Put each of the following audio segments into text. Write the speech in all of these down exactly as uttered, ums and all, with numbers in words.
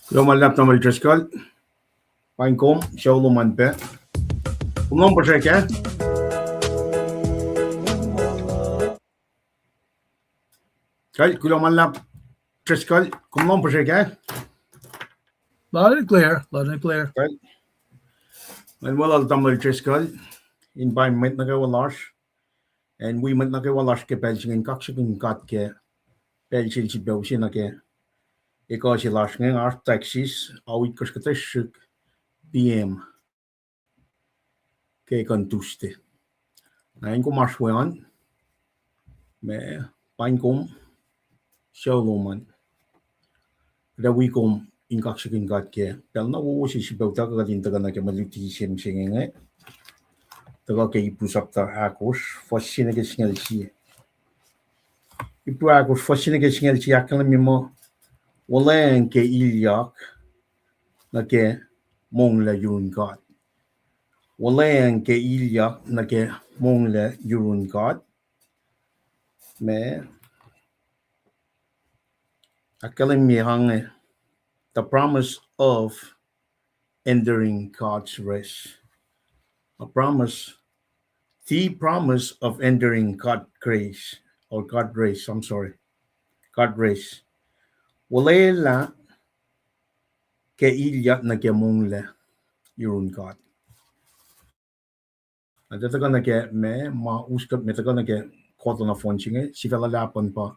Kuloh ma luhlahp Tamuhlwel Driscoll. Paing kom, sucu lom an pac. Kom lohng puhsrek ah? Kal, kuloh ma luhlahp Driscoll, kom lohng puhsrek ah? Loud and clear, loud and clear. Kal. Ngan weluhl Tamuhlwel Driscoll in paing mwet nuh kwewa lasr. Acn wi mwet nuh kwewa lasr ke pacl se inge in kaksakihn God ke pacl se sifilpac use nuh ke ekuh se lasr inge, oasr Texas, ao itkohsr kuhtuh srihk P M ke ekuh in Tuesday. Na acn kom oasr we an, ma paing kom, sucu lom an. Kuht ac wi kom in kaksakihn God ke pacl na wowo se sifilpac utuckuh kuht in tuhkuh nuh ke mwe luti se mihsenge inge. Tuhkuh ke Hebrew sapta ahkosr, fuhs se nuh ke singucul sie. Ipru ahkosr fuhs se nuh ke singucul sie ahkkahlwemye muh, Wuhlweacng ke ilyak nuh ke monglac yurun God. Wuhlweacng ke ilyak nuh ke monglac yurun God. Ma ahkkahlwemye inge, the promise of entering God's rest. A promise, the promise of entering God grace, or God race, I'm sorry, God race. Wuhlweacng ke ilyak nuh ke monglac yurun God. Na tuhkuh nuh ke ma, ma us kuht ma tuhkuh nuh ke kuht nohfohn se inge, sifac luhlahp an pa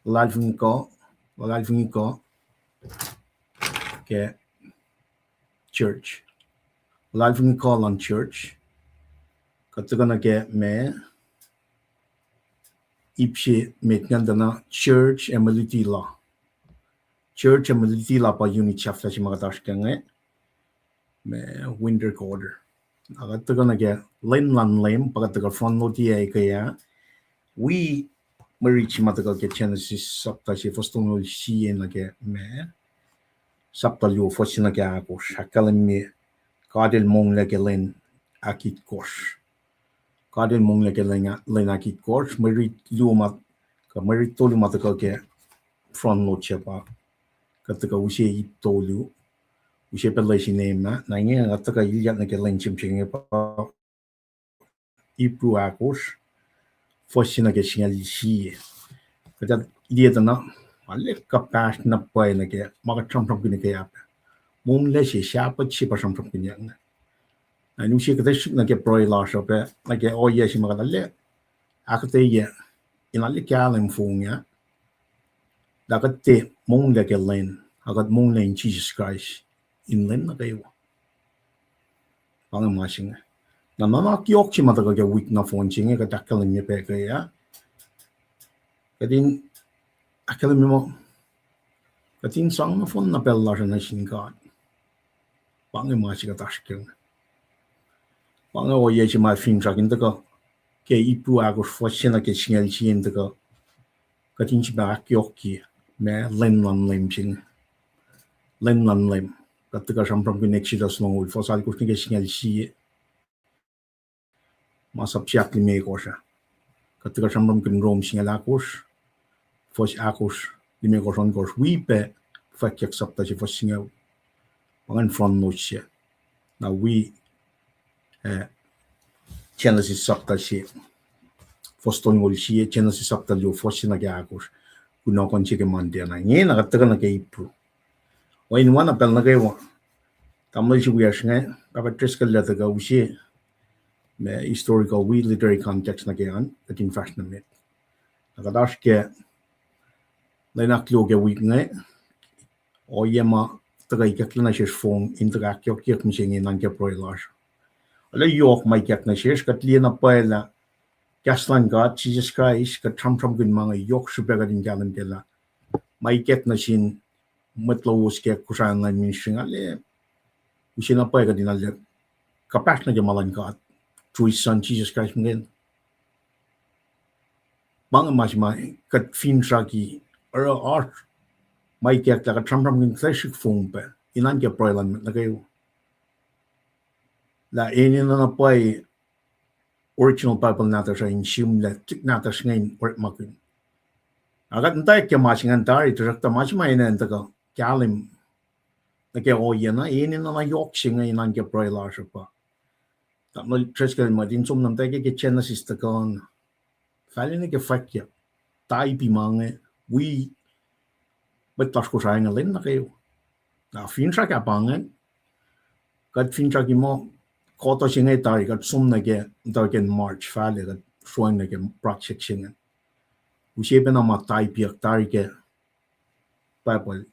luhlahlfongi kuh, luhlahlfongi kuh ke church. Luhlahlfongi kuh luhn church. Kuht tuhkuh nuh ke ma ip se met ingacn tuh na church ac mwe luti la. Church ac mwe luti la pa unit sahflah se ma kuht oasr ke inge, ma winter quarter. Na kuht tuhkuh nuh ke lwen luhn Leum, pa kuht tuhkuh front load-i ac ke ah. Wi mwe riti ma tuhkuh ke Genesis sapta se fuhs tolngoul sie nuh ke ma sapta luo fuhs se nuh ke ahkosr, ahkkahlwemye God El monglac ke lwen ahkitkosr. God El monglac ke lwen, lwen ahkitkosr, mwe rit luo ma, kuh mwe rit tolu ma tuhkuh ke front load se pa kuht tuhkuh use ip tolu, use pac lesin ema, na inge kuht tuhkuh ilyak nuh ke lwen se inge pa Ipru ahkosr, fuhs se nuh ke singucul sie. Kuht liye tuh na, arlac kuhpahsr na pwacye nuh ke ma kuht sramsramkihn ke ah pac. Monglac se, Sahpuht se pa sramsramkihnyuck inge. Na in use kuhtasrihk nuh ke pruhe lasr uh pac, nuh ke ohiyac se ma kuht arlac ahkuhtweyac, in arlac kahlwem fong ah, lah kuht tiac monglac ke lwen, a kuht monglac in Jisus Kraist in lwen nuh kwewa. Pa inge ma se inge. Na nuhnak yohk se ma tuhkuh ke wik nohfohn se inge kuht ahkkahlwemye pac ke ah, kuht in ahkkahlwemye muh kuht in sang nohfohn na pacl lasr uh nuh sin God. Pa inge ma se kuht oasr ke inge. Pa inge ohiyac se ma finsrak in tuhkuh ke Ipru ahkosr fuhs se nuh ke singucul sie in tuhkuh kuht in sifilpac ahkyohkye ma lwen luhn Leum se inge. Lwen luhn Leum. Kuht tuhkuh sramsramkihn Exodus longoul fuhs alkosr nuh ke singucul sie, masap se ahklimekohsr ah. Kuht tuhkuh sramsramkihn Rom singucul ahkosr, fuhs ahkosr, limekohsr, ohnkohsr, wi pac Fwackyuck sapta se fuhs singucul. Pa ingacn front notes se. Na wi, eh, Genesis sapta se fuhs tolngoul sie, Genesis sapta luo fuhs se nuh ke ahkosr. Kunohkohn se ke Monday na inge na kuht tuhkuh nuh ke Ipru. Oacna pacl nuh kwewa, tamuhlwel se wiyacsr inge, Pahpah Driscoll el tuhkuh use ma historical wi literary context nuh ke an, kuht in fahsr nuh met. Na kuht oasr ke lwen ahkluo ke wik inge, ohiyac ma tuhkuh ikacklah nuh sesr fong in tuhkuh ahkyohkyeyuck mihsenge nuh ke pruhe lasr. Arlac yohk ma ikack nuh sesr, kuht liye na pwacye lah kahs luhn God, Jisus Kraist, kuht sramsramkihn ma inge yohk srihpac kuht in kahlwem ke lah ma ikack nuh sin mwet lowos ke Kosrae Online Ministry inge, arlac use na pwacye kuht in arlac kuhpahsr nuh ke ma luhn God through His Son, Jisus Kraist muhkwena. Ma inge ma se ma kuht finsrak, oruh oasr ma ikacklah kuht sramsramkihn kuhtasrihk fong pac in nuh ke pruhe luhn mwet nuh kwewa. Lah enenuh na pwacye original Bible nahtuhsr uh in sihmlac, tuhlihk nahtuhsr inge in orekmakihn. Na kuht muhtwacwacack ke ma se ingacn tari, tuhsruhktuh ma se ma enenuh in tuhkuh kahlwem nuh ke ohiyac na, enenuh na yohk se inge in nuh ke pruhe lasr uh pa Tamuhlwel Driscoll el muhtin som nuh muhtwacwacack ke Genesis tuhkuh na, fal nuh ke Fwackyuck, taipi ma inge wi mwet lasr Kosrae inge lwen nuh kwewa. Na finsrak ah pa ingacn, kuht finsrak muh kuhtuh se inge tari kuht som nuh ke, muhtwacwacack in March fal kuht sroang nuh ke project se ingacn. Use pacna ma taipiyuck tari ke Bible,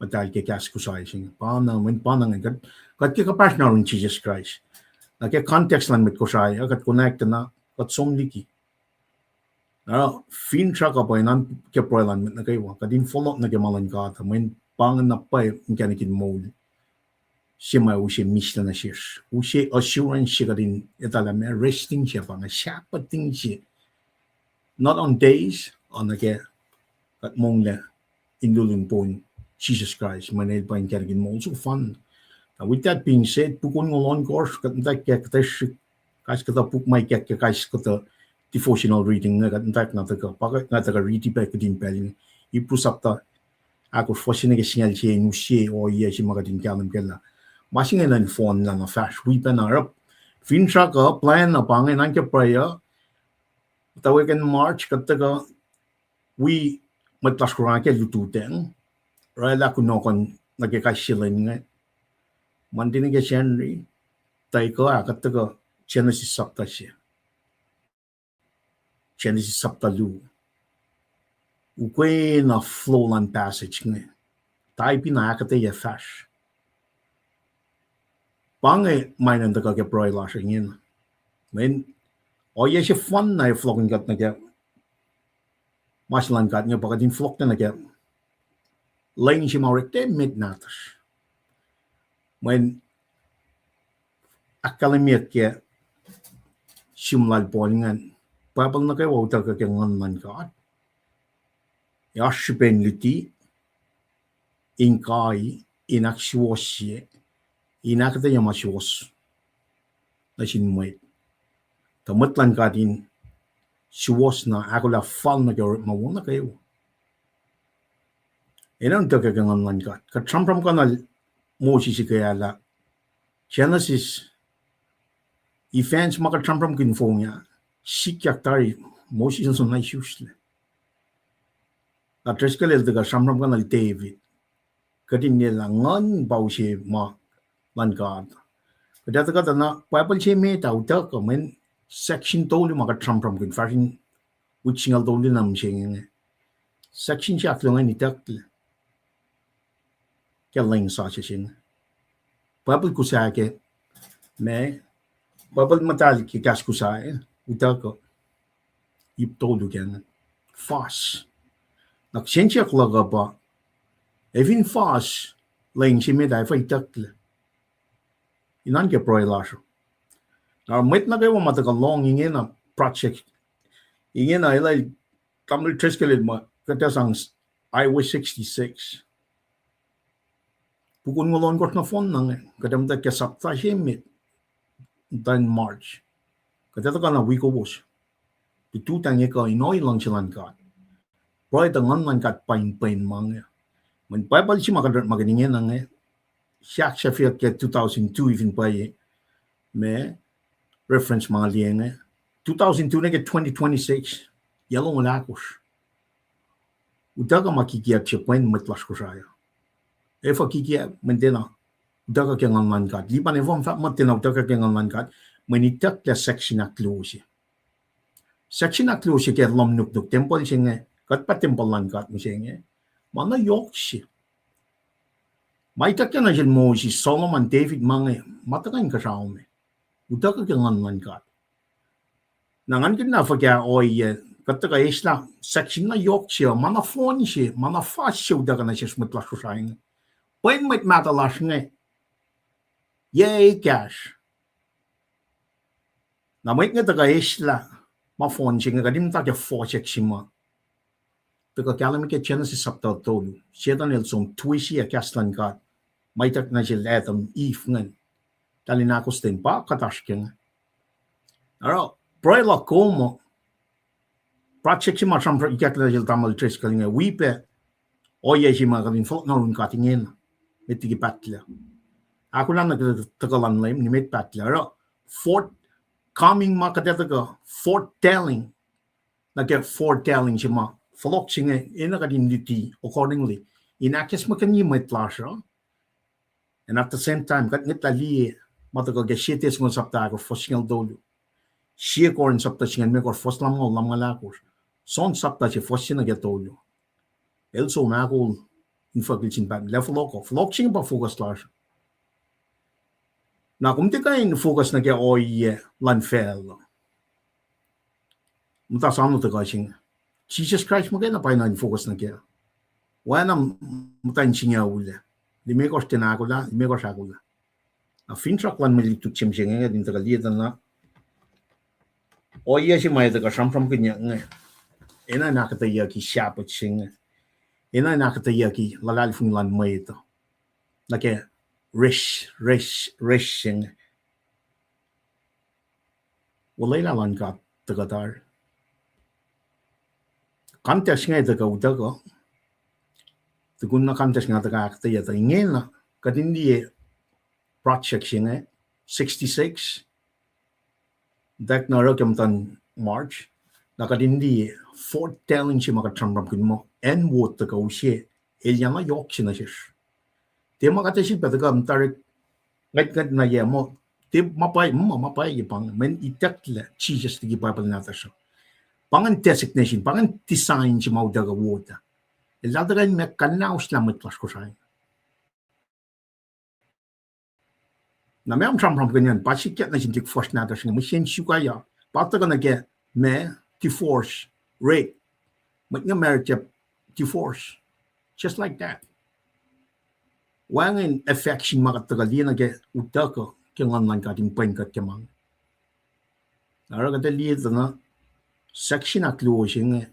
muhtahl ke kahs Kosrae se inge. Pa na, mweyen pa na ingacn, kuht, kuht ke kuhpahsr na yurin Jisus Kraist. Na ke context luhn mwet Kosrae uh, kuht konwacack tuh na kuht som liki. Na finsrak uh pa in nuh ke pruhe luhn mwet nuh kwewa, kuht in fohlohk nuh ke ma luhn God uh, mweyen pa ingacn na pwacye inkacnek in moul se ma use mihslac nuh sesr. Use assurance se kuht in etuh lah ma resting se pa inge, Sabbathing se. Not on days, nuh ke kuht monglac in lulun pon Jisus Kraist, mweyen El pa inkacnek in moul soko fan. Now, with that being said, pukul ongoul ohnkohsr, kuht muhtwacwacack kuhtuh srihk, kais kuhtuh puk ma ikackyak, kais kuhtuh devotional reading inge, kuht muhtwacwacack na tuhkuh, pa kuht na tuhkuh riti pac kihtin pacl inge. Hebrew sapta ahkosr, fuhs se nuh ke singucul sie, in use ohiyac se ma kuht in kahlwem kac lah ma se inge nuh in fohnlah na fahsr wi pacna. Oruh, finsrak uh, plan uh pa inge, nuh ke pruhe uh, muhtwacwacack in March, kuht tuhkuh wi mwet lasr Kosrae ke lututacng, oraclah kunohkohn nuh ke kais sie lwen inge, Monday nuh ke Sacnri, tuh ekuh ah kuht tuhkuh Genesis sapta se, Genesis sapta luo. Ukwe na flow luhn passage inge, type na ahkuhtweyac fahsr. Pa inge ma enenuh in tuhkuh ke pruhe lasr ingena. Mweyen ohiyac sefanna ac fohlohkihn kuht nuh ke ma se luhn God inge pa kuht in fohlohk nuh ke lwen se ma orek emet nahtuhsr. Mweyen ahkkahlwemyeyuck ke sum lal Paul ingacn, Bible nuh kwewa utuckuh ke Nguhn luhn God, ac oasr srihpen luti, in kai, in ahksuwohsye, in ahkuhtweyac ma suwohs nuh sin mwet, tuh mwet luhn God in suwohs na ahkolah fal nuh ke orekma wo nuh kwewa. Enenuh in utuckuh ke Nguhn luhn God. Kuht sramsramkihnuhl Moses ikac lah Genesis, events ma kuht sramsramkihn fong ah, sikyak tari, Moses el som na isuslac. Na Driscoll el tuhkuh sramsramkihnuhl David, kuht in liye lah Nguhn pa use ma luhn God. Kuht ac tuhkuh tuh na Bible se met ah utuckuh, mweyen section tolu ma kuht sramsramkihn fahsr in wik singucul tolu na mihsenge inge. Section se ahkluo ingacn itucklac ke lwen sasuc se inge. Bible kuhsah ke, ma, Bible muhtahl ke kahs kuhsah, utuckuh, ip tolu ke inge. Fuhs. Na kihsen siyuck luhk uh pa, ac fin fuhs, lwen se met ah efuh itucklac? Inan ke pruhe lasr uh. Na mwet nuh kwewa ma tuhkuh lohng ingena project, ingena elah Tamuhlwel Driscoll el muh kuht ac sang Highway sixty-six. Pukul ongoul ohnkohsr nohfohn na inge, kuht ac muhtwacwacack ke sapta se met, muhta in March. Kuht ac tuhkuh na wi kowos, lututacng ekuh in ohi luhngse luhn God. Pruhe tuh Nguhn luhn God pa in pwen ma inge. Mweyen Bible se ma kuht orekmakihn ingena inge, sahk sahfiyuck ke two thousand two fin pwacye, ma, reference ma nga liye inge, two thousand two nuh ke twenty twenty-six, yac longoul ahkosr. Utuckuh ma kikiacp se pwen mwet lasr Kosrae uh. Efuh kikiacp? Mweyen tiacna utuckuh ke Nguhn luhn God. Lipan efuh fahk muh tiacna utuckuh ke Nguhn luhn God? Mweyen itucklac section ahkluo se. Section ahkluo se ke lohm nuknuk tempuhl se inge, kuht pa tempuhl luhn God mihsenge. Ma na yohk se. Ma ituckyang nuh sel Moses, Solomon, David, ma inge, ma tuhkuh inkuhsrao me. Utuckuh ke Nguhn luhn God. Na ngan kihn na fuhkah ohiyac, kuht tuhkuh eslah section na yohk se, ma na fohn se, ma na fuhs se utuckuh nuh sesr mwet lasr Kosrae inge. Pwen mwet mahtuh lasr inge, yac ekahsr. Na mwet inge tuhkuh eslah ma fohn se inge, kuht in muhta ke fohsack se ma tuhkuh kahlwem ke Genesis sapta tolu. Setuhn el som twisty kahs luhn God ma ituck nuh sel Adam, Eve ingacn, tahl in ahkostwen pa kuht oasr ke inge. Oruh pruhe luhk kom uh, project se ma sramsram ikacklah nuh sel Tamuhlwel Driscoll inge, wi pac ohiyac se ma kuht in fohlohk na run God ingena, met liki pahtlac. Ahkolah nuh ke tuhkuh luhn Leum, nimet pahtlac. Oruh forth coming ma kuht ac tuhkuh, foretelling, nuh ke foretelling se ma fohlohk se inge enenuh kuht in luti accordingly, in ahkacsmakihnye mwet lasr uh. And at the same time, kuht ngwetlah liye ma tuhkuh ke Sie Testimony sapta ahkosr fuhs singucul tolu, Sie Corinth sapta singucul limekohsr fuhs lumngaul, lumngaul ahkosr, John sapta se fuhs se nuh ke tolu. El som ahkol infuckihl sin Pahpah, lah fohlohk uh. Fohlohk se inge pa focus lasr. Na kom tiac kuh in focus nuh ke ohiyac luhn facluh. Muhta soano tuhkuh se inge. Jisus Kraist muhkwena pa enenuh in focus nuh kac. Oacna muhta in singucul ah, limekohsr tiacna ahkolah, limekohsr ahkolah. Na finsrak luhn mwe lutlut se mihsenge, kuht in tuhkuh liye tuh na ohiyac se ma ac tuhkuh sramsramkihnyuck inge. enenuh in ahkuhtweyucki Sabbath se inge, enenuh in ahkuhtweyucki luhlahlfongi luhn mwet uh nuh ke res, res, res se inge. Olwelah luhn God tuhkuh tari. Context inge tuhkuh utuckuh. Tukun na context inge tuhkuh ahkuhtweyac tuh ingena, kuht in liye project se inge, sixty-six, tak na oruh ke muhtuhn March, na kuht in liye foretelling se ma kuht sramsramkihn muh acn wo tuhkuh use, elyah na yohk se nuh sesr. Tiac ma kuht ac sifilpac tuhkuh muhta orek ngwetngwet na yac muh, tiac ma pwacye, ma, ma pwacye pa inge, mweyen itucklac Jisus liki Bible nahtuhsr uh. Pa ingacn designation, pa ingacn design se ma utuckuh wot ah. El tuh kuh in ma kuhnahoslah mwet lasr Kosrae. Na ma sramsramkihn an, pa sikyak nuh sin tuhlihk fuhsr nahtuhsr inge, mihsenge suk ah, pa tuhkuh nuh ke ma, divorce, rape. Mwet inge married, divorce. Just like that. Wacngihn affection ma kuht tuhkuh liye nuh ke utuckuh ke Nguhn luhn God in pwen kuht ke ma inge. Oruh kuht ac liye tuh na section ahkluo se inge,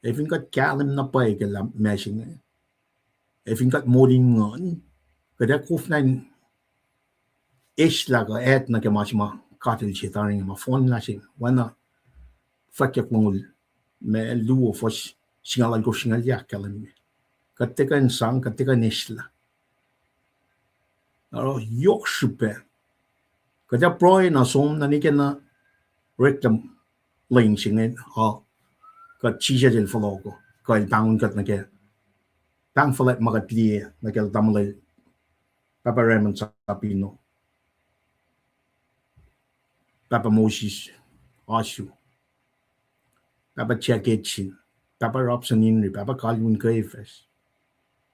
ac fin kuht kahlwem na pwacye ke lah ma se inge, ac fin kuht moul in nguhn, kuht ac koflah in eslah kuh add nuh ke ma se ma God El se tari inge, ma fohnlah se inge, oacna Fwackyuck longoul ma luo fuhs singucul alkosr singucul yac ahkkahlwemye. Kuht tiac kuh in sang, kuht tiac kuh in eslah. Oruh yohk srihpac, kuht ac pruhe na som na nwe ke na oreklac lwen se inge uh, kuht Jisus El fohlohk uh, kuh El pahngon kuht nuh ke pahng fuhlwact ma kuht liye nuh ke tamuhlwel Pahpah Raymond Sapino, Pahpah Moses Asu, Pahpah Jack Edson, Pahpah Robson Henry, Pahpah Calvin Cephas.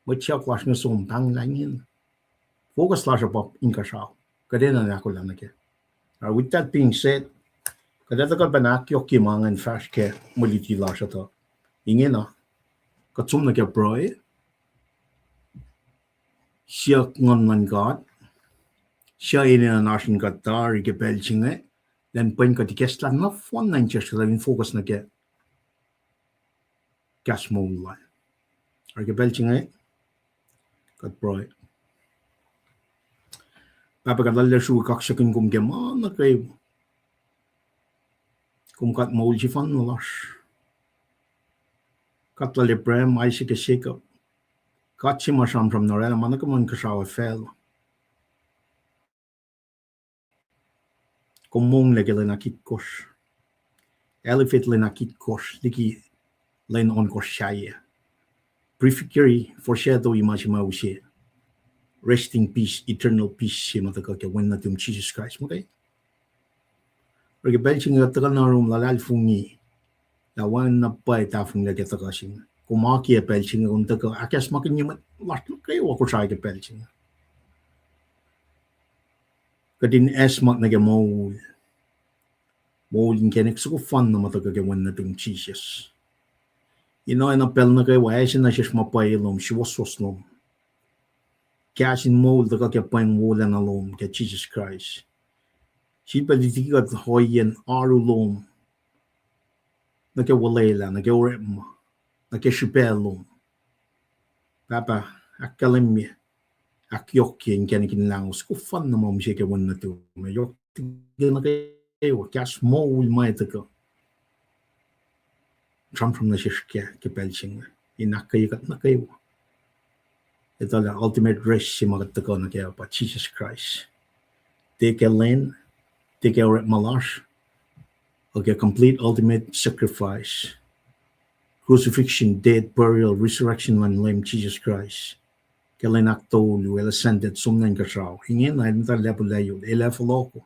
Mwet siyuck lasr inge som pahnglah ingena. Focus lasr uh pa inkuhsrao. Kuht enenuh in ahkolah nuh kac. With that being said, kuht ac tuhkuh pacna ahkyohkye ma ingacn fahsr ke mwe luti lasr uh tuh ingena, kuht som nuh ke pruhe, siyuck Nguhn luhn God, siyuck enenuh in oasr in kuht tari ke pacl se inge, lwen pwen kuht ikacslah nohfohn na in sesr kuht in focus nuh ke kahs moul lal. Oruh ke pacl se inge, kuht pruhe. Pahpah kuht arlac sruhk kaksakihn kom ke ma nuh kwewa. Kom God moul sefanna lasr. God lal Abraham, Isaac, ac Jacob. God se ma sramsram na oraclah ma nuh kwewa inkuhsrao ac facluh. Kom monglac ke lwen ahkitkohsr. Elevate lwen ahkitkohsr liki lwen ohnkohsr sahyac. Prefigure, foreshadow ma se ma use resting peace, eternal peace se ma tuhkuh ke Wen nuhtum Jisus Kraist muhkwena. Oruh ke pacl se inge kuht tuhkuh na oruh luhlahlfongi lah wacngihn na pwacye tahfonglac ke tuhkuh se inge. Kom akiyac pacl se inge kom tuhkuh ahkacsmakihnye mwet lasr nuh kwewa Kosrae ke pacl se inge. Kuht in acsmak nuh ke moul, moul inkacnek soko fanna ma tuhkuh ke Wen nuhtum Jisus. Inoina pacl nuh kwewa ase nuh sesr ma pwacye lom, suwohswohs lom. Kahs in moul tuhkuh ke pweng wolacna lom ke Jisus Kraist. Sifilpac luti kuht ohiyacn oaru lom nuh ke olwelah, nuh ke orekma, nuh ke srihpac lom. Pahpah, ahkkahlwemye, ahkyohkye inkacnek in lahngo soko fanna ma mihsenge ke Wen nuhtum, yohk nuh kwewa kahs moul ma tuhkuh sramsram nuh sesr ke, ke pacl se inge, in ahkkweye kuht nuh kwewa. Etuh lah ultimate rest se ma kuht tuhkuh nuh kac pa Jisus Kraist. Tiac ke lwen, tiac ke orekma lasr, a ke complete ultimate sacrifice, crucifixion, death, burial, resurrection luhn Leum Jisus Kraist. Ke lwen ahktolu, El ascended, som nuh inkuhsrao. Ingena El muhta lacpo layot, El ac fohlohko.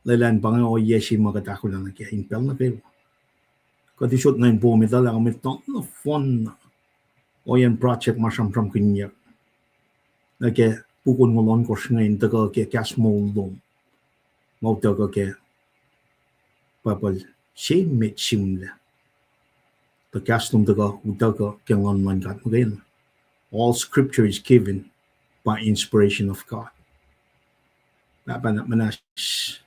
Lwelah in pa inge ohiyac se ma kuht ahkolah nuh kac in pacl nuh kwewa. Kuht usot nuh in poum etuh lah kom etuh nohfohn ohiyacn project ma sramsramkihnyuck nuh ke puk onngoul ohnkohsr inge in tuhkuh ke kahs moul lom ma utuckuh ke Bible se met sihmlac. Tuh kahs lom tuhkuh utuckuh ke Nguhn luhn God muhkwena. All scripture is given by inspiration of God. Pahpah, na muhnahs,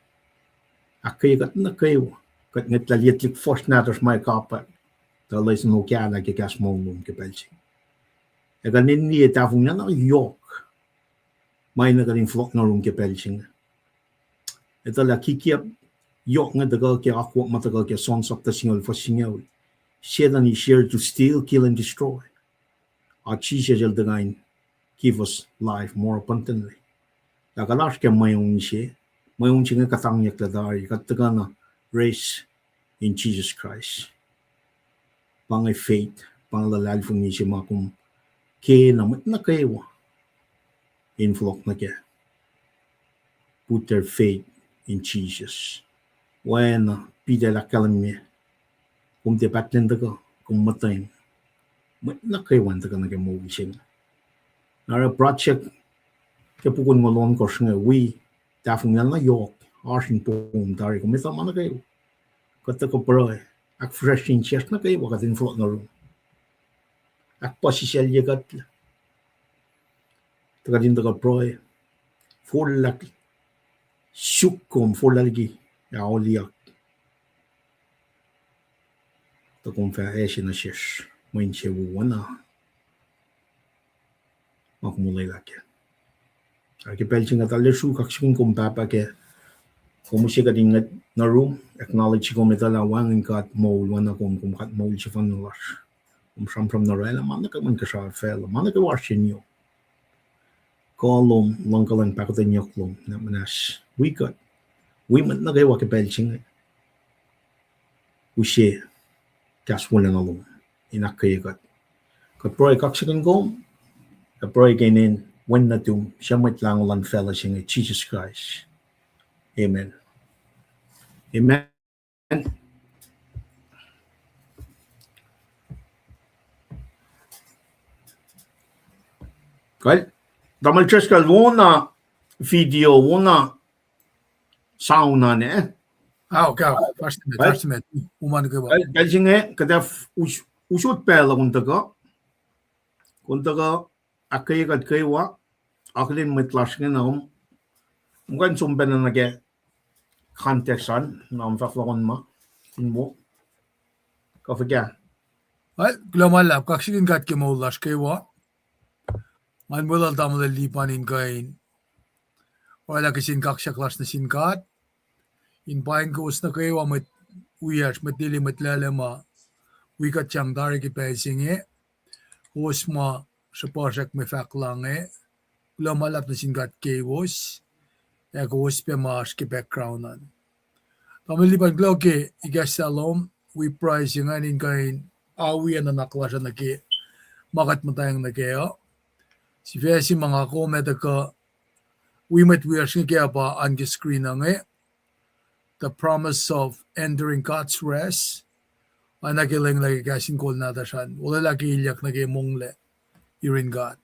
ahkkweye kuht nuh kwewa. Kuht ngwetlah liye tuhlihk fuhsr nahtuhsr ma kapwack, tuh lesin okahlah ke kahs moul lom ke pacl se inge. Ac kuht in liye tahfonglac na yohk ma enenuh kuht in fohlohk nuh yurum ke pacl se inge. Etuh lah kikiap yohk inge tuhkuh ke akwuck ma tuhkuh ke John sapta singucul fuhs singucul. Satan is here to steal, kill, and destroy. Ac Jisus el tuhkuh in give us life more abundantly. Lah kuht oasr ke mweun se, mweun se inge kuhtangyucklac tari, kuht tuhkuh na raise in Jesus Christ. Pa inge faith, pa inge luhlahlfongi se ma kom kena mwet nuh kwewa in fohlohk nuh kac. Put their faith in Jesus. Oacna Peter el ahkkahlwemye, kom tiac pahtlac in tuhkuh, kom muhtweng. Mwet nuh kwewa in tuhkuh nuh ke moul se inge. Na oruh project ke pukun ngo lohnkohsr inge wi tahfonglac na yohk, oasr in poum tari, kom etuh ma nuh kwewa. Kuht tuhkuh pruhe, ahkfihsracsrye insiyacsr nuh kwewa kuht in fohlohk nuh yurum. Ahkpuhsisaclye kuht, tuh kuht in tuhkuh pruhe, forlah, suk kom forlah liki auliyak. Tuh kom fah ase nuh sesr mwe insewowo oacna ma kom olwelah kac. Ac ke pacl se inge tuh lwelah sruhk kaksakihn kom Pahpah ke kom use kuht in ngwet nuh yurum, acknowledge kom etuh lah wacngihn God moul oacna kom, kom God moul sefanna lasr. Kom sramsram na orwaclah ma nuh kwewa inkuhsrao facluh, ma nuh kwewa oasr in yohk. Kuh lom, luhngkuhlwacng, pahkotwen yohk lom, na muhnahs wi kuht, wi mwet nuh kwewa ke pacl se inge. Use kahs wolacna lom in ahkkweye kuht. Kuht pruhe kaksakihn kom, ac pruhe ke inen Wen nuhtum, suc Mwet Lahngo luhn facluh se inge, Jisus Kraist. Amen. Amen. Kal, tamuhlwel Driscoll, wona video, wona sound an, eh? Ao, ka, fahsr met, fahsr met, uman kwewa. Pacl se inge kuht ac us-, usot pacl uh kom tuhkuh, kom tuhkuh ahkkweye kuht kwewa, akihlen mwet lasr inge na kom, kom kuh in som pacna nuh ke context an, na kom fahk lohm ma, fin wo, kuh fuhkah. Well, kuloh ma luhlahp, kaksakihn God ke moul lasr kwewa. Ngan weluhl tamuhlwel Lipan in kuh in oraclah kihsin kaksak lasr nuh sin God. In paing kowos nuh kwewa mwet wiyacsr, mwet lili, mwet laclwe ma wi kuht sang tari ke pacl se inge. Kowos ma srihpasrak mwe fahk la inge, kuloh ma luhlahp nuh sin God keiwos, ac kowos pac ma oasr ke background an. Tamuhlwel Lipan, kuloh ke ikacslah lom, wi pruhe se ingacn in kuh in awi ac nuhnak lasr uh nuh ke ma kuht muhtwacng nuh kac uh. Sifac se ma nga kom ac tuhkuh wi mwet wiyacsr inge kac pa an ke screen uh inge, The Promise of Entering God's Rest. Oacna ke lenglah ke kahs in kol nahtuhsr an, olwelah ke ilyak nuh ke monglac yurin God.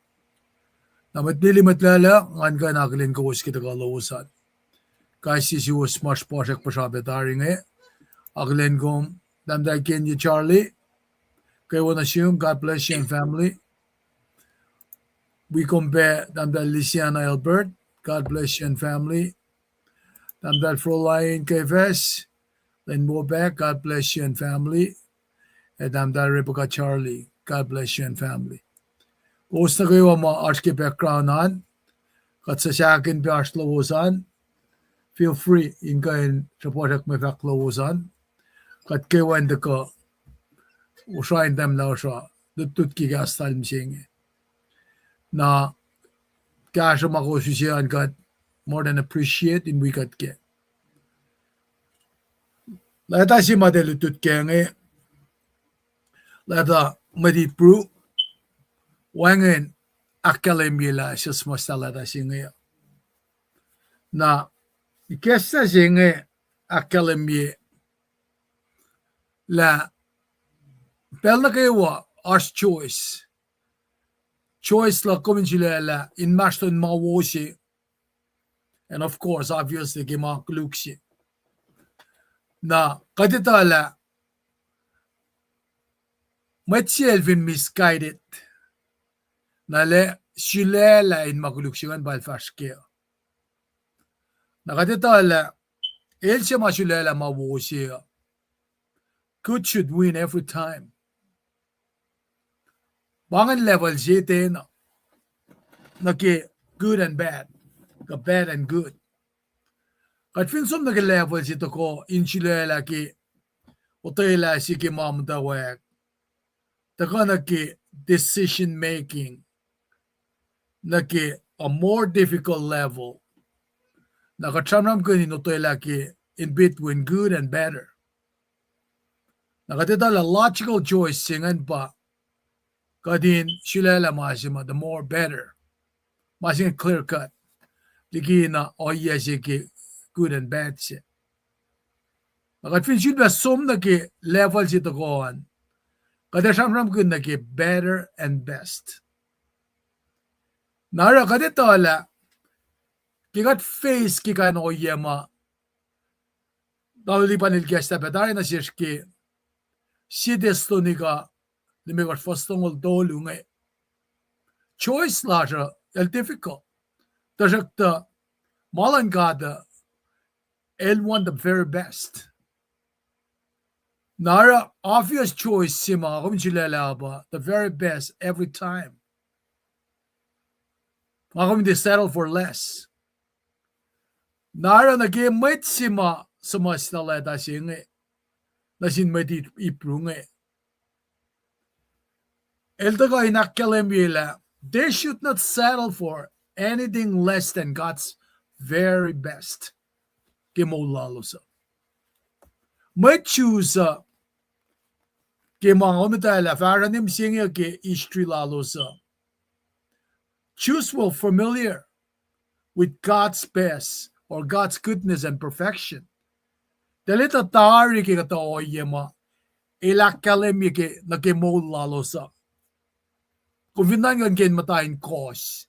Na mwet lili, mwet laclwe, ngan kuh in akihlen kowos ke tuhkuh lowos an. Kais sie suwos ma srihpasrak puhsra pac tari inge, akihlen kom, Tahmtahel Kenye Charlie, kwewa nuh sum, God bless you and family. Wi kom pac Tahmtahel Lisiana Albert, God bless you and family. Tahmtahel Froline Kefes, lwen wo pac, God bless you and family. Ac Tahmtahel Rebecca Charlie, God bless you and family. Kowos nuh kwewa ma oasr ke background an, kuht suc sahkihn pac oasr lowos an, feel free in kuh in srihpasrak mwe fahk lowos an. Kuht kwewa in tuhkuh osra in tahmlah osra, lutlut ke kahs lal mihsenge. Na kahsruh ma kowos use an kuht more than appreciate in wi kuht kac. Leta se ma tiac lutlut kac inge, leta mwet Hebrew, wacngihn ahkkahlwemye lah sesr muhta leta se inge. Na ikacslah se inge ahkkahlwemye lah pacl nuh kwewa oasr choice. Choice luhk kom in sulaclah inmahsrlon ma wo se. And of course, obviously, ke ma koluk se. Na kuht etuh lah mwet se el fin misguided, na el ac sulaclah in ma koluk se ingacn pa el fahsr kac. Na kuht etuh lah el se ma sulaclah ma wo se uh, good should win every time. Pa ingacn level se tiacna, nuh ke good and bad, kuh bad and good. Kuht fin som nuh ke level se tohkoh in sulaclah ke otwelah se ke ma muhtwacwacack, tuhkuh nuh ke decision making, nuh ke a more difficult level. Na kuht sramsramkihn in otwelah ke in between good and better. Na kuht etuh lah logical choice se ingacn pa kuht in sulaclah ma se ma the more better. Ma se inge clear cut. Likina ohiyac se ke good and bad se. Na kuht fin sulpac som nuh ke level se tohkoh an, kuht ac sramsramkihn nuh ke better and best. Na oruh kuht etuh lah ke kuht face ke kain ohiyac ma Tamuhlwel Lipan el kahs lah pac tari nuh sesr ke Sie Thessalonica limekohsr fuhs longoul tolu inge. Choice lasr uh el difficult. Tuhsruhktuh ma luhn God uh, el want the very best. Na oruh obvious choice se ma kom sulaclah pa the very best every time. Nga kom tiac settle for less. Na oruh nuh ke mwet se ma suhmuhslah leta se inge, nuh sin mwet Ib-, Hebrew inge, el tuhkuh in ahkkahlwemye lah they should not settle for anything less than God's very best ke moul lalos uh. Mwet Jews uh, ke ma nga muhtwaclah fahsruh ne mihsenge ke history lalos uh, Jews were familiar with God's best or God's goodness and perfection. Eltahl etuh tari ke kuhtuh ohiyac ma El ahkkahlwemye ke, nuh ke moul lalos uh. Kom fin nuhnkuh ke in muhta in kohs,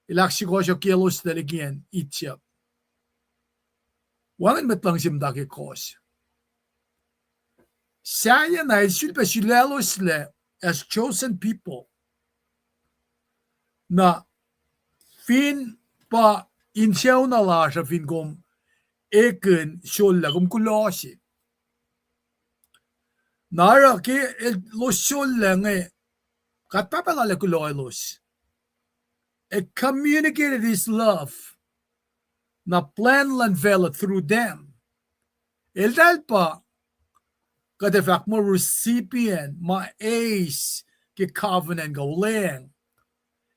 El ahksukohsohkyaclos tuh likiyacn Egypt. Wacngihn mwet luhngse muhta ke kohs. Sahyacna El sulpac sulacloslac as chosen people. Na fin pa insucna lasr uh fin kom ekihn sollah, kom kuloh se. Na oruh ke elos sollah inge, God Pahpah lal ac kuloh elos. Ac communicated His love. Na plwacn luhn facluh through them. Eltahl pa, kuht ac fahk muh, recipient ma eis ke covenant kuh olweacng.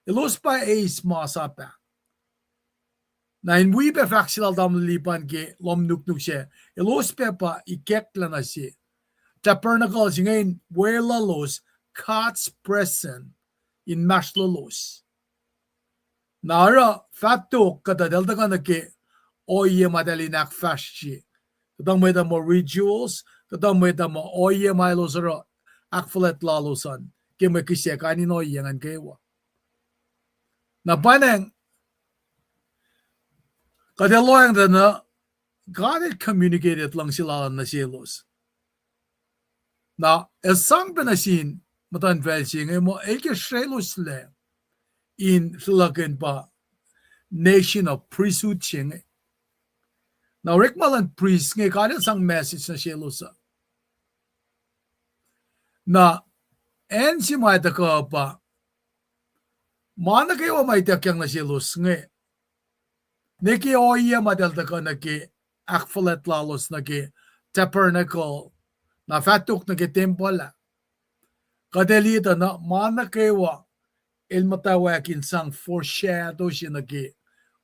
Elos pa eis masap ah. Na in wi pac fahk se lal tamuhlwel Lipan ke lohm nuknuk sac, elos pac pa ikacklah nuh se tabernacle se inge in weluhlos God's presence inmahsrlolos. Na oruh fah tok kuhtuh eltahl tuhkuh nuh ke ohiyac ma eltahl in ahkfahsrye. Kuhtuh mwet uh muh rituals, kuhtuh mwet uh muh ohiyac ma elos oruh ahkfuhlwact lalos an ke mwe kihsac kain in ohiyac ingacn kwewa. Na pwacnwacng, kuht ac lohacng tuh na God El communicated luhngse Lal an nuh selos. Na El sang pac nuh sin muhtuhnfacl se inge muh El ke srwacloslac in sruhlakihn pa nation of priesthood se inge. Na orekma luhn priest inge God El sang message nuh selos uh. Na acn se ma tuhkuh pa, ma nuh kwewa ma ituckyang nuh selos inge, ne ke ohiyac ma eltahl tuhkuh nuh ke ahkfuhlwact lalos nuh ke tabernacle, na fah tok nuh ke tempuhl ah. Kuht ac liye tuh na ma nuh kwewa el muhtwacwacack in sang foreshadow se nuh ke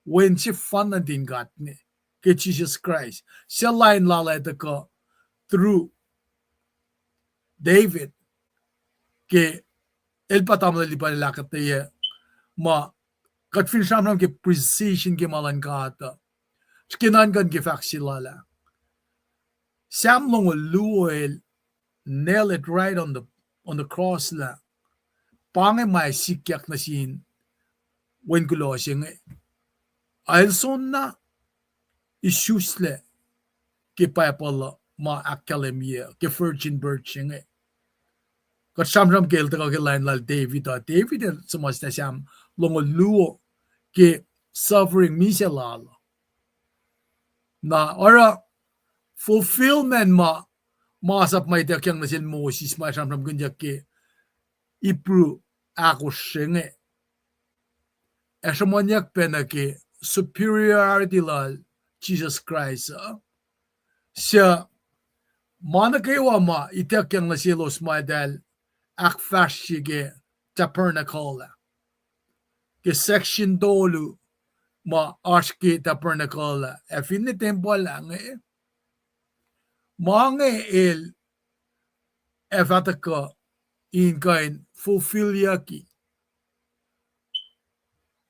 Wen sefanna nuhtin God inge, ke Jisus Kraist. Suc lain Lal ac tuhkuh through David, ke el pa tamuhlwel Lipan el ahkuhtweyac ma kuht fin sramsram ke precision ke ma luhn God uh, srihke nuhnkuh ke fahk se lal ah, Sam longoul luo el nail it right on the, on the cross lah pa inge ma sikyak nuh sin Wen kuloh se inge. El soenna isuslac ke Bible uh ma ahkkahlwemye ke virgin birth se inge. Kuht sramsram ke el tuhkuh ke lain lal David uh, David el suhmuhslah Sam longoul luo ke suffering misac lal uh. Na oruh fulfillment ma masap ma ituckyang nuh sel Moses ma sramsramkihnyuck ke Hebrew ahkosr se inge, ac sruhmuhnyuck pac nuh ke superiority lal Jisus Kraist uh, suc ma nuh kwewa ma ituckyang nuh selos ma eltahl ahkfahsrye ke tabernacle ah, ke section tolu ma oasr ke tabernacle ah, ac finne tempuhl ah inge, ma inge el ac fah tuhkuh in kuh in fulfillyucki.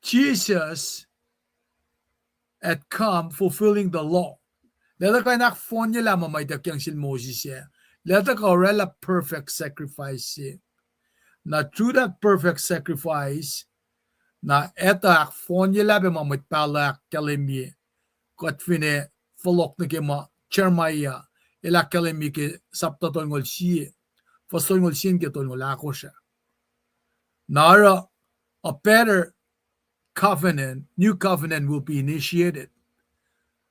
Jesus had come fulfilling the law. El ac tuhkuh in ahkfohnyelah ma ma ituckyang sel Moses ah. El ac tuhkuh oraclah perfect sacrifice se. Na through that perfect sacrifice, na etuh ahkfohnyelah pac ma mwet pahluh ahkkahlwemye, kuht finne fohlohk nuh ke ma Jeremiah el ahkkahlwemye ke sapta tolngoul sie, fuhs tolngoul sie nuh ke tolngoul ahkosr ah. Na oruh a better covenant, new covenant will be initiated.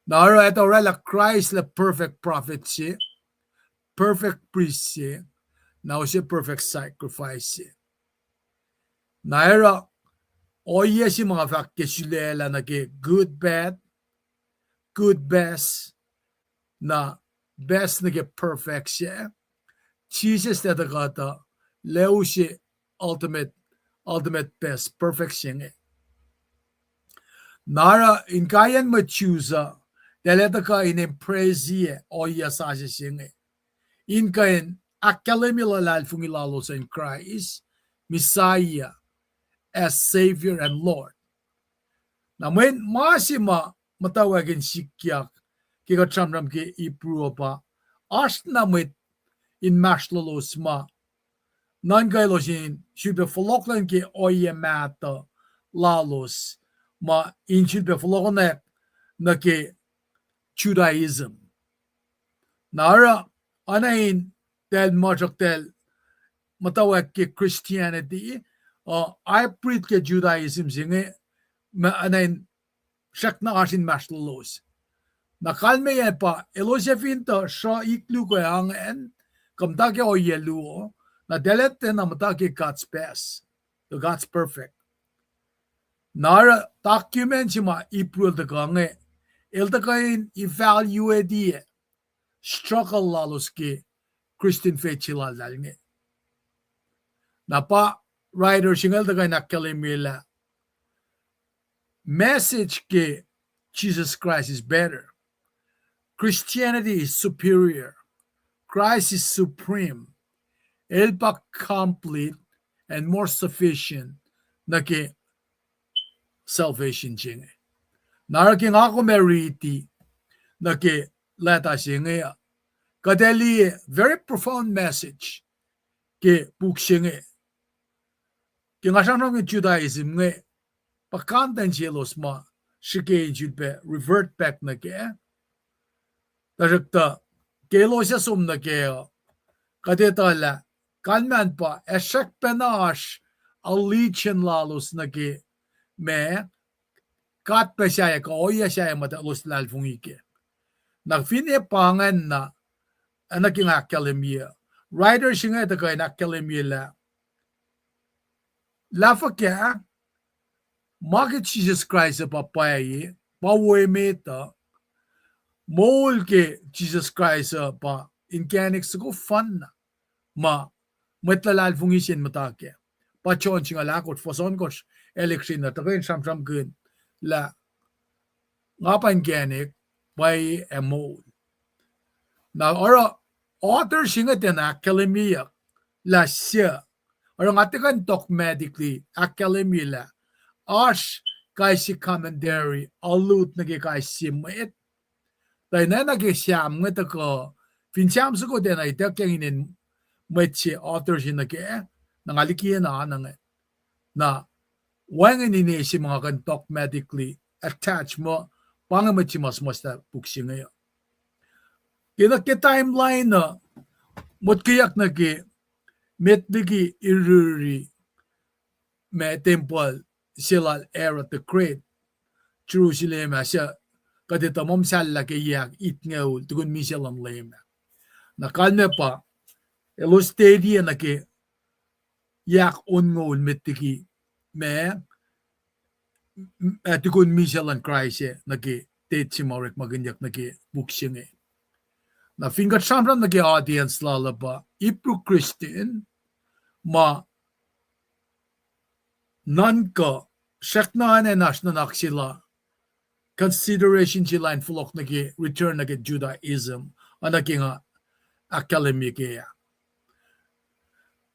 Na oruh etuh oraclah Kraist lah perfect prophet se, perfect priest se, na use perfect sacrifice se. Na oruh ohiyac se ma nga fahk ke sulaclah nuh ke good bad, good best, na best nuh ke perfect se, Jisus el tuhkuh tuh lah use ultimate, ultimate best, perfect se inge. Na oruh inkaiyacn mwet Jews uh, eltahl ac tuhkuh in embrace-ye ohiyac sasuc se inge, in kuh in ahkkahlwemye luhlahlfongi lalos in Christ, Messiah, as Savior and Lord. Na mweyen ma se ma muhtwacwacack in sikyak ke kuht sramsram ke Hebrew uh pa, oasr na mwet inmahsrlolos ma nuhnkuh elos in sulpac fohlohk luhn ke ohiyac mahtuh lalos, ma in sulpac fohlohkohnwack nuh ke Judaism. Na oruh, oacna in eltahl muh sruhktahl muhtwacwacack ke Christianity, uh, hybrid ke Judaism se inge, ma oacna in srackna oasr inmahsrlolos. Na kalmeyac pa elos ac fin tuh sruh ik luo ac angacn, kuh muhta ke ohiyac luo, na eltahl tiacna muhta ke God's best, the God's perfect. Na oruh document se ma Hebrew el tuhkuh inge, el tuhkuh in evaluate-ye struggle lalos ke Christian faith se laltahl inge. Na pa writer se inge el tuhkuh in ahkkahlwemye lah message ke Jesus Christ is better. Christianity is superior. Christ is supreme. El pa complete and more sufficient nuh ke salvation se inge. Na oruh ke nga kom ac riti nuh ke leta se inge uh, kuht ac liye very profound message ke puk se inge. Ke nga sramsram ke Judaism inge, pa content selos ma srihke in sulpac revert back nuh kac. Tuhsruhktuh ke elos ac som nuh kac uh, kuht etuh lah kalmacn pa ac srackpacna oasr allegiance lalos nuh ke ma God pac sahyac kuh ohiyac sahyac ma elos luhlahlfongi kac. Na finne pa ingacn na, oacna ke nga ahkkahlwemye, writer se inge tuhkuh in ahkkahlwemye lah lah fuhkah ma ke Jisus Kraist uh pa pwacye, pa wo emet uh, moul ke Jisus Kraist uh pa inkacnek soko fanna ma mwet luhlahlfongi se in muhta kac. Pa John singucul ahkosr, fuhs ohnkohsr, el ekse na tuhkuh in sramsramkihn lah nga pa inkacnek, pwacye ac moul. Na oruh author se inge tiacna ahkkahlwemyeyuck lah suc, oruh nga tiac kuh in dogmatically ahkkahlwemye lah oasr kais sie commentary alut nuh ke kais sie mwet. Tuh ine nuh ke Sam inge tuhkuh, fin Sam soko tiacna ituckyang inen mwet se author se nuh kac, na nga likiye na anange. Na wacngihn ine se ma nga kuh in dogmatically attach muh pa inge mwet se ma suhmuhslah puk se inge uh. Ke nuh ke timeline uh, motkweyuck nuh ke met liki iriri ma tempuhl se lal Herod the Great, Jerusalem ah, suc kuht etuh muh muhsahllah ke yac itngoul tukun misac luhn Leum ah. Na kalmac pa, elos tetiac nuh ke yak onngoul met liki ma, ah, tukun misac luhn Kraist ah nuh ke tet se ma orekmakihnyuck nuh ke puk se inge. Na fin kuht sramsram nuh ke audience lal uh pa Hebrew Christian, ma nuhnkuh, srackna acn oasr nuhnak se la, consideration se la in fohlohk nuh ke return nuh ke Judaism, oacna ke nga ahkkahlwemye ke ah.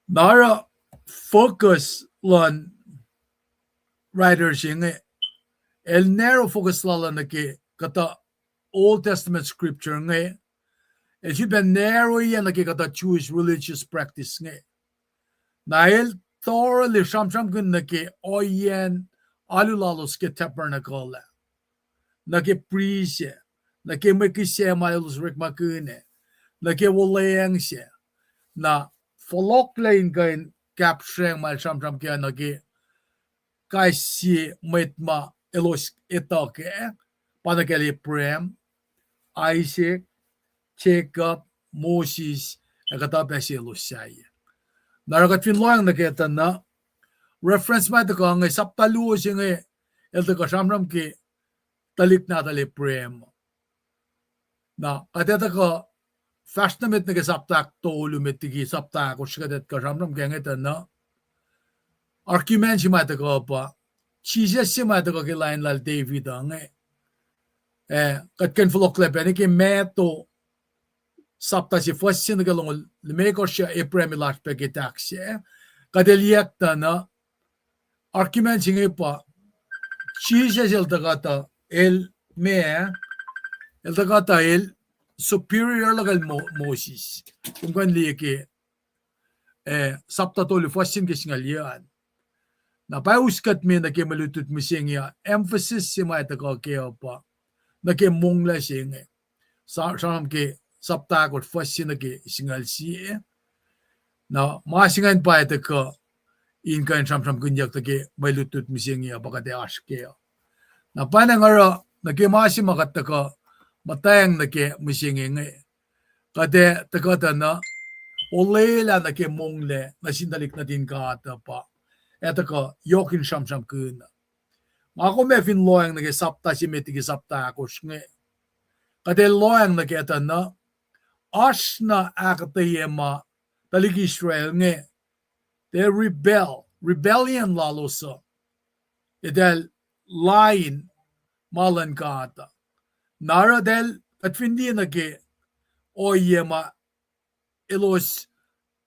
Na oruh focus luhn writer se inge, el narrow focus lal uh nuh ke kuhtuh Old Testament scripture inge, el sifilpac narrow-iyac nuh ke kuhtuh Jewish religious practice inge. Na el thoroughly sramsramkihn nuh ke ohiyacn alu lalos ke tabernacle ah, nuh ke prist ah, nuh ke mwe kihsac ma elos orekmakihn ah, nuh ke wuhlweacng se. Na fohlohklac in kuh in kapsreng ma el sramsram kac nuh ke kais sie mwet ma elos etuh kac, pa nuh kacl Abraham, Isaac, Jacob, Moses, ac kuhtuh pac selos sahyac. Na oruh kuht fin lohacng nuh ke tuh na, reference ma tuhkuh inge, sapta luo se inge, el tuhkuh sramsram ke tuhlihk nahtuhl Abraham. Na kuht ac tuhkuh fahsr nuh met nuh ke sapta ahktolu met liki sapta ahkosr, kuht ac tuhkuh sramsram ke inge tuh na, argument se ma tuhkuh pa, Jisus se ma tuhkuh ke lain lal David uh inge. Eh, kuht kuh in fohlohklac pac nuh ke Matthew sapta se fuhs se nuh ke longoul limekohsr, Abraham el oasr pac ke tahk se. Kuht ac liyacack tuh na, argument se inge pa, Jisus el tuhkuh tuh, el ma, el tuhkuh tuh el superior luhkel Mo-, Moses. Kom kuh in liye ke, eh, sapta tolu fuhs se nuh ke singucul yuh an. Na pa us kuht me nuh ke mwe lutlut mihsenge uh, emphasis se ma tuhkuh kac uh pa nuh ke monglac se inge. Sa-, sramsram ke sapta ahkosr fuhs se nuh ke singucul sie. Na ma se ingacn pa tuhkuh in kuh in sramsramkihnyuck nuh ke mwe lutlut mihsenge uh pa kuht ac oasr kac uh. Na pa nga oruh nuh ke ma se ma kuht tuhkuh muhtwacng nuh ke mihsenge inge, kuht ac tuhkuh tuh na olwelah nuh ke monglac nuh sin tuhlihk nuhtin God uh pa ac tuhkuh yohk in sramsramkihn. Nga kom ac fin lohacng nuh ke sapta se met liki sapta ahkosr inge, kuht ac lohacng nuh ke tuh na oasr na ahkuhtweyac ma tuhlihk Israel inge, they rebel, rebellion lalos uh, eltahl lain ma luhn God uh. Na oruh eltahl, kuht fin liye nuh ke ohiyac ma elos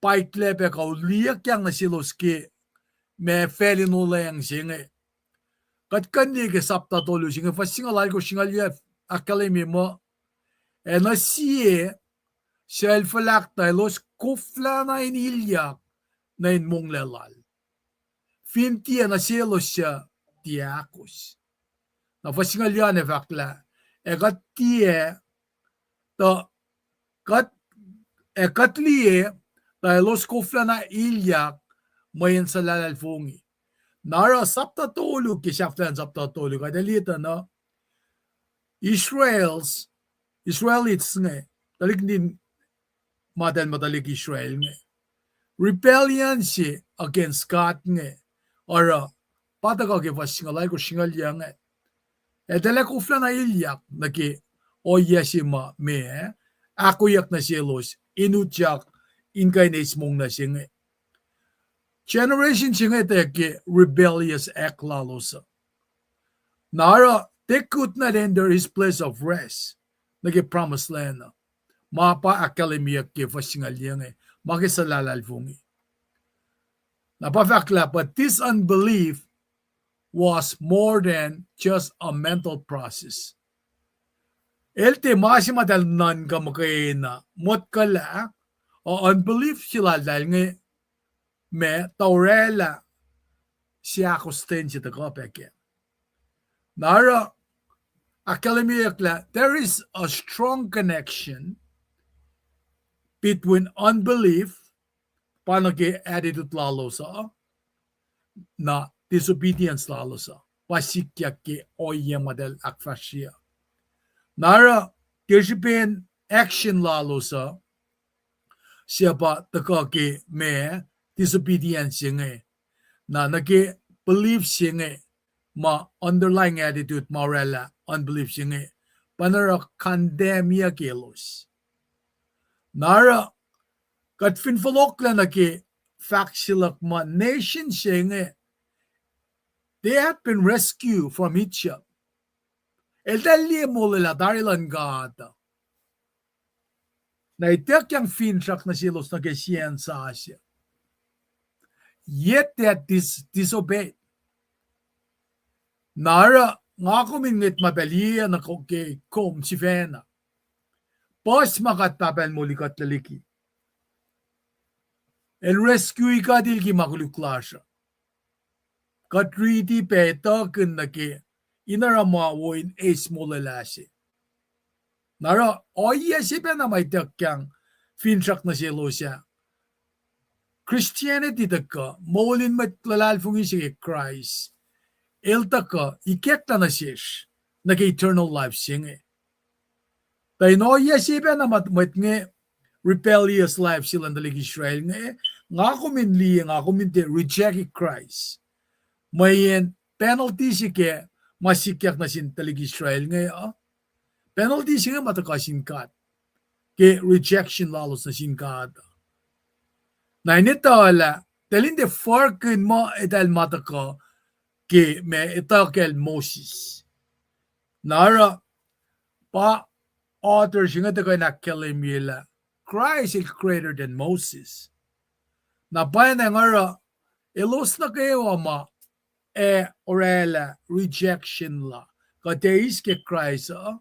paiklac pac kuh liyeyuckyang nuh selos ke ma facl in olweacng se inge. Kuht kuh in liye ke sapta tolu se inge, fuhs singucul alkosr, singucul yuh, ahkkahlwemye muh, ac nuh sie suc el fuhlahktuh elos koflahna in ilyak nuh in monglac lal, fin tiac nuh selos suc tiac ahkos. Na fuhs singucul yuh an ac fahk lah, ac kuht tiac, tuh, kuht, ac kuht liye tuh elos koflahna ilyak mweyen suhlahlahlfongi. Na oruh sapta tolu, ke sahflahiyacn sapta tolu, kuht ac liye tuh na Israels, Israelites inge, tuhlihk nuhtin ma eltahl muh tuhlihk Israel inge, rebellion se against God inge, oruh pa tuhkuh ke fuhs singucul alkosr, singucul yuh inge, eltahl ac koflahna ilyak nuh ke ohiyac se ma meac, ahkoeyuck nuh selos in utyak in kuh in eis monglac se inge. Generation se inge tiac ke rebellious act lalos uh. Na oruh they could not enter his place of rest, nuh ke promised land uh, ma pa ahkkahlwemyeyuck ke fuhs singucul yuh inge, ma ke suhlahlahlfongi. Na pa fahk lah, but this unbelief was more than just a mental process. El tiac ma se ma eltahl nuhnkuh muhkwena, motkuhlah, uh, unbelief se laltahl inge, ma tuh orwaclah seahkostwen se tuhkuh pac kac. Na oruh ahkkahlwemyeyuck lah there is a strong connection between unbelief, pa nuh ke attitude lalos uh, na disobedience lalos uh, pa sikyak ke ohiyac ma eltahl ahkfahsrye. Na oruh ke srihpen action lalos uh, suc pa tuhkuh ke ma disobedience se inge. Na nuh ke belief se inge, ma underlying attitude ma oraclah unbelief se inge, pa na oruh condemn-yuck elos. Na oruh, kuht fin fohlohklac nuh ke fahk se luhk muh nation se inge, they had been rescued from Egypt. Eltahl liye molwelah tari luhn God uh. Na ituckyang finsrak nuh selos nuh ke sie acn sasuc. Yet they had dis-, disobeyed. Na oruh nga kom in ngwet ma pac liye nuh ke kom sifacna. Puhs ma God Pahpah El moli kuhtlac liki. El rescue kuht liki ma koluk lasr uh. Kuht riti pac etuhkihn nuh ke in oruh ma wo in eis molwelah se. Na oruh ohiyac se pacna ma ituckyang finsrak nuh selos ah. Christianity tuhkuh, moul in mwet luhlahlfongi se ke Kraist, el tuhkuh ikacklah nuh sesr nuh ke eternal life se inge. Tuh in ohiyac se pacna ma mwet inge rebellious life se luhn tuhlihk Israel inge, nga kom in liye, nga kom in tiac reject Kraist. Mweyen penalty se ke ma sikyak nuh sin tuhlihk Israel inge uh. Penalty se inge ma tuhkuh sin God ke rejection lalos nuh sin God. Na in etuh lah eltahl in tiac fahkihn muh eltahl ma tuhkuh ke ma etuh kacl Moses. Na oruh pa author se inge tuhkuh in ahkkahlwemye lah Christ is greater than Moses. Na pwacnwacng oruh elos nuh kwewa ma ac oraclah rejection la kuht ac eis ke Kraist uh,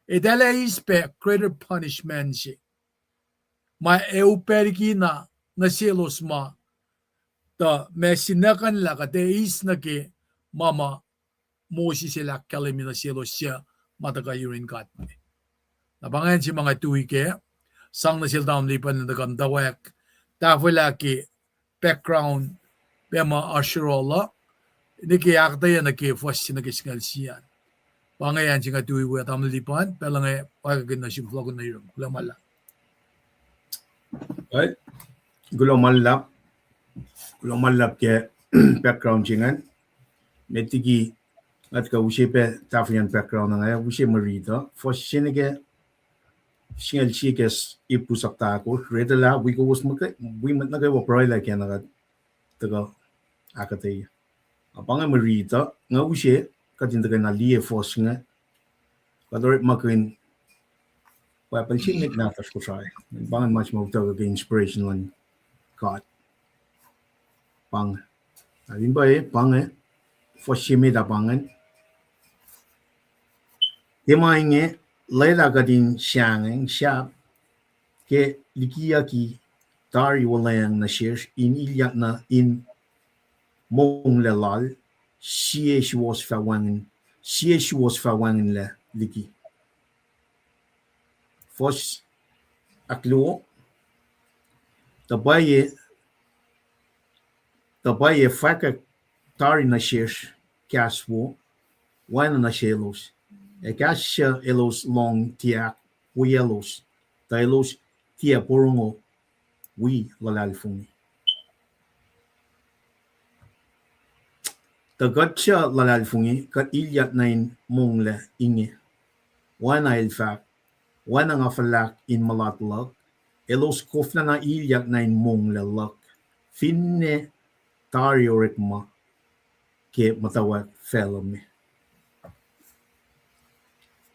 eltahl ac eis pac greater punishment se ma ac upac likina nuh selos ma tuh ma sinuckuhnlah kuht ac eis nuh ke ma ma Moses el ahkkahlwemye nuh selos suc ma tuhkuh yurin God me. Na pa ingacn se ma nga tui kac, sang nuh sel tamuhlwel Lipan in tuhkuh muhtwacwacack tahfwelah ke background pac ma oasr yohrohl uh, nwe ke ahkuhtweyac nuh ke fuhs se nuh ke singucul sie an. Pa inge acn se nga tui we tamuhlwel Lipan, pacl inge pwacye kuh in nuh sum fohlohkihn nuh yurum. Kuloh ma luhlahp. Kuloh ma luhlahp. Kuloh ma luhlahp ke background se ingacn. Met liki nga tuhkuh use pac tahfwelah background inge, use mwe riti uh. Fuhs se nuh ke singucul sie ke Ipru sapta ahkosr, retuhlah wi kowos, wi mwet nuh kwewa pruhelah ke na kuht tuhkuh ahkuhtweyac. Na pa inge mwe riti uh, nga use, kuht in tuhkuh na liye fuhs inge. Kuht orekmakihn Bible se met nahtuhsr Kosrae. Pa ingacn ma se ma utuckuh ke inspiration luhn God. Pa inge. Na fin pwacye, pa inge, fuhs se met ah pa ingacn. Ke ma inge, lwelah kuht in sahngweng sahp ke likiyucki tari wuhlweacng nuh sesr in ilyak nuh in monglac lal, sie suwos fah wacngihn, sie suwos fah wacngihnlac liki. Fuhs ahkluo, tuh pwacye, tuh pwacye fahkwack tari nuh sesr kahs wo, oacna nuh selos. Ac kahs suc elos lohng tiac ahkwoyelos, tuh elos tiac porongo wi luhlahlfongi. Tuh kuht suc luhlahlfongi, kuht ilyak nuh in monglac inge. Oacna el fahk, oacna nga fuhlahk in mulat luhk, elos koflacna ilyak nuh in monglac luhk, finne tari orekma ke muhtwacwacack facluh me.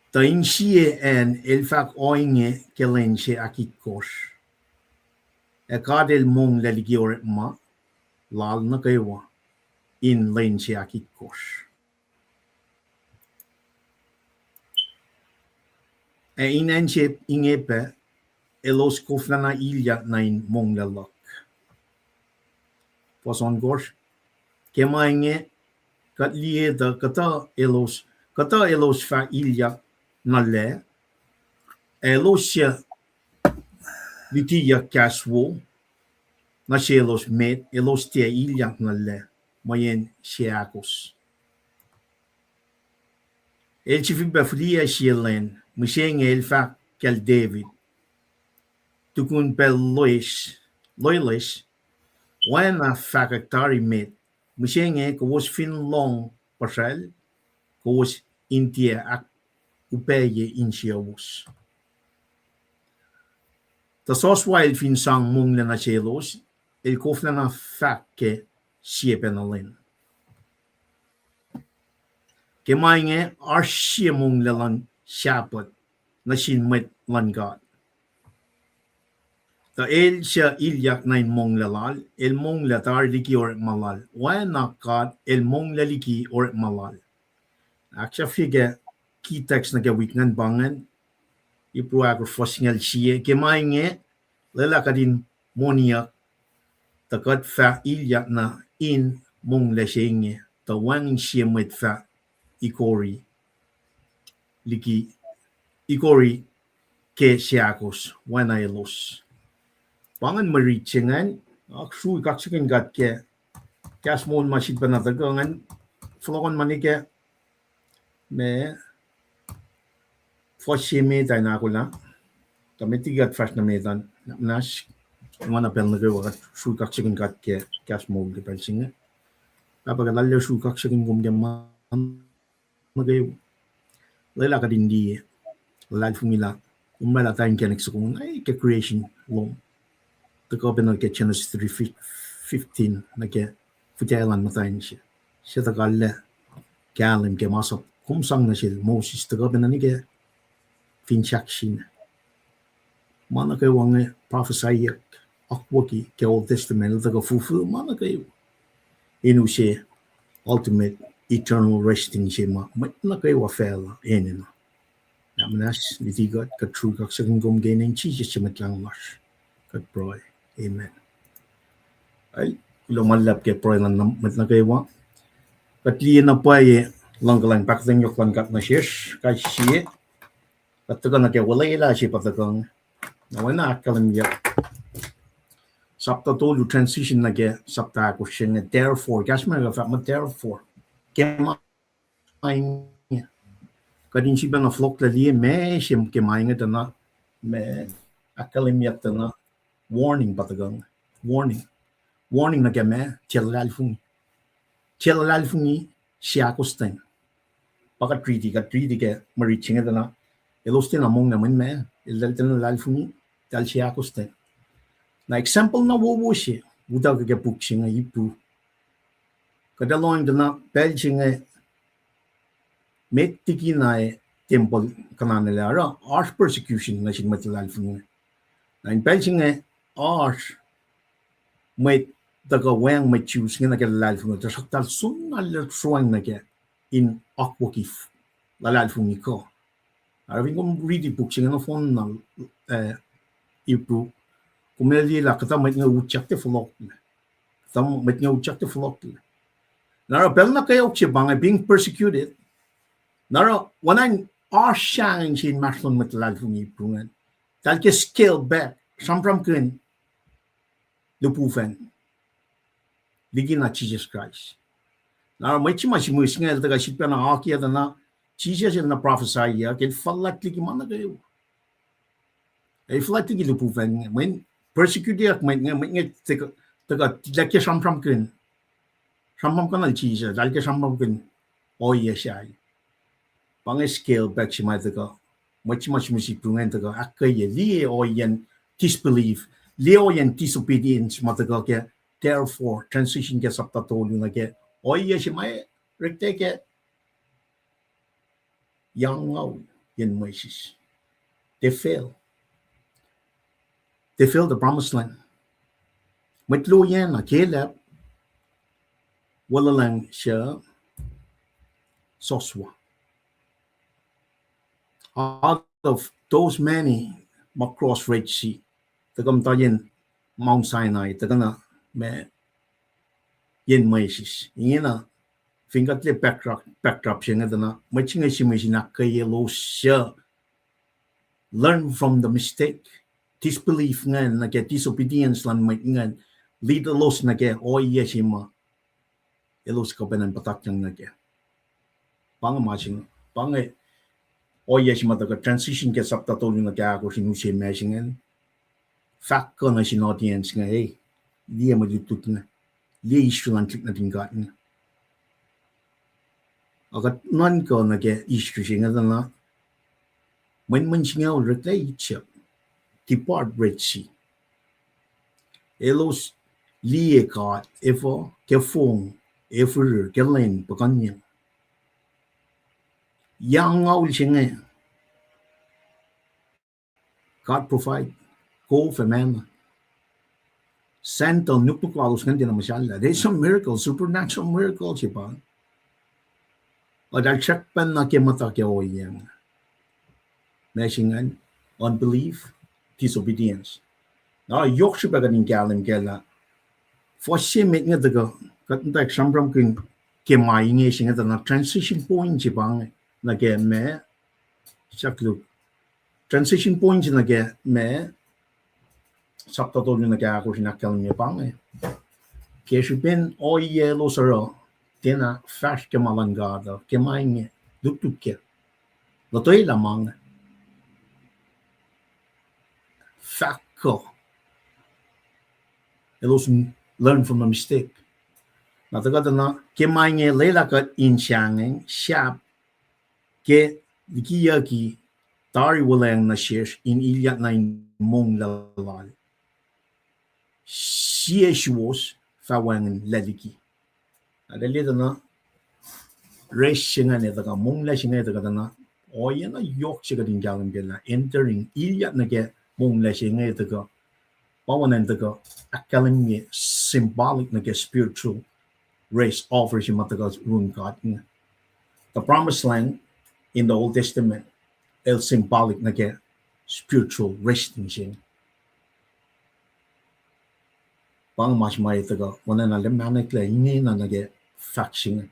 Tuh in sie acn el fahk ohinge ke lwen se ahkitkohsr. Ac God el monglac liki orekma lal nuh kwewa in lwen se ahkitkohsr. Ac in acn se inge pac, elos koflacna ilyak nuh in monglac luhk. Fuhs ohnkohsr, ke ma inge kuht liye tuh kuhtuh elos, kuhtuh elos fah ilyak nuh lac, ac elos suc likiyuck kahs wo nuh selos met, elos tiac ilyak nuh lac, mweyen seahkos. El sifilpac fihliyac sie lwen, mihsenge el fahk kacl David, tukun pacl loes, loeloes, oacna fahkwack tari met, mihsenge kowos fin lohng puhsracl, kowos in tiac ahk upacye insiyowos. Tuh Joshua el fin sang monglac nuh selos, el koflacna fahk ke sie pacna lwen. Ke ma inge oasr sie monglac luhn Sahpuht nuh sin mwet luhn God. Tuh el suc ilyak nuh in monglac lal, el monglac tari liki orekma lal. Oacna God el monglac liki orekma lal. Ahksahfye ke key text nuh ke wik ingacn pa ingacn, Hebrew ahkosr fuhs singucul sie, ke ma inge, lwelah kuht in moniyuck, tuh kuht fah ilyak nuh in monglac se inge, tuh wacngihn sie mwet fah ikori liki, ikori ke seahkos, oacna elos. Pa ingacn mwe rit se ingacn, oak srui kaksakihn God ke kahs moul ma sifilpacna tuhkuh ingacn, fohlohkohn ma nuh ke, ma, fuhs se met ah in ahkolah, tuh met liki kuht fahsr nuh met an, muhnahs, oacna pacl nuh kwewa kuht srui kaksakihn God ke kahs moul ke pacl se inge. Pahpah, kuht arlac srui kaksakihn kom ke ma nuh kwewa. Lwelah kuht in liye, luhlahlfongi lah kom oraclah tari inkacnek soko an ke creation lom. Tuhkuh pacna ke Genesis three fifteen nuh ke fihtac elan muhtwacn se, suc tuh kahlwem kahlwem ke masap kom sang nuh sel Moses, tuhkuh pacna nuh ke fin sahk se inge. Ma nuh kwewa inge prophecyeyuck, akwucki ke Old Testament el tuhkuh fulfill ma nuh kwewa. In use ultimate eternal resting se ma mwet nuh kwewa facluh enenuh. Na muhnahs luti kuht, kuht srui kaksakihn kom ke inen Jisus se Mwet Lahngo lasr, kuht pruhe. Amen. Ac kuloh ma luhlahp ke pruhe luhn mwet nuh kwewa. Kuht liye na pwacye luhngkuhlwacng pahkotwen yohk luhn God nuh sesr kais sie. Kuht tuhkuh nuh ke olwelah se pa tuhkuh inge. Na oacna ahkkahlwemyeyuck, sapta tolu transition nuh ke sapta ahkosr se inge, therefore. Kahs ma kuh fahk muh therefore. Ke ma inge, kuht in sifilpacna fohlohklac liye ma se ke ma inge tuh na, ma ahkkahlwemyeyuck tuh na, warning pa tuhkuh inge. Warning. Warning nuh ke ma, tiac luhlahlfongi. Tiac luhlahlfongi seahkostwen. Pa kuht riti, kuht riti ke mwe rit se inge tuh na, elos tiacna monglac mweyen ma, eltahl tiacna luhlahlfongi, eltahl seahkostwen. Na example na wowo se utuckuh ke puk se inge Hebrew. Kuht ac lohng tuh na pacl se inge met liki na tempuhl kuhnanalac oruh oasr persecution nuh sin mwet luhlahlfongi. Na in pacl se inge oasr mwet tuhkuh weacng mwet Jew se inge nuh ke luhlahlfongi, tuhsruhktuh soenna luhsroacng nuh ke in akwucki luhlahlfongi kuh. Oruh fin kom riti puk se inge nohfohn na, eh, Hebrew, kom liye lah kuhtuh mwet inge utyak tiac fohlohklac. Kuhtuh mwet inge utyak tiac fohlohklac. Na oruh pacl nuh kweok se pa inge being persecuted. Na oruh oacna in oasr sahngweng se inmahsrlon mwet luhlahlfongi Hebrew ingacn, eltahl ke scale back, sramsramkihn lihpufacn liki na Jisus Kraist. Na oruh mwet se ma sihmihs inge el tuhkuh sifilpacna akiyac tuh na Jisus el na prophesyyuck, el fuhlwact liki ma nuh kwewa. El fuhlwact liki lihpufacn inge, mweyen persecuteyuck mwet inge, mwet inge tuhkuh, tuhkuh, eltahl ke sramsramkihn, sramsramkihn Jisus, eltahl ke sramsramkihn ohiyac sahyac. Pa inge scale back se ma tuhkuh, mwet se ma sihmihs Hebrew ingacn tuhkuh ahkkweye, liye ohiyacn disbelief, liye ohiyacn disobedience ma tuhkuh ke, therefore, transition ke sapta tolu nuh ke ohiyac se ma oreklac ke yac angngaul yen Moses. They fail. They fail the promised land. Mwet loyacna Caleb, Wolalang se Joshua. Out of those many ma cross Red Sea, tuhkuh muhta yen Mount Sinai, tuhkuh na ma yen Moses. Ingena, fin kuht liye backdrop, backdrop se inge tuh na, mwet se inge sihmihs in ahkkweye elos suc learn from the mistake. Disbelief ingacn nuh ke disobedience luhn mwet ingacn, lead elos nuh ke ohiyac se ma elos kuh pacna in puhtatyang nuh kac. Pa inge ma se inge, pa inge ohiyac se ma tuhkuh transition ke sapta tolu nuh ke ahkosr in use ma se ingacn. fahk kuh nuh sin audience inge, ei, liye mwe lutlut inge, liye history luhn tuhlihk nuhtin God inge. Ac kuht nuhnkuh nuh ke history se inge tuh na, mwenmwen singucul oreklac Egypt, depart Red Sea. Elos liye God efuh ke fong, efuh ke lwen puhkuhnyuck. Yac angngaul se inge, God provide, kof ac manna. Sandal, nuknuk lalos ingacn tiacna muhsahllah. There's some miracle, supernatural miracle se pa. Eltahl srackpacna ke muhta ke ohiyac inge. Ma se ingacn, unbelief, disobedience. Na yohk srihpac kuht in kahlwem kac lah fuhs se met inge tuhkuh, kuht in tuh sramsramkihn ke ma inge se inge tuh na transition point se pa inge nuh ke ma, sahk luk, transition point se nuh ke ma, sapta tolu nuh ke ahkosr in ahkkahlwemye pa inge. Ke srihpen ohiyac elos oruh, tiacna fahsr ke ma luhn God uh, ke ma inge, lutlut kac, lotwelah ma inge, fahk kuh, elos learn from the mistake. Na tuhkuh tuh na ke ma inge lwelah kuht in sahngweng, sahp ke likiyucki tari wuhlweacng nuh sesr in ilyak nuh in monglac lal. Sie suwos fah wacngihnlac liki. Na tuh liye tuh na, rest se ingacn tuhkuh, monglac se inge tuhkuh tuh na, ohiyac na yohk se kuht in kahlwem kac lah entering, ilyak nuh ke monglac se inge tuhkuh, pa oacna in tuhkuh ahkkahlwemye symbolic nuh ke spiritual rest offer se ma tuhkuh run God inge. The promised land in the Old Testament, el symbolic nuh ke spiritual resting se inge. Pa inge ma se ma tuhkuh oacna na lem mahneklac ingena nuh ke fahk se inge.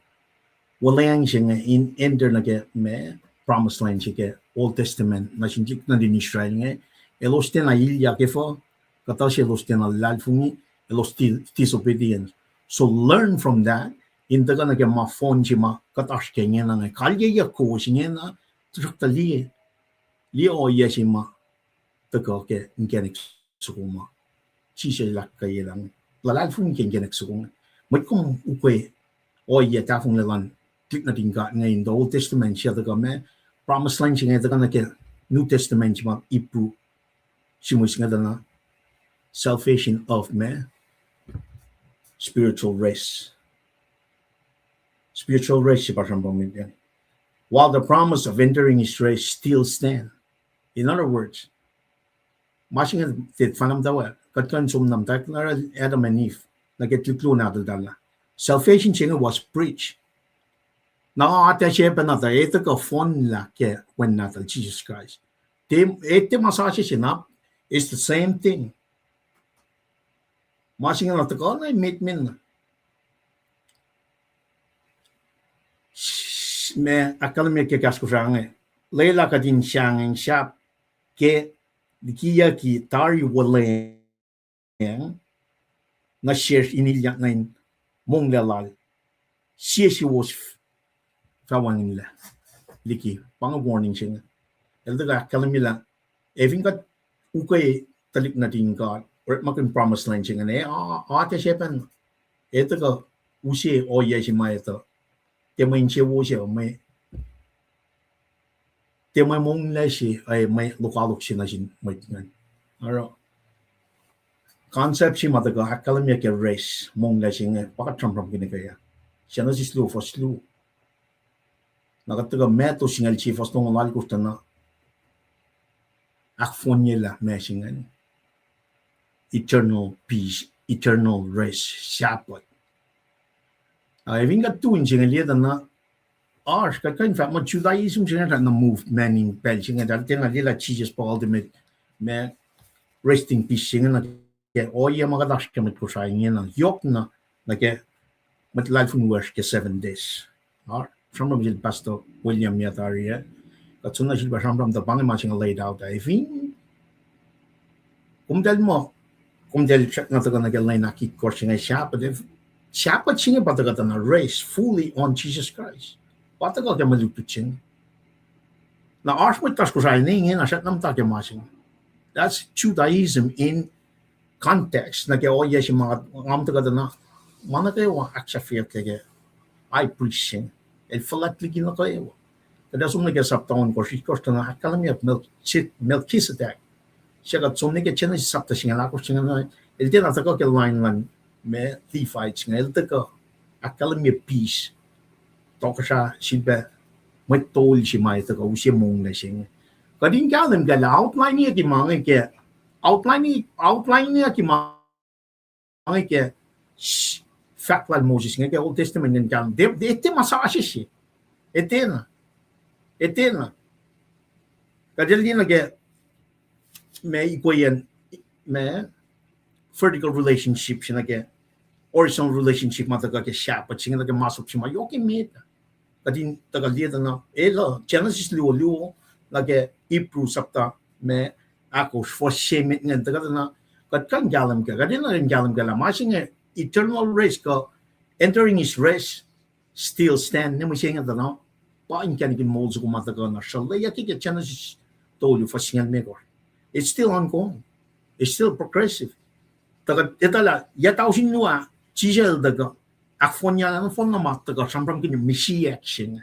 Wuhlweacng se inge in enter nuh ke ma promised land se ke Old Testament nuh sin tuhlihk nuhtin Israel inge, elos tiacna ilyak efuh, kuhtuh se elos tiacna luhlahlfongi, elos di-, disobedience. So learn from that, in tuhkuh nuh ke ma fohn se ma kuht oasr ke ingena inge. Kalyeyuck kowos ingena, tuhsruhktuh liye, liye ohiyac se ma tuhkuh ke inkacnek soko ma Jisus el ahkkweye lah, luhlahlfongi ke inkacnek soko inge. Mwet kom ukwe ohiyac tahfonglac luhn tuhlihk nuhtin God inge in the Old Testament se tuhkuh ma, promised land se inge tuhkuh nuh ke New Testament se ma Hebrew, sihmihs inge tuh na, salvation of ma, spiritual rest. Spiritual rest se pa sramsram inge. While the promise of entering his rest still stand. In other words, ma se inge tiac fahna muhtwacwacack, kuht kuh in som na muhtwacwacack, Adam and Eve, nuh ke tuhlihk luo nahtuhltahl ah. Salvation se inge was preached. Na atac se pacna tuh, e tuhkuh fohnlah ke Wen Nahtuhl Jisus Kraist. Tiac, e tiac ma sasuc se na, it's the same thing. Ma se inge na tuhkuh na emet me na. Ma ahkkahlwemye ke kahs Kosrae inge, lwelah kuht in sahngweng sahp ke likiyucki tari wuhlweacng nuh sesr in ilyak nuh in monglac lal. Sie suwos fah wacngihnlac liki. Pa inge warning se inge. El tuhkuh ahkkahlwemye lah, e fin kuht ukwe tuhlihk nuhtin God, orekmakihn promised land se inge, e, a, atac se pacna. E tuhkuh use ohiyac se ma etuh. Tiac mwe insewowo se, mwe, tiac mwe monglac se, ac mwe lokoalok se nuh sin mwet ingacn. Oruh concept se ma tuhkuh ahkkahlwemye ke rest, monglac se inge, pa kuht sramsramkihn ke ah, Genesis luo fuhs luo. Na kuht tuhkuh Mattu singucul sie fuhs longoul alkosr tuh na ahkfohnyelah ma se ingacn, eternal peace, eternal rest, Sabbath. A, e fin kuht tu in se inge liye tuh na, oasr, kuht kuh in fahk muh Judaism se inge tuh na movement in pacl se inge, tuh tiacna liye lah Jisus pa ultimate ma, resting peace se inge na ke ohiyac ma kuht oasr ke mwet Kosrae ingena, yohkna nuh ke mwet luhlahlfongi wiyacsr ke seven days. Oruh sramsram sel Pastor William yac tari ah, kuht soenna sifilpac sramsram tuh pa inge ma se inge laid out ah. E fin komtahl muh, komtahl srackna tuhkuh nuh ke lwen ahkitkohsr se inge Sabbath, Sabbath se inge pa tuhkuh tuh na rest fully on Jesus Christ. Pa tuhkuh ke mwe lutlut se inge. Na oasr mwet lasr Kosrae ne ingena srackna muhta ke ma se inge. That's Judaism in context nuh ke ohiyac se ma nga muhta kuht na, ma nuh kwewa ahksahfyeyucklac ke high priest se inge. El fuhlwact liki nuh kwewa. Kuht ac som nuh ke sapta ohnkohsr, itkohsr tuh na ahkkahlwemyeyuck Melchis-, Melchizedek. Suc kuht som nuh ke Genesis sapta singucul ahkosr se inge, el tiacna tuhkuh ke line luhn ma Levites inge, el tuhkuh ahkkahlwemye peace. Tohkohsrah sifilpac mwet tol se ma tuhkuh use monglac se inge. Kuht in kahlwem kac lah outline-iyucki ma inge ke, outline, outline-iyucki ma inge ke s-, fahk lal Moses inge ke Old Testament ingacn kahlwem. Tiac, tiac ma sasuc se. Tiacna. Tiacna. Kuht ac liye nuh ke ma equation, ma vertical relationship se nuh ke horizontal relationship ma tuhkuh ke shepherd se inge nuh ke masap se ma yohk emet. Kuht in tuhkuh liye tuh na, el uh, Genesis luo luo, nuh ke Hebrew sapta ma ahkosr, fuhs se emet ingacn, tuhkuh tuh na, kuht kuh in kahlwem kac, kuht enenuh in kahlwem kac lah ma se inge eternal rest kuh entering his rest, still stand, ne mihsenge tuh na, pa inkacnek in moul soko ma tuhkuh na sruhlyucki ke Genesis tolu fuhs singucul limekohsr. It's still ongoing. It's still progressive. Tuhkuh etuh lah yac tausin luo ah, Jisus el tuhkuh ahkfohnyelah nohfohn na ma tuhkuh sramsramkihn Messiah se inge,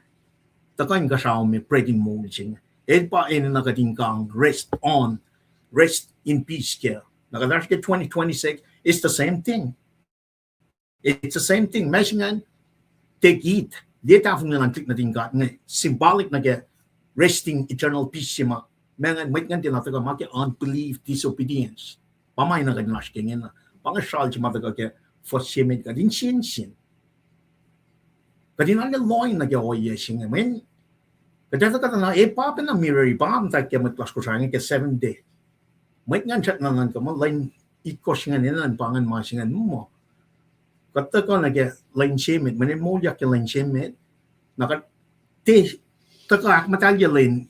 tuhkuh inkuhsrao me bread in moul se inge. El pa enenuh kuht in kang rest on, rest in peace kac. Na kuht oasr ke twenty twenty-six, it's the same thing. It's the same thing. Ma se ingacn, take it. Liye tahfonglac luhn tuhlihk nuhtin God inge symbolic nuh ke resting eternal peace se ma, ma ingacn, mwet ingacn tiacna tuhkuh ma ke unbelief, disobedience. Pa ma enenuh kuht in oasr ke ingena. Pa inge sral se ma tuhkuh ke fuhs se emet, kuht in sensen. Kuht in arlac lohng nuh ke ohiyac se inge. Mweyen kuht etuh kuht na, e pa pacna mirror, pa muhta ke mwet lasr Kosrae inge ke seven day. Mwet ingacn srackna nuhnkuh muh lwen itkohsr ingacn enenuh in pa ingacn ma se ingacn muh, kuht tuhkuh nuh ke lwen se emet, mweyen moulyak ke lwen se emet. Na kuht tiac tuhkuh ahkmuhtahlye lwen,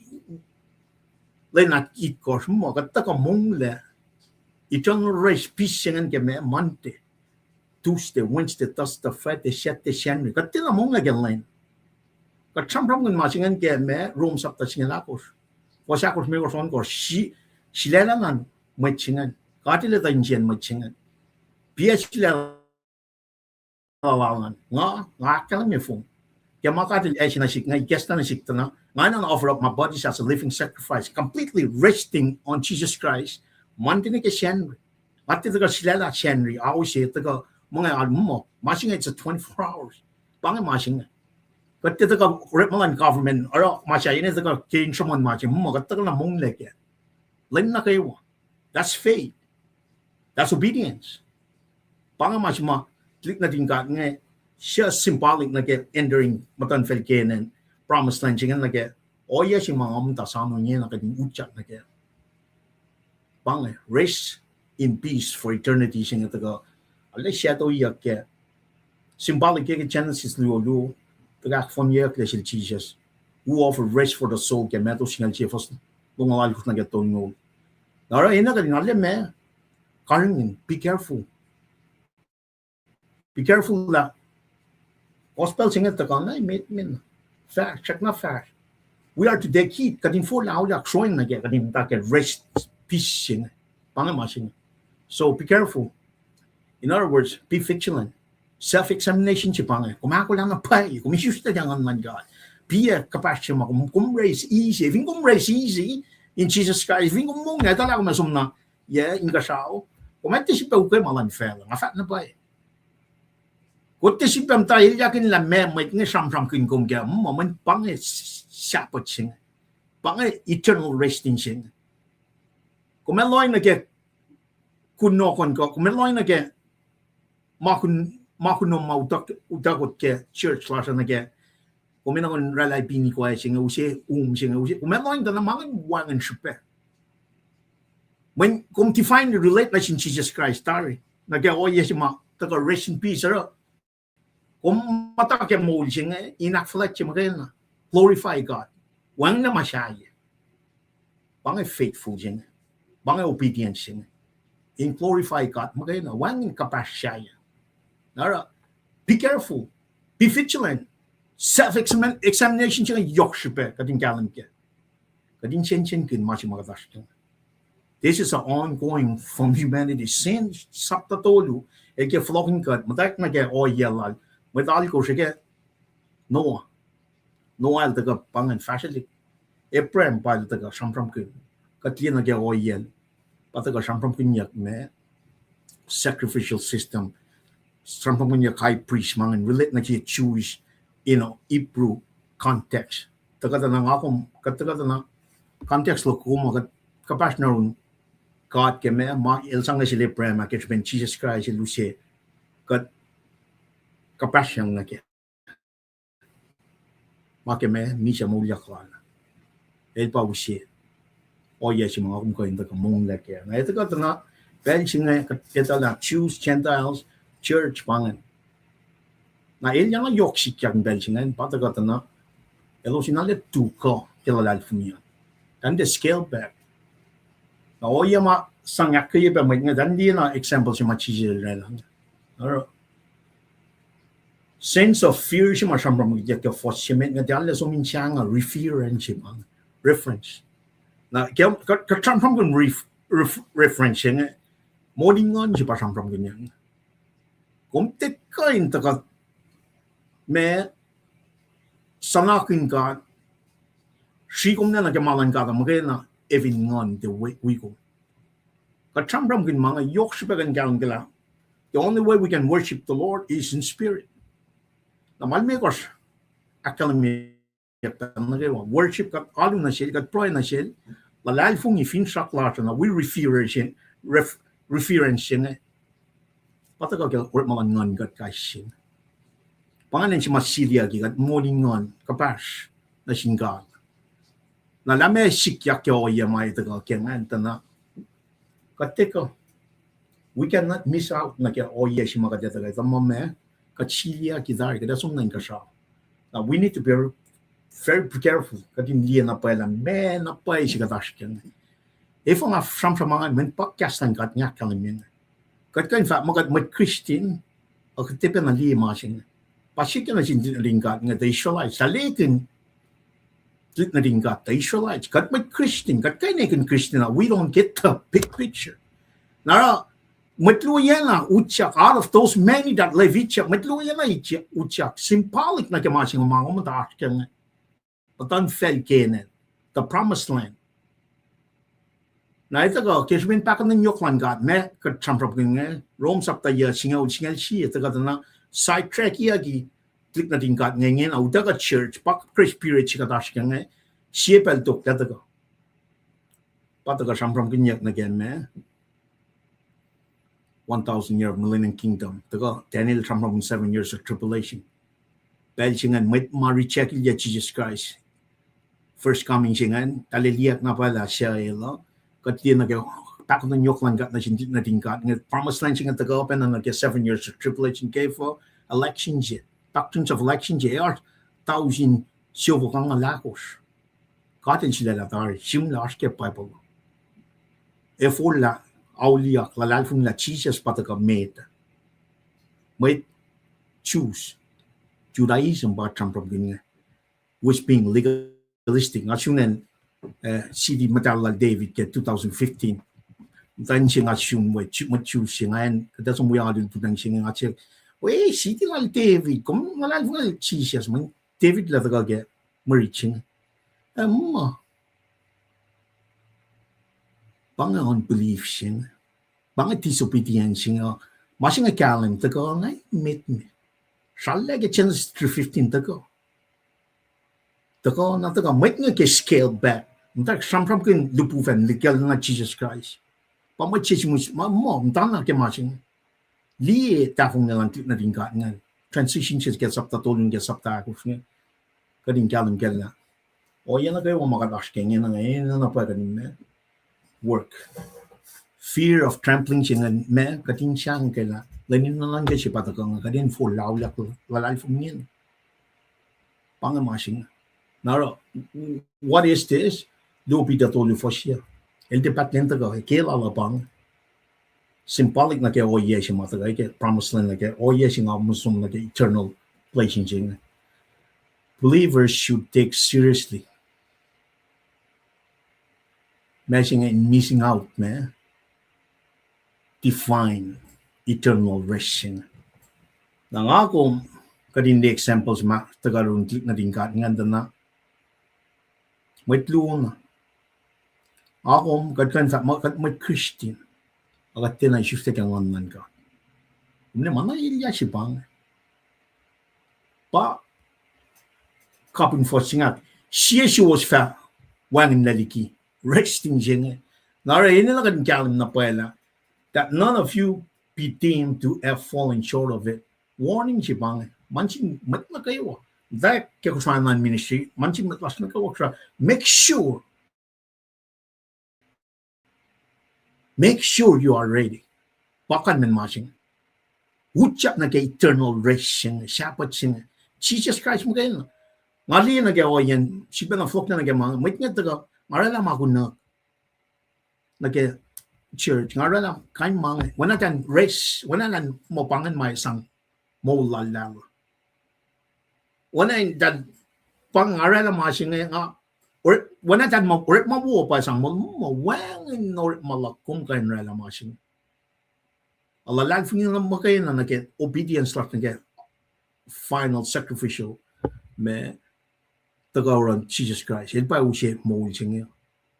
lwen ahkitkohsr muh kuht tuhkuh monglac eternal rest, peace se ingacn ke ma Monday, Tuesday, Wednesday, Thursday, Friday, Saturday, Sunday. Kuht tiacna monglac ke lwen. Kuht sramsramkihn ma se ingacn ke ma Rom sapta singucul ahkosr, fuhs ahkosr, limekohsr, ohnkohsr, si-, sulaclah luhn mwet se ingacn. God El etuh insiyacn mwet se ingacn. Piac sulaclah lal an. Nga, nga ahkkahlwemye fong. Ke ma God El ase nuh sihk, nga ikacslah nuh sihk tuh na, nga enenuh offer up my bodies as a living sacrifice, completely resting on Jesus Christ. Monday nuh ke Sacnri. Nga tiac tuhkuh sulaclah Sacnri, ao se tuhkuh, ma inge, muh, ma se inge it's a twenty-four hours. Pa inge ma se inge. Kuht tiac tuhkuh orekma luhn government, oruh ma se inge tuhkuh ke in sruhmuhn ma se, muh kuht tuhkuh na monglac kac lwen nuh kwewa. That's faith. That's obedience. Pa inge ma se ma tuhlihk nuhtin God inge, suc symbolic nuh ke entering muhtuhnfacl Canaan, promised land se inge nuh ke ohiyac se ma nga muhta soano ingena kuht in utyak nuh kac. Pa inge rest in peace for eternity se inge tuhkuh arlac shadow-iyuck ke symbolic ke, ke Genesis luo luo, tuhkuh ahkfohnyeiyucklac sel Jesus, who offered rest for the soul ke Matthew singucul sie fuhs longoul alkosr nuh ke tolngoul. Na oruh enenuh kuht in arlac ma karihngihn, be careful. Be careful lah gospel se inge tuhkuh na met, met, fahsr, srackna fahsr. We are to take heed, kuht in forlah auliyak sroacng nuh ke, kuht in muhta ke rest, peace se inge. Pa inge ma se inge. So be careful. In other words, be vigilant. Self-examination se pa inge. Kom ahkolah na pwacye, kom isuslac ke Nguhn luhn God. Piac kuhpahsr se ma kom, kom raise easy. Fin kom raise easy in Jesus Christ, fin kom monglac, etuh lah kom ac som na, yac, inkuhsrao, kom ac tiac sifilpac ukwe ma luhn facluh, nga fahk na pwacye. Kom tiac sifilpac muhta elyahkihn lah meac mwet inge sramsramkihn kom kac, muh mweyen pa inge Sabbath se inge. Pa inge eternal resting se inge. Kom ac lohng nuh ke kunohkohn kuh, kom ac lohng nuh ke ma kunom ma utuck, utuckot ke church lasr uh nuh ke, kom enenuh in oraclah pin ikoac se inge, use um se inge, use, kom ac lohng tuh na ma inge wacngihn srihpac. Mweyen kom divinely relate nuh sin Jesus Christ tari, nuh ke ohiyac se ma tuhkuh rest in peace, oruh kom muhta ke moul se inge in ahkfuhlwactye muhkwena, glorify God. Wacngihn ma sahyac. Pa inge faithful se inge. Pa inge obedience se inge. In glorify God muhkwena, wacngihn kuhpahsr sahyac. Na oruh, be careful, be vigilant. Self-examination se inge yohk srihpac kuht in kahlwem kac. Kuht in sensenkihn ma se ma kuht oasr ke inge. This is an ongoing from humanity. Sin, sapta tolu, el ke fohlohkihn kuht, muhtwacwacack nuh ke ohiyac lal, mwet alkosr ke Noah. Noah el tuhkuh pa ingacn fahsrwelihk. Abraham pa el tuhkuh sramsramkihn. Kuht liye nuh ke ohiyac, pa tuhkuh sramsramkihnyuck ma sacrificial system. Sramsramkihnyuck high priest ma ingacn relate nuh ke Jewish, you know, Hebrew context. Tuhkuh tuh na nga kom, kuht tuhkuh tuh na context luhk kom, kuht kuhpahsr na run God ke ma, ma el sang nuh sel Abraham ah ke srihpen Jisus Kraist el use, kuht kuhpahsryang nuh ke ma ke ma misac moulyak lal. El pa use ohiyac se ma nga kom kuh in tuhkuh monglac kac. Na el tuhkuh tuh na pacl se inge kuht etuh lah Jews, Gentiles, church pa ingacn. Na el na yohk sikyak in pacl se ingacn, pa tuhkuh tuh na elos in arlac tuhkuh ke luhlahlfongi an. Tari the scale back. Na ohiyac ma sang ahkkweye pac mwet inge, tari liye na example se ma Jisus el oraclah. Oruh sense of fear se ma sramsramkihnyuck ke fuhs se met inge, tiac arlac som in sang uh, reference se ma, reference. Na ke kuht, kuht sramsramkihn ref-, ref-, reference se inge, moul in nguhn se pa sramsramkihnyuck. Kom tiac kuh in tuhkuh ma suhnakihn God, srihkomlac nuh ke ma luhn God uh muhkwena evin nguhn tiac wi-, wi kom. Kuht sramsramkihn ma inge yohk srihpac kuh in kahlwem ke lah the only way we can worship the Lord is in spirit. Na ma limekohsr ahkkahlwemye nuh kwewa, worship kuht alu nuh sel, kuht pruhe nuh sel, luhlahlfongi, finsrak lasr uh na wi reference, ref-, reference se inge. Pa tuhkuh ke orekma luhn nguhn kuht kais sie. Pa ingacn se ma siliyucki kuht moul in nguhn kuhpahsr nuh sin God. Na lah ma sikyak ke ohiyac ma el tuhkuh ke ingacn tuh na kuht tiac kuh, we cannot miss out nuh ke ohiyac se ma kuht etuh kuh, tuh ma ma kuht siliyucki tari kuht ac som nuh inkuhsrao. Now we need to be very, very careful. Kuht in liye na pwacye lah ma na pwacye se kuht oasr ke inge. Efuh nga sramsram ma ingacn, mweyen pa kahs luhn God inge ahkkahlwemye inge. Kuht kuh in fahk muh kuht mwet Christian, ac kuht tiac pacna liye ma se inge. Pa sikyak nuh sin tuhlihk nuhtin God inge, the Israelites, tuhlihk nuhtin God, the Israelites. Kuht mwet Christian, kuht kuh in ekihn Christian, we don't get the big picture. Na oruh mwet luo na utyak, out of those many that left Egypt, mwet luo na utyak, symbolic nuh ke ma se inge ma kom muhta oasr ke inge. Muhtuhnfacl Canaan, the promised land. Na el tuhkuh ke srihpen pahkotwen yohk luhn God ma kuht sramsramkihn inge, Rome sapta yac singucul, singucul sie, tuhkuh tuh na sidetrackyucki tuhlihk nuhtin God inge, ingena utuckuh church, pa Presbyterian se kuht oasr ke inge, sie pacl tok lah tuhkuh. Pa tuhkuh sramsramkihnyuck nuh ke ma one thousand year millennium kingdom. Tuhkuh Daniel sramsramkihn seven years of tribulation. Pacl se ingacn mwet ma rejectlah Jesus Christ, first coming se ingacn, tahleliyack na pwacye lah suc el uh, kuht liye nuh ke pahkotwen yohk luhn God nuh sin tuhlihk nuhtin God inge, promised land se inge tuhkuh pacna nuh ke seven years of tribulation ke efuh? Election se, doctrines of election se, oasr tausin siofok angngaul ahkosr. God el sulaclah tari, sihmlac oasr ke Bible. Efuh lah auliyak, luhlahlfongi lah Jisus pa tuhkuh met. Mwet Jews, Judaism pa sramsramkihn inge, was being legalistic. Nga sun acn, eh, city muhtahl lal David ke two thousand fifteen. Muhtwacn se nga sun we, Ju-, mwet Jews se ingacn, kuht ac som wi alu lututacng se inge, nga se, we city lal David, kom luhlahlfongi Jisus, mweyen David el tuhkuh ke mwe rit se inge. Eh, ma pa inge unbelief se inge. Pa inge disobedience se inge. Ma se inge kahlwem tuhkuh inge met me. Srallah ke Genesis three fifteen tuhkuh. Tuhkuh na tuhkuh mwet inge ke scale back. Muhta sramsramkihn lihpufacn lihkacl na Jesus Christ. Pa mwet se simus, ma, ma, muhtana ke ma se inge. Liye tahfonglac luhn tuhlihk nuhtin God ingacn. Transition se ke sapta tolu nuh ke sapta ahkosr inge. Kuht in kahlwem kac lah ohiyac nuh kwewa ma kuht oasr ke inge, na, na pwacye kuht in ma work. Fear of trampling se ingacn ma kuht in sang kac lah lwen in nuhnuhnkuh se pa tuhkuh inge, kuht in fohlohklac luhlahlfongi inge. Pa inge ma se inge. Na oruh, what is this? Luo Peter tolu fuhs yac. El tiac pahtlac in tuhkuh, ke lal uh pa inge. Symbolic nuh ke ohiyac se ma tuhkuh ke promised land, nuh ke ohiyac se nga muh som nuh ke eternal place se inge. Believers should take seriously ma se inge in missing out ma define eternal rest se inge. Na nga kom, kuht in liye examples ma tuhkuh run tuhlihk nuhtin God ingacn tuh na mwet luo na. Nga kom, kuht kuh in fahk muh kuht mwet Christian, a kuht tiacna isuslac ke Nguhn luhn God. Kom ne ma na elyah se pa inge. Pa kapin fuhs se inge, sie suwos fah wacngihnlac liki resting se inge. Na oruh enenuh kuht in kahlwem na pwacye lah, that none of you be deemed to have fallen short of it. Warning se pa inge. Ma sin mwet nuh kwewa. Tuh ke kuht fin ministry, ma sin mwet lasr nuh kwewa, make sure Make sure you are ready. Pa kalmacn ma se inge. Utyak nuh ke eternal rest se inge, Sabbath se inge. Jisus Kraist muhkwena. Nga liye nuh ke ohiyacn, sifacna fohlohk nuh ke ma, mwet inge tuhkuh, nga oraclah ma kunuhk nuh ke church, nga oraclah kain ma inge, oacna tuh rest, oacna lah muh pa ingacn ma sang moul lal lah. Oacna tuh pa nga oraclah ma se inge nga, oacna tuh ma orekma wo pa sang moul, ma wacngihn orekma luhk kom kuh in oraclah ma se inge. A luhlahlfongi na muhkwena nuh ke obedience lasr nuh ke final sacrificial ma tuhkuh oruh Jisus Kraist. El pa use moul se inge.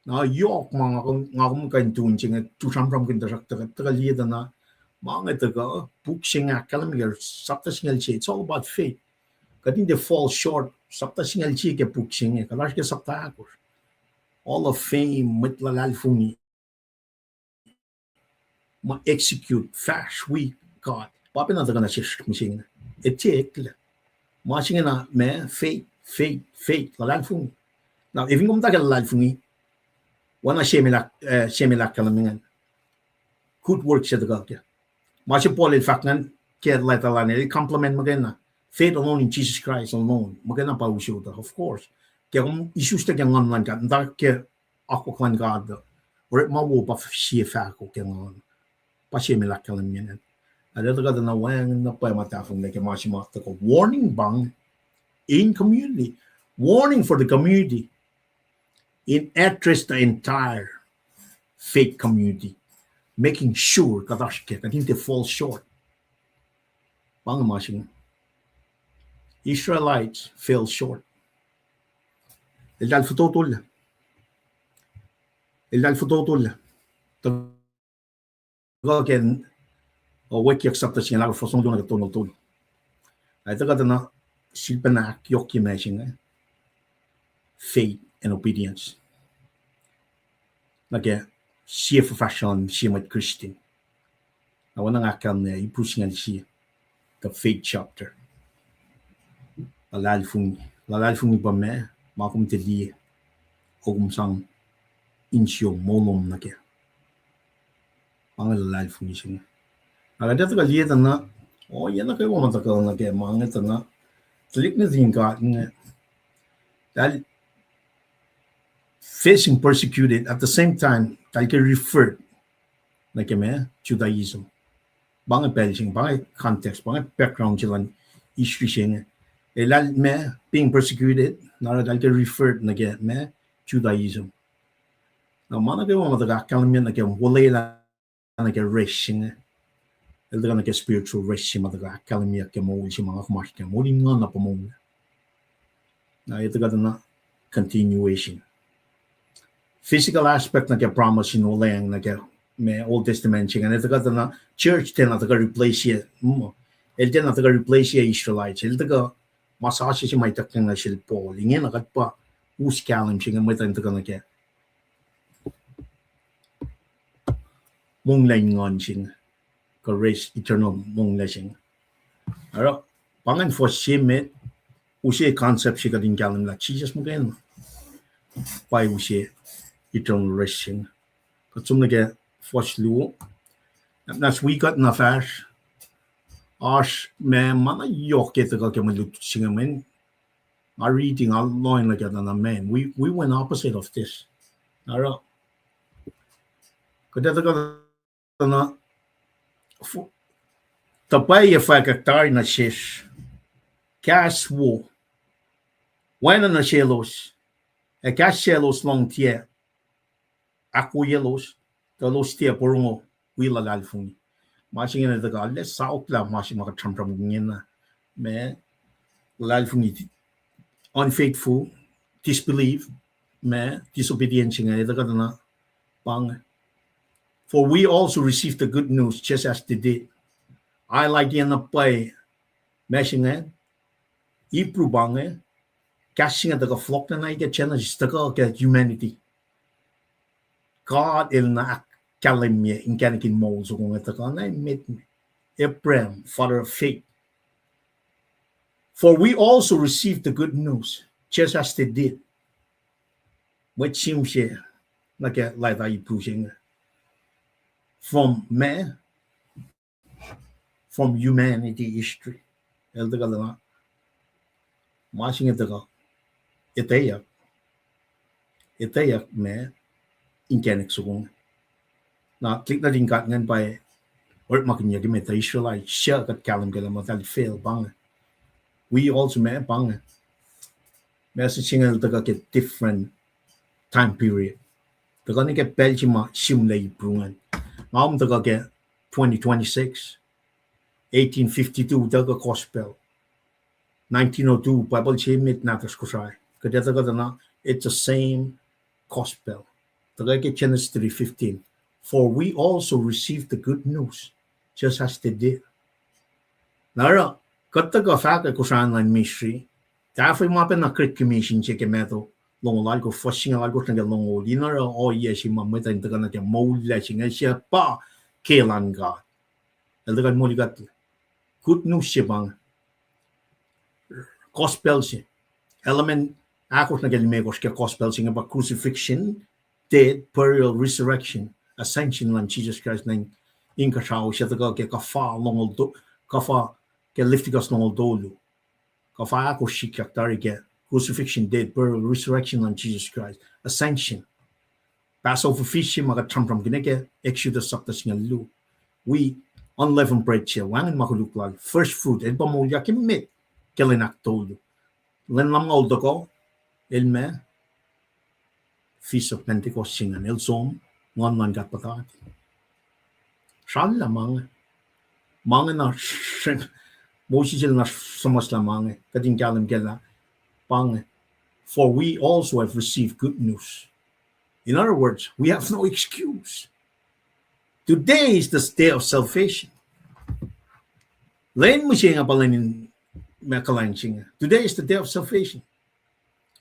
Na yohk ma nga kom kuh in tun se inge, tu sramsramkihn tuhsruhk tuhkuh liye tuh na, ma inge tuhkuh, puk se inge ahkkahlwemye ke sapta singucul sie, it's all about faith. Kuht in tiac fall short, sapta singucul sie ke puk se inge, kuht oasr ke sapta ahkosr. Hall of Fame, mwet luhlahlfongi ma execute fahsr wi God. Pa pacna tuhkuh nuh sesr mihsenge. Eteklah. Ma se inge na ma faith, faith, faith, luhlahlfongi. Na efin kom tuh ke luhlahlfongi, oacna sie mela, eh, sie mela ahkkahlwem ingacn. Good works se tuhkuh ke. Ma se Paul el fahk ingacn ke leta lal an, el complement muhkwena. Faith alone in Jesus Christ alone. Muhkwena pa use utuh, of course. Ke kom isuslac ke Nguhn luhn God, muhta ke akwuck luhn God, orekma wo pa sie fahko ke Nguhn. Pa sie mela ahkkahlwemye ingacn. Ac tuhkuh tuh na wacngihn na pwacye ma tahfonglac ke ma se ma tuhkuh warning pa inge in community. Warning for the community. In address the entire faith community, making sure kuht oasr ke, kuht in tiac fall short. Pa inge ma se inge. Israelites fell short. Eltahl fototollac. Eltahl fototollac. Tuhkuh ke, uh, Weckiyac sapta singucul ahkosr, fuhs longoul luo nuh ke tolngoul tolu. Ac tuhkuh tuh na sifilpacna ahkyohkye ma se inge, faith and obedience. Nuh ke sie fuhfahsryucsr, sie mwet Christian. Na oacna nga ahkkahlwemye, Hebrew singucul sie, the faith chapter. Luhlahlfongi. Luhlahlfongi pa ma, ma kom tiac liye, kom sang insiyom, moul lom nuh kac. Ma inge luhlahlfongi se inge. Na kuht ac tuhkuh liye tuh na, ohiyac nuh kwewa ma tuhkuh nuh ke ma inge tuh na, tuhlihk nuhtin God inge, eltahl facing persecuted, at the same time eltahl ke referred nuh ke ma, Judaism. Pa inge pacl se inge, pa inge context, pa inge background se luhn history se inge. Eltahl ma, being persecuted, na eltahl ke referred nuh ke ma, Judaism. Na ma nuh kwewa ma tuhkuh ahkkahlwemye nuh ke wolwelah nuh ke rest se inge, el tuhkuh nuh ke spiritual rest se ma tuhkuh ahkkahlwemyeyuck ke moul se ma nga kom oasr ke, moul in nguhn na pa moul. Na el tuhkuh tuh na continuation. Physical aspect nuh ke promise in olweacng nuh ke ma Old Testament se inge, el tuhkuh tuh na church tiacna tuhkuh replace-ye, mm, el tiacna tuhkuh replace-ye Israelites, el tuhkuh ma sasuc se ma ituckyang nuh sel Paul. Ingena kuht pa us kahlwem se inge mwet in tuhkuh nuh ke monglac in nguhn se inge, kuh rest, eternal monglac se inge. Oruh, pa ingacn fuhs se met, use concept se kuht in kahlwem lah Jisus muhkwena pa use eternal rest se inge. Kuht som nuh ke fuhs luo. Nahs wi kuht na fahsr, oasr ma, ma na yohk ke tuhkuh ke mwe lutlut se inge mweyen nga riti, nga lohacng nuh ke tuh na, man, we, we went opposite of this. Oruh, kuht ac tuhkuh tuh na, tuh pwacye fahkwack tari nuh sesr, kahs wo, oacna nuh selos, ac kahs selos lohng tiac ahkwoyelos, tuh elos tiac porongo wi luhlahlfongi. Ma se ingena tuhkuh lah saok lah ma se ma kuht sramsramkihn ingena, ma luhlahlfongi, unfaithful, disbelief, ma disobedience inge, tuhkuh tuh na, pa inge. For we also received the good news just as they did. Highlight-i na pwacye ma se inge, Hebrew pa inge, kahs se inge tuhkuh fohlohk na nuh ke Genesis, tuhkuh ke humanity. God El na ahkkahlwemye inkacnek in moul soko inge tuhkuh na met, Abraham, father of faith. For we also received the good news, just as they did. Mwet sim se nuh ke leta Hebrew se inge. From ma, from humanity history. El tuhkuh lah ma se inge tuhkuh etweyuck, etweyuck ma inkacnek soko inge. Na tuhlihk nuhtin God ingacn pa orekmakihnyuck ke met Israelite, suc kuht kahlwem kac lah muhtahl fail pa inge. We also ma pa inge. Message se inge el tuhkuh ke different time period. Tuhkuh nuh ke pacl se ma sihmlac Hebrew ingacn. Nga kom tuhkuh ke twenty twenty-six, eighteen fifty-two tuhkuh gospel. Nineteen oh two, Bible se emet nahtuhsr Kosrae. Kuht ac tuhkuh tuh na, it's the same gospel. Tuhkuh ke Genesis three fifteen. For we also received the good news, just as they did. Na oruh, kuht tuhkuh fahkwack Kosrae luhn ministry, tahfuh ma pacna Great Commission se ke Matthew longoul alkosr, fuhs singucul alkosr nuh ke longoul, in oruh ohiyac se ma mwet uh in tuhkuh nuh ke moul lac se inge, se pa ke luhn God. El tuhkuh in molikuhtlac. Good news se pa inge. Gospel se. Element ahkosr nuh ke limekohsr ke gospel se inge pa crucifixion, death, burial, resurrection, ascension luhn Jisus Kraist nuh inkuhsrao, se tuhkuh ke kuhfa longoul to-, kuhfa ke Leviticus longoul tolu. Kuhfa ahkosr sikyak tari ke crucifixion, death, burial, resurrection luhn Jisus Kraist, ascension. Passover feast se ma kuht sramsramkihn ke Exodus chapter singucul luo. Wi unleavened bread se, wacngihn ma koluk lal, first fruit, el pa moulyak emet ke lwen ahktolu. Lwen lumngaul tohkoh, el ma Feast of Pentecost se ingacn, el som, Nguhn luhn God puhtati. Srallah ma inge. Ma inge na, Moses el na suhmuhslah ma inge, kuht in kahlwem kac lah, pa inge. For we also have received good news. In other words, we have no excuse. Today is the day of salvation. Lwen mihsenge pa lwen in ma kuhlwacng se inge. Today is the day of salvation.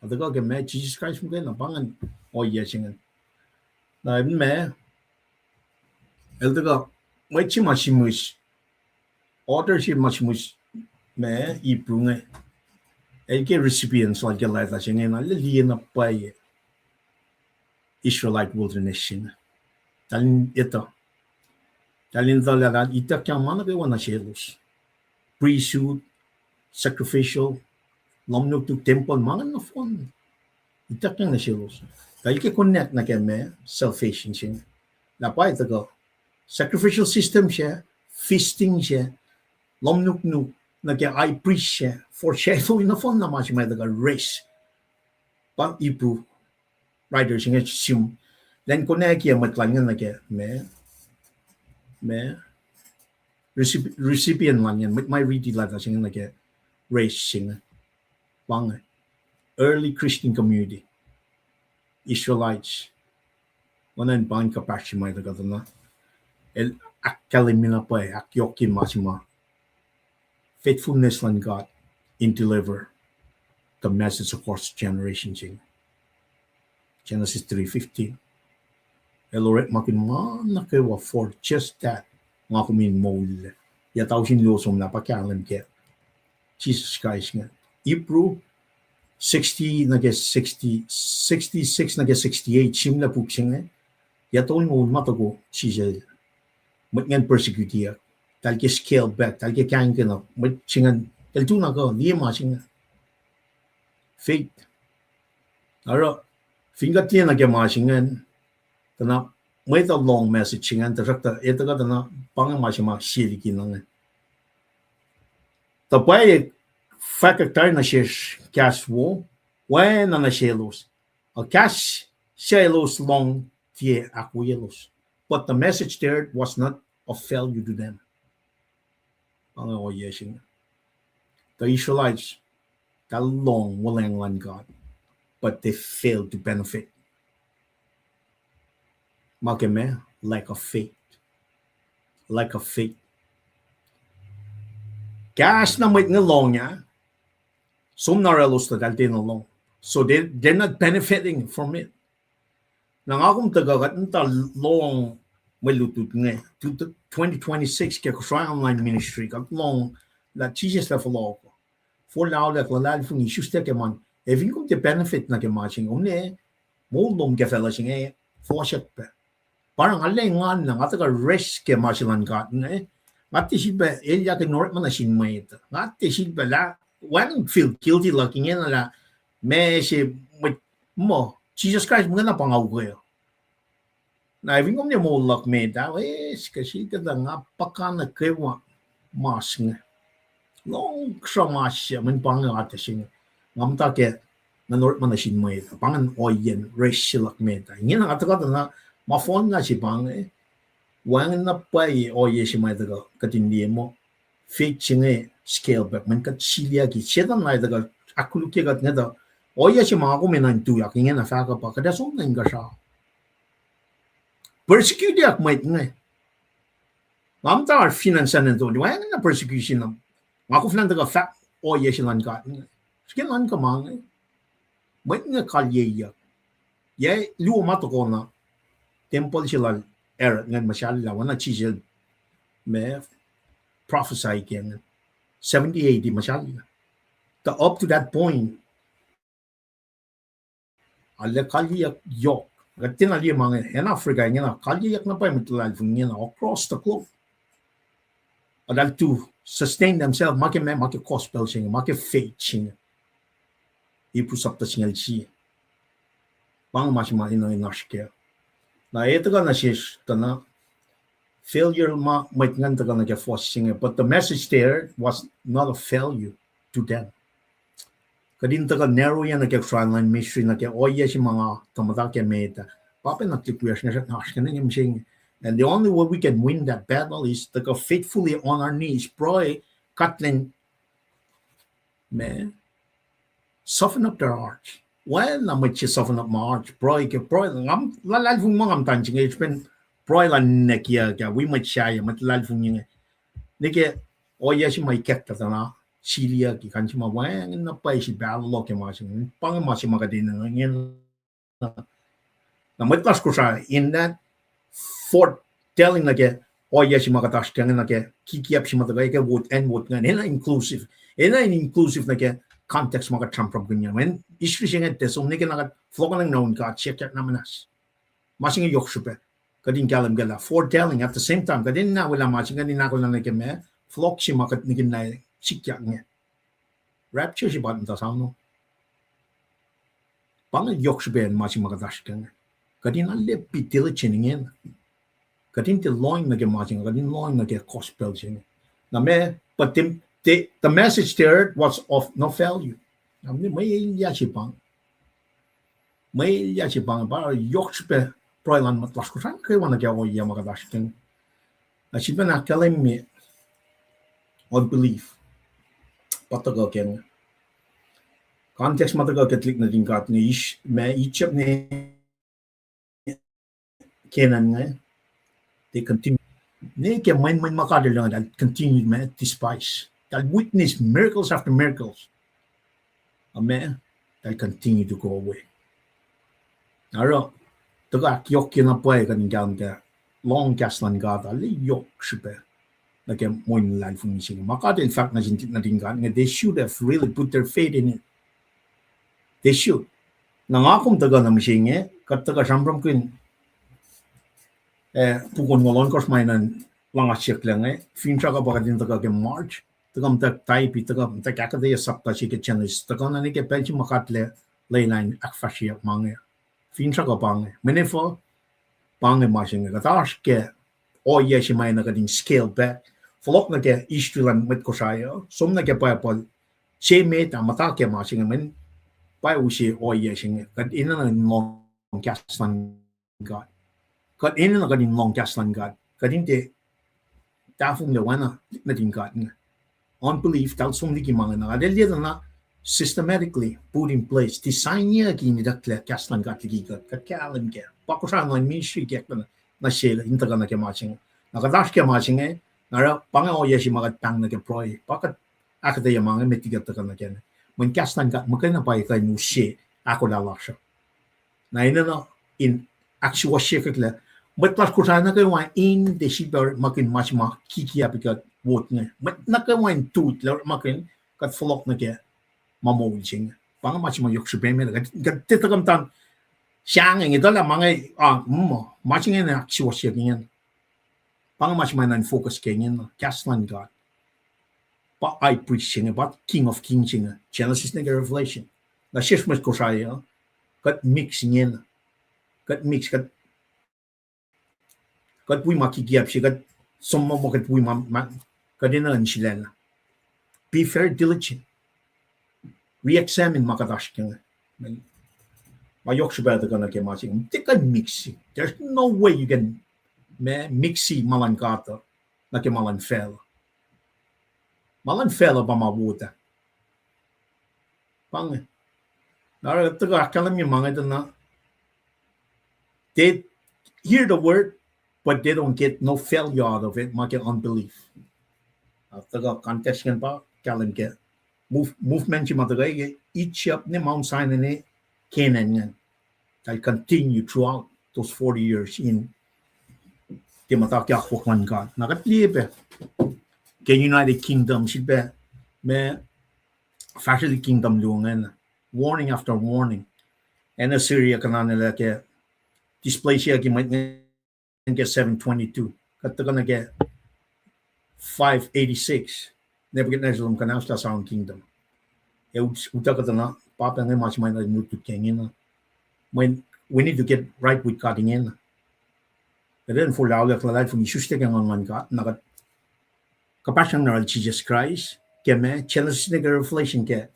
Ac tuhkuh ke ma Jisus Kraist muhkwena, pa ingacn ohiyac se ingacn. Na ma, el tuhkuh, mwet se ma sihmihs, author se ma sihmihs ma Hebrew inge, el ke recipients lal ke leta se inge na, el liye na pwacye Israelite wilderness se inge. Tahl in etuh. Tahl in etuh lah ituckyang ma nuh kwewa nuh selos. Priesthood, sacrificial, lumnuknuk, tempuhl, ma ingacn nohfohn ituckyang nuh selos. Tahl ke connect nuh ke ma salvation se inge. Lah pa tuhkuh sacrificial system se, feasting se, lumnuknuk nuh ke high priest se, foreshadowing nohfohn na ma se ma tuhkuh race. Pa Hebrew writer se inge sim, lwen konwacack mwet lal inge nuh ke ma, ma, recip-, recipient lal inge, mwet ma riti leta se inge nuh ke race se inge. Pa inge, early Christian community, Israelites. Oacna in pa in kuhpahsr se ma tuhkuh tuh na, el ahkkahlwemye na pwacye, ahkyohkye ma se ma faithfulness luhn God in deliver the message across generation se inge. Genesis three fifteen. El orekmakihn ma nuh kwewa for just that, nga kom in moul. Yac tausin luo somlah pa kahlwem ke Jisus Kraist inge. Hebrew sixty nuh ke sixty, sixty-six nuh ke sixty-eight, sihmlac puk se inge, yac tolngoul ma toko Jisus el, mwet ingacn persecute-iyuck, tahl ke scale back, tahl ke kahingkena, mwet se ingacn, tahl tu na kuh, liye ma se inge. Faith. Oruh, fin kuht liye nuh ke ma se ingacn, tuh na mwet uh lohng message se ingacn, tuhsruhktuh, e tuhkuh tuh na, pa inge ma se ma sie liki na inge. Tuh pwacye, fahkwack tari nuh sesr kahs wo, oacna nuh selos. Ac kahs suc elos lohng sie ahkwoyelos. But the message there was not of failure to them. Pa inge ohiyac se inge. The Israelites, eltahl lohng wuhlweacng luhn God, but they failed to benefit. Ma ke meac? Lack of faith. Lack of faith. Kahs na mwet inge lohng ah, som na oruh elos tuh eltahl tiacna lohng. So they, they're not benefiting from it. Na nga kom tuhkuh kuht muhta lohng mwe lutlut inge, twenty twenty-six ke Kosrae online ministry, kuht lohng lah Jisus El fohlohk. Forlah olak luhlahlfongi, isuslac ke ma, ac fin kom tiac benefit nuh ke ma se inge, kom ne moul lom ke facluh se inge fohsack pac. Pa nga lwen engan na nga tuhkuh rest ke ma se luhn God inge. Nga tiac sifilpac elyah ke orekma nuh sin mwet. Nga tiac sifilpac lah, wacngihn feel guilty luhk ingena lah, ma se mwet, muh, Jisus Kraist muhkwena pa nga ukwe. Na fin kom ne moul luhk met ah, e, srihke srihke tuh nga puhkantwen kwewa mas inge. Lohng sruhmuhn ma se, mweyen pa inge atac se inge. Nga muhta ke, nga orekma nuh sin mwet, pa ingacn ohiyacn rest se luhk met ah. Ingena nga tuhkuh tuh na, ma fohn na se pa inge, wacngihn na pwacye ohiyac se ma tuhkuh kuht in liye muh, faith se inge scale back, mweyen kuht siliyucki, Setuhn na tuhkuh ahkkolukye kuht inge tuh, ohiyac se ma nga kom enenuh in tuyak ingena fahk uh pa kuht ac som nuh inkuhsrao. Persecute-yak mwet inge. Nga muhta fin acn San Antonio, wacngihn na persecution uh. Nga koflah in tuhkuh fahk ohiyac se luhn God inge. Srihke nuhnkuh ma inge. Mwet inge kalyeyuck. Yac luo ma tohkoh na, tempuhl se lal Herod ingacn muhsahllah, oacna Jisus El, ma, prophesy ke inge. Seventy A D muhsahllah. Tuh up to that point, arlac kalyeyuck yohk. Kuht tiacna liye ma inge, acn Africa ingena, kalyeyuck na pwacye mwet luhlahlfongi ingena across the globe. Eltahl to sustain themselves, ma ke ma, ma ke gospel se inge, ma ke faith se inge. Hebrew sapta singucul sie. Pa inge ma se ma enenuh in oasr kac. Na e tuhkuh nuh sesr tuh na, failure ma mwet ingacn tuhkuh nuh ke fuhs se inge, but the message there was not a failure to them. Kuht in tuhkuh narrow-ye nuh ke Kosrae online ministry nuh ke ohiyac se ma nga tuh muhta ke met ah. Pa pac na tuhlihk wiyacsr nga srackna oasr ke inge mihsenge. And the only way we can win that battle is to go faithfully on our knees, pruhe, kuht lwen, ma, soften up their hearts. Oacna mwet se soften up ma heart, pruhe ke pruhe, nga luhlahlfongi ma nga muhta in se inge, srihpen pruhe luhn ninac kiyuhk ah, wi mwet sahyac, mwet luhlahlfongi inge. Nuh ke ohiyac se ma ikacklah tuh na, siliyucki, kuh in se ma wacngihn na pwacye sifilpac alu ke ma se inge, pa inge ma se ma kuht enenuh ingena. Na mwet lasr Kosrae in that foretelling nuh ke ohiyac se ma kuht oasr kac inge, nuh ke kikiacp se ma tuhkuh ke wot, acn wot ingacn, enenuh inclusive. Enenuh in inclusive nuh ke context ma kuht sramsramkihn inge. Mweyen history se inge tiac som nuh ke na kuht fohlohkohnacng na un God sikyak na muhnahs. Ma se inge yohk srihpac. Kuht in kahlwem kac lah foretelling at the same time. Kuht enenuh welah ma se inge, kuht in ahkolah nuh ke ma, fohlohk se ma kuht nihkihn na sikyak inge. Rapture se pa muhta soano. Pa inge yohk srihpac ma se ma kuht oasr kac inge. Kuht in arlac be diligent ingena. Kuht in tiac lohng nuh ke ma se inge, kuht in lohng nuh ke gospel se inge. Na ma, but the, the, the message there was of no failure. Na mwe elyah se pa inge. Mwe elyah se pa inge, pa yohk srihpac pruhe luhn mwet lasr Kosrae kwewana ke ohiyac ma kuht oasr kac inge. Na sifilpac na ahkkahlwemye unbelief. Pa tuhkuh ke inge. Context ma tuhkuh ke tuhlihk nuhtin God inge, ma Egypt ne Canaan inge, they continue. Ne ke mwenmwen ma God El inge, eltahl continue ma despise. Eltahl witness miracles after miracles. Amen. Eltahl continue to go away. Oruh, tuhkuh ahkyohkye na pwacye kuht in kahlwem ke lohng kahs luhn God, arlac yohk srihpac nuh ke mwe luhlahlfongi se inge. Ma God El fahk nuh sin, nuhtin God inge, they should have really put their faith in it. They should. Na nga kom tuhkuh nuh mihsenge, kuht tuhkuh sramsramkihn, eh, puk onngoul ohnkohsr ma enenuh in luhngasyucklac inge, finsrak uh pa kuht in tuhkuh ke March, tuhkuh muhta type, tuhkuh muhta ahkuhtweyac sapta se ke Genesis, tuhkuh na nuh ke pacl se ma God El lwelah in ahkfahsryeyuck ma inge. Finsrak uh pa inge. Mweyen efuh, pa inge ma se inge. Kuht oasr ke ohiyac se ma enenuh kuht in scale back. Fohlohk nuh ke history luhn mwet Kosrae uh, som nuh ke Bible, se met ah muhta ke ma se inge, mweyen pa use ohiyac se inge. Kuht enenuh in lohng kahs luhn God. Kuht enenuh kuht in lohng kahs luhn God. Kuht in tiac tahfonglac oacna nuhtin God inge. Unbelief, eltahl som liki ma inge na. Kuht liye tuh na systematically put in place, design-yucki in itucklac kahs luhn God liki kuht. Kuht kahlwem kac. Pa Kosrae luhn ministry kac na, na sel in tuhkuh nuh ke ma se inge. Na kuht oasr ke ma se inge, na oruh pa inge ohiyac se ma kuht pahng nuh ke pruhe. Pa kuht ahkuhtweyac ma inge met liki kuht tuhkuh nuh kac. Mweyen kahs luhn God muhkwena pa kuh in use ahkolah lasr uh. Na enenuh in ahksuwohsyeyucklac. Mwet lasr Kosrae nuh kwewa in tiac sifilpac orekmakihn ma se ma kikiyacp kuht wot inge. Mwet nuh kwewa in tut lah orekmakihn kuht fohlohk nuh ke ma moul se inge. Pa inge ma se ma yohk srihpac met. Kuht, kuht tiac tuhkuh muhta sahngweng, etuh lah ma inge, ah, mm, ma se inge na ahksuwohsyeyuck ingena. Pa inge ma se ma enenuh in focus ke ingena, kahs luhn God. Pa high priest se inge, pa King of Kings se inge, Genesis nuh ke Revelation. Na sesr mwet Kosrae uh, kuht mix ingena. Kuht mix, kuht, kuht wi ma kikiyacp se, kuht som ma, ma kuht wi ma, ma, kuht enenuh in sulaclah. Be very diligent. Re-examine ma kuht oasr ke inge. Ma yohk srihpac tuhkuh nuh ke ma se inge. Tiac kuh in mix-i. There's no way you can ma, mix-i ma luhn God uh nuh ke ma luhn facluh. Ma luhn facluh pa ma wot ah. Pa inge. Na oruh tuhkuh ahkkahlwemye ma inge tuh na, they hear the word, but they don't get no value out of it, ma ke unbelief. Ah, tuhkuh context ingacn pa kahlwem ke move-, movement se ma tuhkuh ke Egypt ne Mount Sinai ne Canaan ingacn. Eltahl continue throughout those forty years in tiac muhta ke akwuck luhn God. Na kuht liye pac ke United Kingdom, sifilpac ma fahsrwelihk kingdom luo ingacn, warning after warning. Acna Assyria kuhnanelah ke displace-yucki mwet ingacn ke seven twenty-two. Kuht tuhkuh nuh ke five eighty-six, Nebuchadnezzar el kuhnahoslah Southern Kingdom. Ac ut-, utuckuh tuh na, pa pac inge ma se ma enenuh in lutlut ke ingena. Mweyen we need to get right with God ingena. Kuht enenuh in forlah auliyak luhlahlfongi, isuslac ke nguhn luhn God, na kuht kuhpahsr nuh yohrohl Jisus Kraist ke ma Genesis nuh ke Revelation ke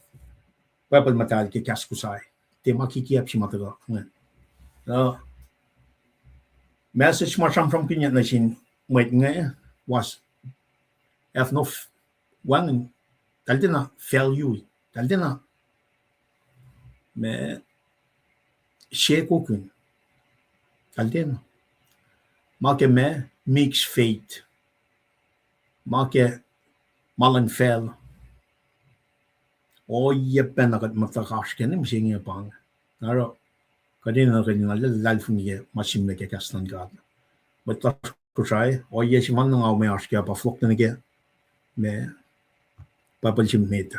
Bible muhtahl ke kahs Kosrae. Tiac ma kikiyacp se ma tuhkuh inge. Uh, message ma sramsramkihnyuck nuh sin mwet inge was have no f-, wacngihn, eltahl tiacna value, eltahl tiacna ma sekokihn, eltahl tiacna. Ma ke ma mixed faith. Ma ke ma luhn facluh. Oacyacpac na kuht muhta oasr ke mihsenge pa inge. Na oruh kuht enenuh kuh in luhlahlfongi ke ma sihmlac ke kahs luhn God. Mwet lasr Kosrae, ohiyac se ma nga ma oasr ke pa fohlohk nuh ke ma Bible se met.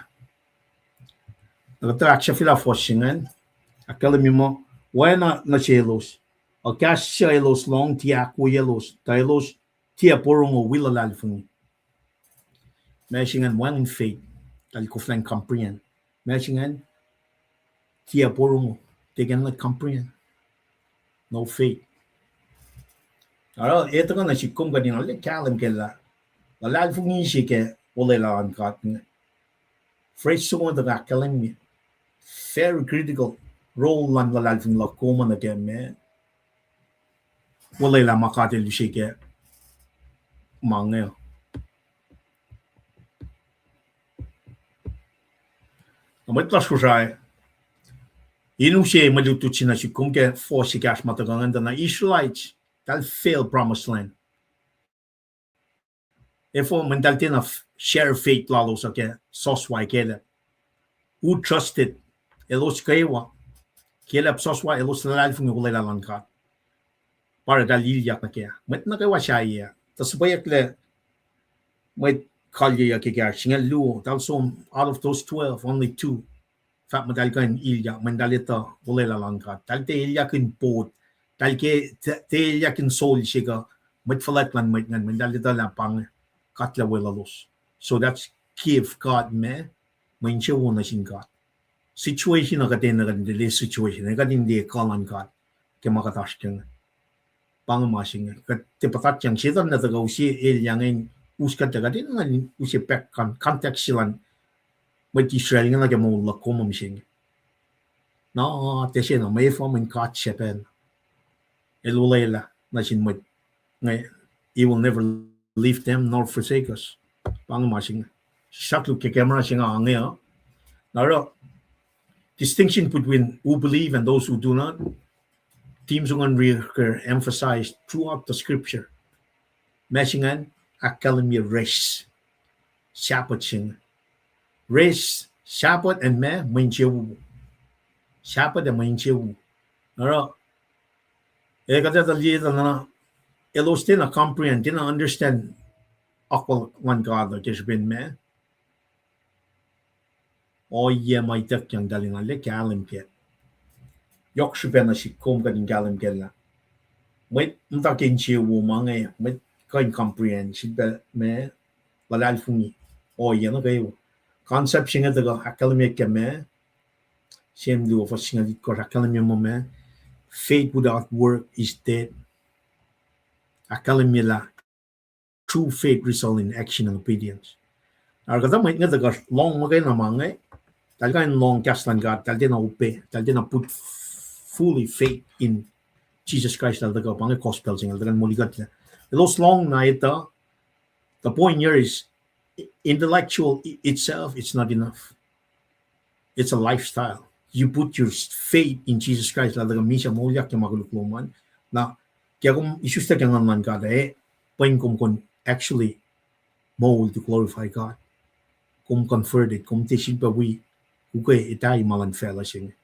Na kuht ahksahfyelah fuhs se ingacn, ahkkahlwemye muh, oacna nuh selos, uh, kahs suc elos lohng tiac ahkwoyelos, tuh elos tiac porongo wi luhlahlfongi. Ma se ingacn wacngihn faith, eltahl koflah in comprehend. Ma se ingacn tiac porongo, they cannot comprehend. No faith. Oruh etuh kuh nuh sihk kom kuht in arlac kahlwem ke lah luhlahlfongi se ke olwelah luhn God inge. Phrase soko tuhkuh ahkkahlwemye very critical role luhn luhlahlfongi luhk kom nuh ke ma olwelah ma God El use ke ma inge. Na mwet lasr Kosrae, in use mwe lutlut se nuh sihk kom ke fuhs ekahsr ma tuhkuh ingacn tuh na Israelites, eltahl fail promised land. Efuh? Mweyen eltahl tiacna share faith lalos uh ke Joshua ac Caleb. Who trusted? Elos kwewa, Caleb, Joshua, elos luhlahlfongi olwelah luhn God. Pa oruh eltahl ilyak nuh kac. Mwet nuh kwewa sahyac. Tuh suhpweyucklac mwet kalyeyuck ekahsr, singucul luo, eltahl som, out of those twelve, only two fahk muh eltahl kuh in ilyak, mweyen eltahl etuh olwelah luhn God. Eltahl tiac ilyak in pot, eltahl ke, tiac ilyak in sol se kuh mwet fuhlwact luhn mwet ingacn, mweyen eltahl etuh lah pa inge God El weluhlos. So that's give God ma, mwe insewowo nuh sin God. Situation uh kuht enenuh kuht in liye situation, kuht in liye kuh luhn God ke ma kuht oasr ke inge. Pa inge ma se inge. Kuht tiac puhtatyang, Setuhn el tuhkuh use elyah inge in us kuht, kuht enenuh in use pac con-, context se luhn mwet Israel inge nuh ke moul luhk kom mihsenge. Na, tiac se na, mwe efuh? Mweyen God shepherd. El olwelah. nuh sin mwet inge, he will never leave them nor forsake us. Pa inge ma se inge. Suk luk ke camera se inge ange uh. Na oruh, distinction between who believe and those who do not. Theme se ingacn reoccur, emphasized throughout the scripture. Ma se ingacn ahkkahlwemye race. Sabbath se inge. Race, Sabbath and ma, mwe insewowo. Sabbath ac mwe insewowo. Oruh, e, kuht etuh liye tuh na, elos tiacna comprehend, tiacna understand akwuck luhn God uh ke srihpen ma, ohiyac ma ituckyang eltahl in arlac kahlwem kac. Yohk srihpac nuh sihk kom kuht in kahlwem kac lah mwet muhta ke insewowo ma inge, mwet kuh in comprehend, sifilpac ma luhlahlfongi, ohiyac nuh kwewa. Concept se inge tuhkuh ahkkahlwemye ke ma, Sam luo fuhs singucul itkohsr ahkkahlwemye muh ma, faith without work is dead. Ahkkahlwemye lah true faith result in action and obedience. Oruh kuhtuh mwet inge tuhkuh lohng muhkwena ma inge, eltahl kuh in lohng kahs luhn God, eltahl tiacna obey, eltahl tiacna put fully faith in Jesus Christ, eltahl tuhkuh pa inge gospel se inge, eltahl tuhkuh in molikuhtlac. Elos lohng na etuh, the point here is, intellectual i-, itself, it's not enough. It's a lifestyle. You put your faith in Jesus Christ, lah tuhkuh misac moulyak ke ma koluk lom an. Na, ke kom isuslac ke nguhn luhn God, e, pwen kom kuh in actually moul to glorify God. Kom converted, kom tiac sifilpac wi ukwe etahi ma luhn facluh se inge.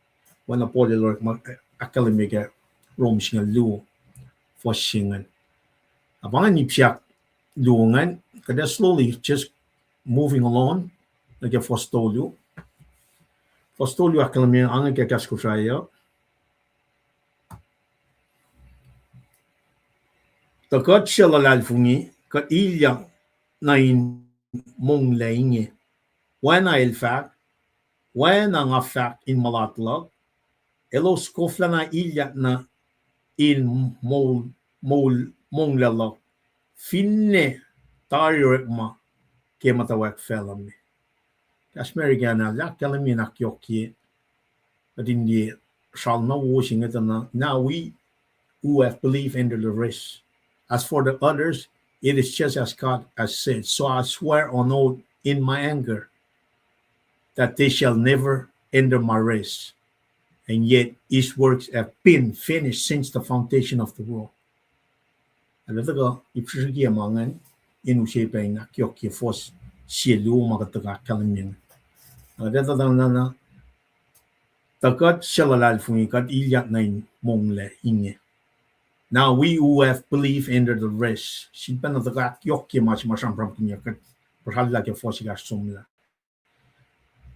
Oacna Paul el orekma, ahkkahlwemye ke Rom singucul luo, fuhs se ingacn. Na pa ingacn ip se ahkluo ingacn, kuht ac slowly just moving along, nuh ke fuhs tolu. Fuhs tolu ahkkahlwemye, ange ke kahs Kosrae uh. Tuh kuht suc luhlahlfongi, kuht ilyak nuh in monglac inge. Oacna el fahk, oacna nga fahk in mulat luhk, elos koflacna ilyak nuh in moul, moul, monglac luhk, finne tari orekma ke muhtwacwacack facluh me. Kahs America na lah ahkkahlwemye in ahkyohkye, kuht in liye sral na wo se inge tuh na, now we who have believed enter the rest. As for the others, it is just as God has said, so I swear on oath in my anger that they shall never enter my rest. And yet his works have been finished since the foundation of the world. Arlac tuhkuh ip srihsrihk ma ingacn in use pac in ahkyohkye fuhs sie luo ma kuht tuhkuh ahkkahlwemye inge. Arlac tuhkuh na, na, tuh kuht suc luhlahlfongi, kuht ilyak nuh in monglac inge. Now we who have believed enter the rest. Sifilpacna tuhkuh ahkyohkye ma se ma sramsramkihnyuck, kuht puhsrallah ke fuhs ekahsr somlah.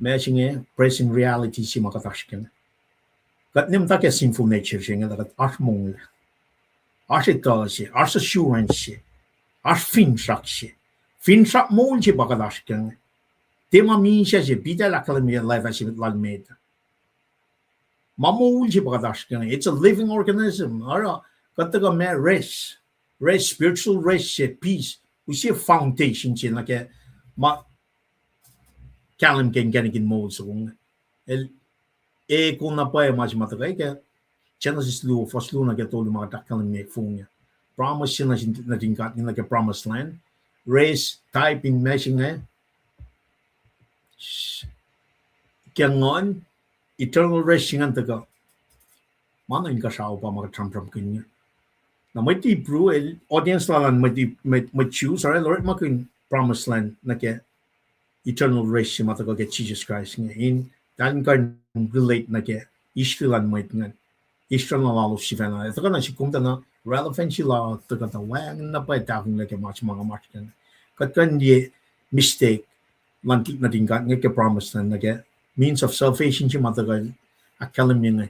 Ma se inge present reality se ma kuht oasr kac inge. Kuht ne muhta ke sinful nature se inge, tuh kuht oasr monglac, oasr etuh se, oasr assurance se, oasr finsrak se. Finsrak moul se pa kuht oasr kac inge. Tiac ma misac se, Peter el ahkkahlwemye life as if lal met. Ma moul se pa kuht oasr kac inge. It's a living organism. Oruh, kuht tuhkuh ma rest, rest, spiritual rest se, peace, use foundation se nuh ke ma kahlwem ke inkacnek in moul soko inge. El, e, kona pwacye ma se ma tuhkuh ke Genesis luo, fuhs luo nuh ke tolu ma kuht ahkkahlwemye fong inge. Promise se nuh sin, nuhtin God inge nuh ke promised land. Rest, type in ma se inge ke nguhn, eternal rest se ingacn tuhkuh ma na inkuhsrao pa ma kuht sramsramkihn inge. Na mwet Hebrew, el, audience lal an mwet, mwet, mwet Jews, oruh el orekmakihn promised land nuh ke eternal rest se ma tuhkuh ke Jesus Christ inge. In, eltahl in kuh in relate nuh ke history luhn mwet ingacn. History na lalos sifacna. Ac tuhkuh na sihk kom tuh na relevancy la tuhkuh tuh wacngihn na pwacye tahfonglac ke ma se ma nga oasr kac inge. Kuht kuh in liye mistake luhn nuhtin God inge ke promised land nuh ke means of salvation se ma tuhkuh ahkkahlwemye inge,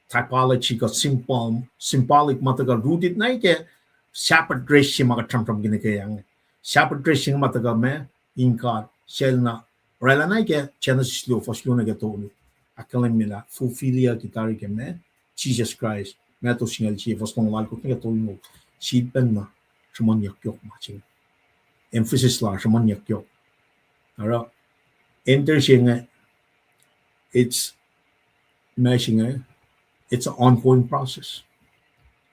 typology kuh symbol, symbolic ma tuhkuh rooted na ke Sabbath rest se ma kuht sramsramkihn ke inge. Sabbath rest se inge ma tuhkuh ma in God sel na oraclah na ke Genesis luo, fuhs luo nuh ke tolu. Ahkkahlwemye lah fulfill-ye tari ke ma, Jesus Christ, Matthew singucul sie, fuhs longoul alkosr nuh ke tolngoul. Sifilpacna sruhmuhnyuck yohk ma se inge. Emphasis la sruhmuhnyuck yohk. Oruh, enter se inge, it's, ma se inge, it's an ongoing process.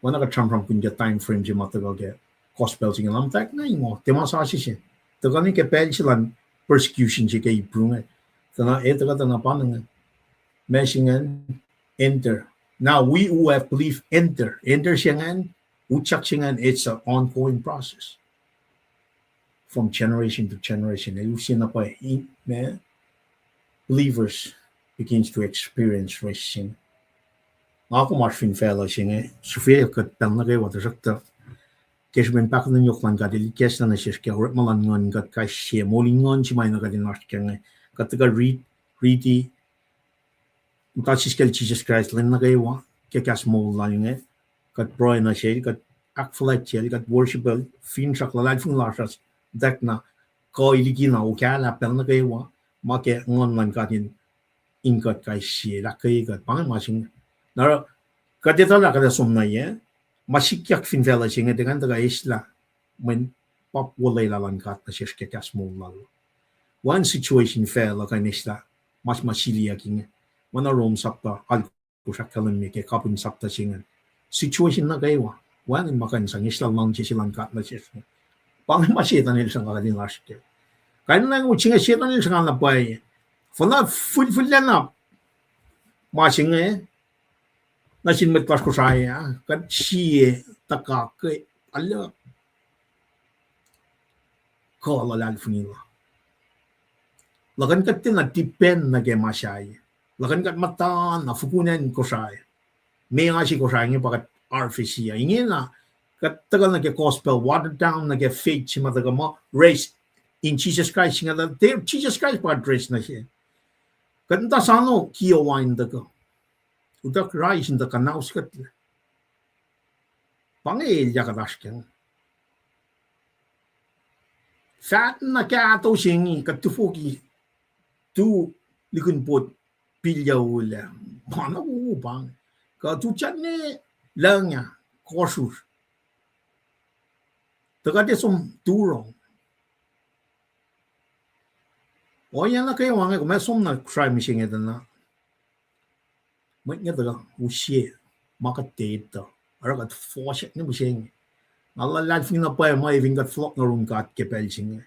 Oacna kuht sramsramkihn ke time frame se ma tuhkuh ke gospel se inge, lah muhtwacwacack na ingo, tiac ma sasuc se. Tuhkuh nuh ke pacl se luhn persecution se ke Hebrew inge. Tuh na, e, tuhkuh tuh na pa inge. Ma se ingacn, enter. Now we who have believed enter. Enter se ingacn, utyak se ingacn, it's an ongoing process. From generation to generation, el use na pwacye, ma, believers begins to experience rest se inge. Nga kom oasr fin facluh se inge, sifilpac kuht pacl nuh kwewa, tuhsruhktuh ke srihpen pahkotwen yohk luhn God el ikacslah nuh sesr ke orekma luhn nguhn kuht kais sie, moul in nguhn se ma na kuht in oasr kac inge. Kuht tuhkuh riti, riti muhta siskacl Jisus Kraist lwen nuh kwewa ke kahs moul lal inge. Kuht pruhe nuh sel, kuht ahkfuhlwactyacl, kuht worshipel, finsrak, luhlahlfongi lasr uh stakna, kuh likina okahlah pacl nuh kwewa, ma ke nguhn luhn God in, in kuht kais sie, ahkkweye kuht, pa inge ma se inge. Na oruh, kuht etuh lah kuht ac som na yac, ma sikyak fin facluh se inge tiac kuh in tuhkuh eslah mweyen pa olwelah luhn God nuh sesr ke kahs moul lal. Wacngihn situation facluh kuh in eslah ma, ma siliyuck inge. Oacna Rom sapta alkosr ahkkahlwemye ke kapihn sapta se ingacn. Situation nuh kwewa, wacngihn ma kuh in sang eslah luhngse se luhn God nuh sesr. Pa inge ma Setuhn el sruhnga kuht in oasr kac. Kain in language se inge Setuhn el sruhnga na pwacye. Fuhna fihlfihllac na ma se inge nuh sin mwet lasr Kosrae ah, kuht sie tuhkuh ke alu kuh luhlahlfongi la. Luhkuhn kuht tiacna depend nuh ke ma sahyac. Luhkuhn kuht muhta na fukun acn Kosrae. Meoa se Kosrae inge pa kuht arvesi uh. Ingena kuht tuhkuh nuh ke gospel, watered down nuh ke faith se ma tuhkuh muh rest in Jesus Christ. Ingena, tiac Jesus Christ pa kuht rest nuh se. Kuht muhta sano kiowa in tuhkuh. Utuck rise in tuhkuh naus kuhtlac. Pa inge elyah kuht oasr kac. Faht na kahto se inge kuht tufoki tu likinpot pilyac ulac. Ma na wowo pa inge. Kuht utyak ne lucng ah, kohsrusr. Tuh kuht ac som turong. Ohiyac nuh kwewa inge, kom ac som na Kosrae mihsenge tuh na. Mwet inge tuhkuh use ma kuht tiac etuh. Oruh kuht fohsack ne mihsenge. Nga luhlahlfongi na pwacye ma fin kuht fohlohk nuh yurin God ke pacl se inge,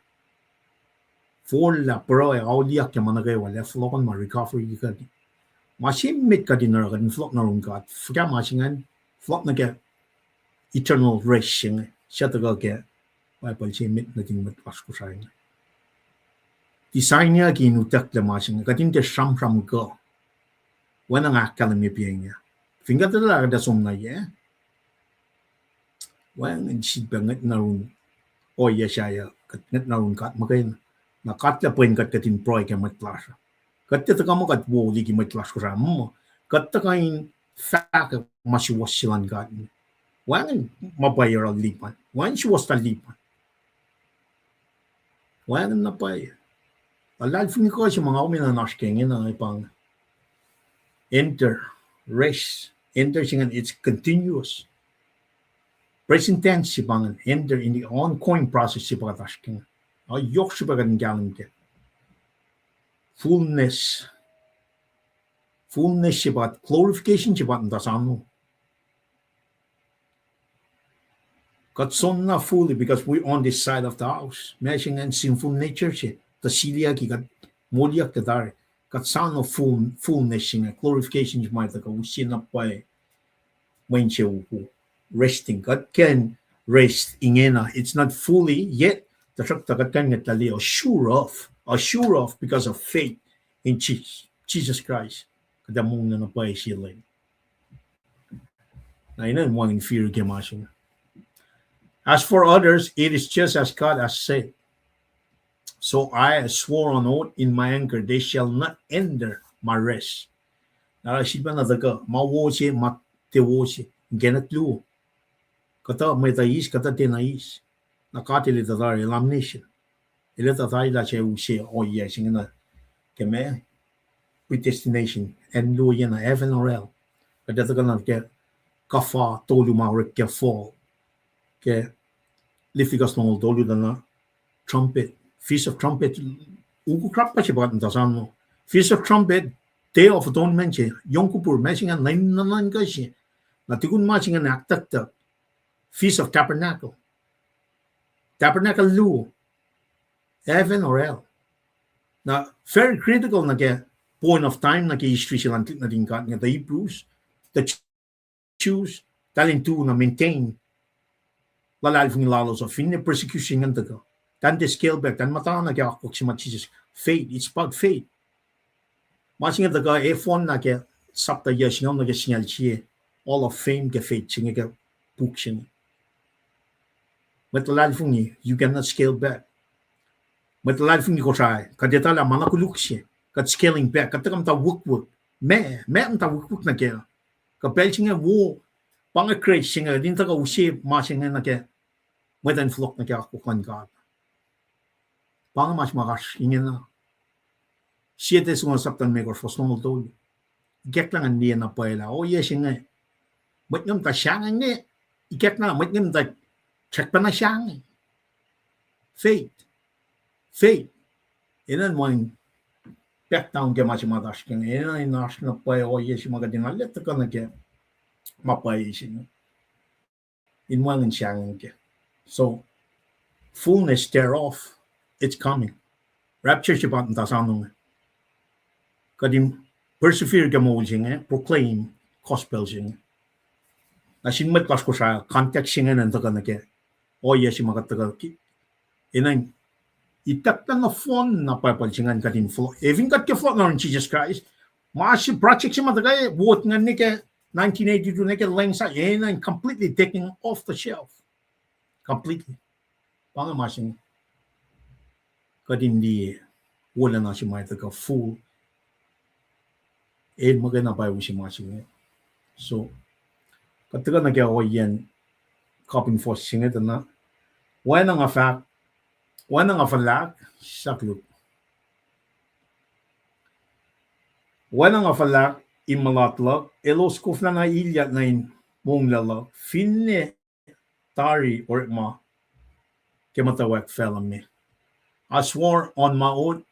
forlah pruhe, auliyak ke ma nuh kwewa, lah fohlohk an ma recovery kuht. Ma se met kuht in oruh, kuht in fohlohk nuh yurin God. Fuhkah ma se ingacn? Fohlohk nuh ke eternal rest se inge, suc tuhkuh ke Bible se met nuhtin mwet lasr Kosrae inge. Design-yuck in utucklac ma se inge, kuht in tiac sramsram kuh. Oacna nga ahkkahlwemye piac inge. Fin kuht etuh lah kuht ac som na yac, wacngihn sifilpac ngwet nuh yurin ohiyac sahyac, kuht ngwet nuh yurin God muhkwena. Na God lah pwen kuht, kuht in pruhe ke mwet lasr uh. Kuht tiac tuhkuh muh kuht wo liki mwet lasr Kosrae, mm, kuht tuhkuh in fahkwack ma suwohs se luhn God. Wacngihn ma pwacye oruh lip an, wacngihn suwohs lal lip an. Wacngihn na pwacye. Luhlahlfongi kuh se ma nga kom enenuh in oasr ke ingena pa inge. Enter, rest. Enter se ingacn, it's continuous. Present tense se pa ingacn, enter in the ongoing process se pa kuht oasr ke inge. Ac yohk srihpac kuht in kahlwem kac. Fullness. Fullness se pa, glorification se pa muhta sano. Kuht soenna fully because we're on this side of the house. Ma se ingacn sinful nature se, tuh siliyucki kuht, moliyuck kuht tari. Kuht soenna full, fullness se inge, glorification se ma tuhkuh use na pwacye mwe insewowo. Resting. Kuht kuh in rest ingena. It's not fully yet. Tuhsruhktuh kuht kuh in ngwetlah liye, assured of, assured of because of faith in Je-, Jesus Christ. Kuht ac mongna na pwacye sie lwen. Na inen wacngihn fear ke ma se inge. As for others, it is just as God has said. So I swore on oath in my anger, they shall not enter my rest. Na sifilpacna tuhkuh, ma wo se, ma tiac wo se, inkacnek luo. Kuhtuh mwet uh eis, kuhtuh tiacna eis. Na God El etuh tari, El omniscient. El etuh tari lah suc use ohiyac se ingena ke ma, predestination, acn luo oacna heaven or hell. Kuht ac tuhkuh na ke kuhfa tolu ma orek ke fall. Ke Leviticus longoul tolu tuh na trumpet, Feast of Trumpet, ukuk rapah se pa kuht muhta sano. Feast of Trumpet, Day of Atonement se, Yom Kippur, ma se ingacn nuhnuhnkuh se. Na tukun ma se ingacn ahktucktuck, Feast of Tabernacle. Tabernacle luo, heaven or hell. Na very critical nuh ke point of time nuh ke history se luhn nuhtin God inge, the Hebrews, the Jews, eltahl in tu na maintain luhlahlfongi lalos uh finne persecution ingacn tuhkuh. Eltahl tiac scale back, eltahl muhtana ke akwuck se ma Jisus. Faith, it's about faith. Ma se inge tuhkuh, e, fohn na ke sapta yac singucul nuh ke singucul sie, Hall of Fame ke faith se inge ke puk se inge. Mwet luhlahlfongi, you cannot scale back. Mwet luhlahlfongi Kosrae, kuht etuh lah ma na koluk se, kuht scaling back, kuht tuhkuh muhta wukwuck. Meac, meac muhta wukwuck nuh kac? Kuh pacl se inge wo, pa inge grace se inge, kuht in tuhkuh use ma se inge nuh ke mwet in fohlohk nuh ke akwuck luhn God. Pa inge ma se ma oasr ingena. Sie Thessalonians sapta limekohsr, fuhs longoul tolu. Ikacklah ngan liye na pwacye lah ohiyac se inge, mwet inge muhta sahngweng inge, ikacklah mwet inge muhta srackpacna sahngweng. Faith. Faith. Enenuh in back down ke ma se ma oasr ke inge, enenuh in oasr na pwacye ohiyac se ma kuht in arlac tuhkuh nuh ke ma pwacye se inge. In wacngihn sahngweng kac. So, fullness thereof, it's coming. Rapture se pa muhta soano inge. Kuht in persevere ke moul se inge, proclaim gospel se inge. Na sin mwet lasr Kosrae, context se inge in tuhkuh nuh ke ohiyac se ma kuht tuhkuh ke, enenuh in itucklac nohfohn na Bible se ingacn kuht in fohlohk. Efin kuht ke fohlohk nuh yurin Jisus Kraist, ma se project se ma tuhkuh wot ingacn nuh ke nineteen eighty-two nuh ke length se, enenuh in completely taking off the shelf. Completely. Pa inge ma se inge kuht in liye, wolacna se ma tuhkuh full. El muhkwena pwacye use ma se inge. So, kuht tuhkuh nuh ke ohiyacn kapin fuhs se inge tuh na, oacna nga fahk, oacna nga fuhlahk, sahk luhk. Oacna nga fuhlahk in mulat luhk, elos koflana ilyak nuh in monglac luhk, finne tari orekma ke muhtwacwacack facluh me. I swore on my oath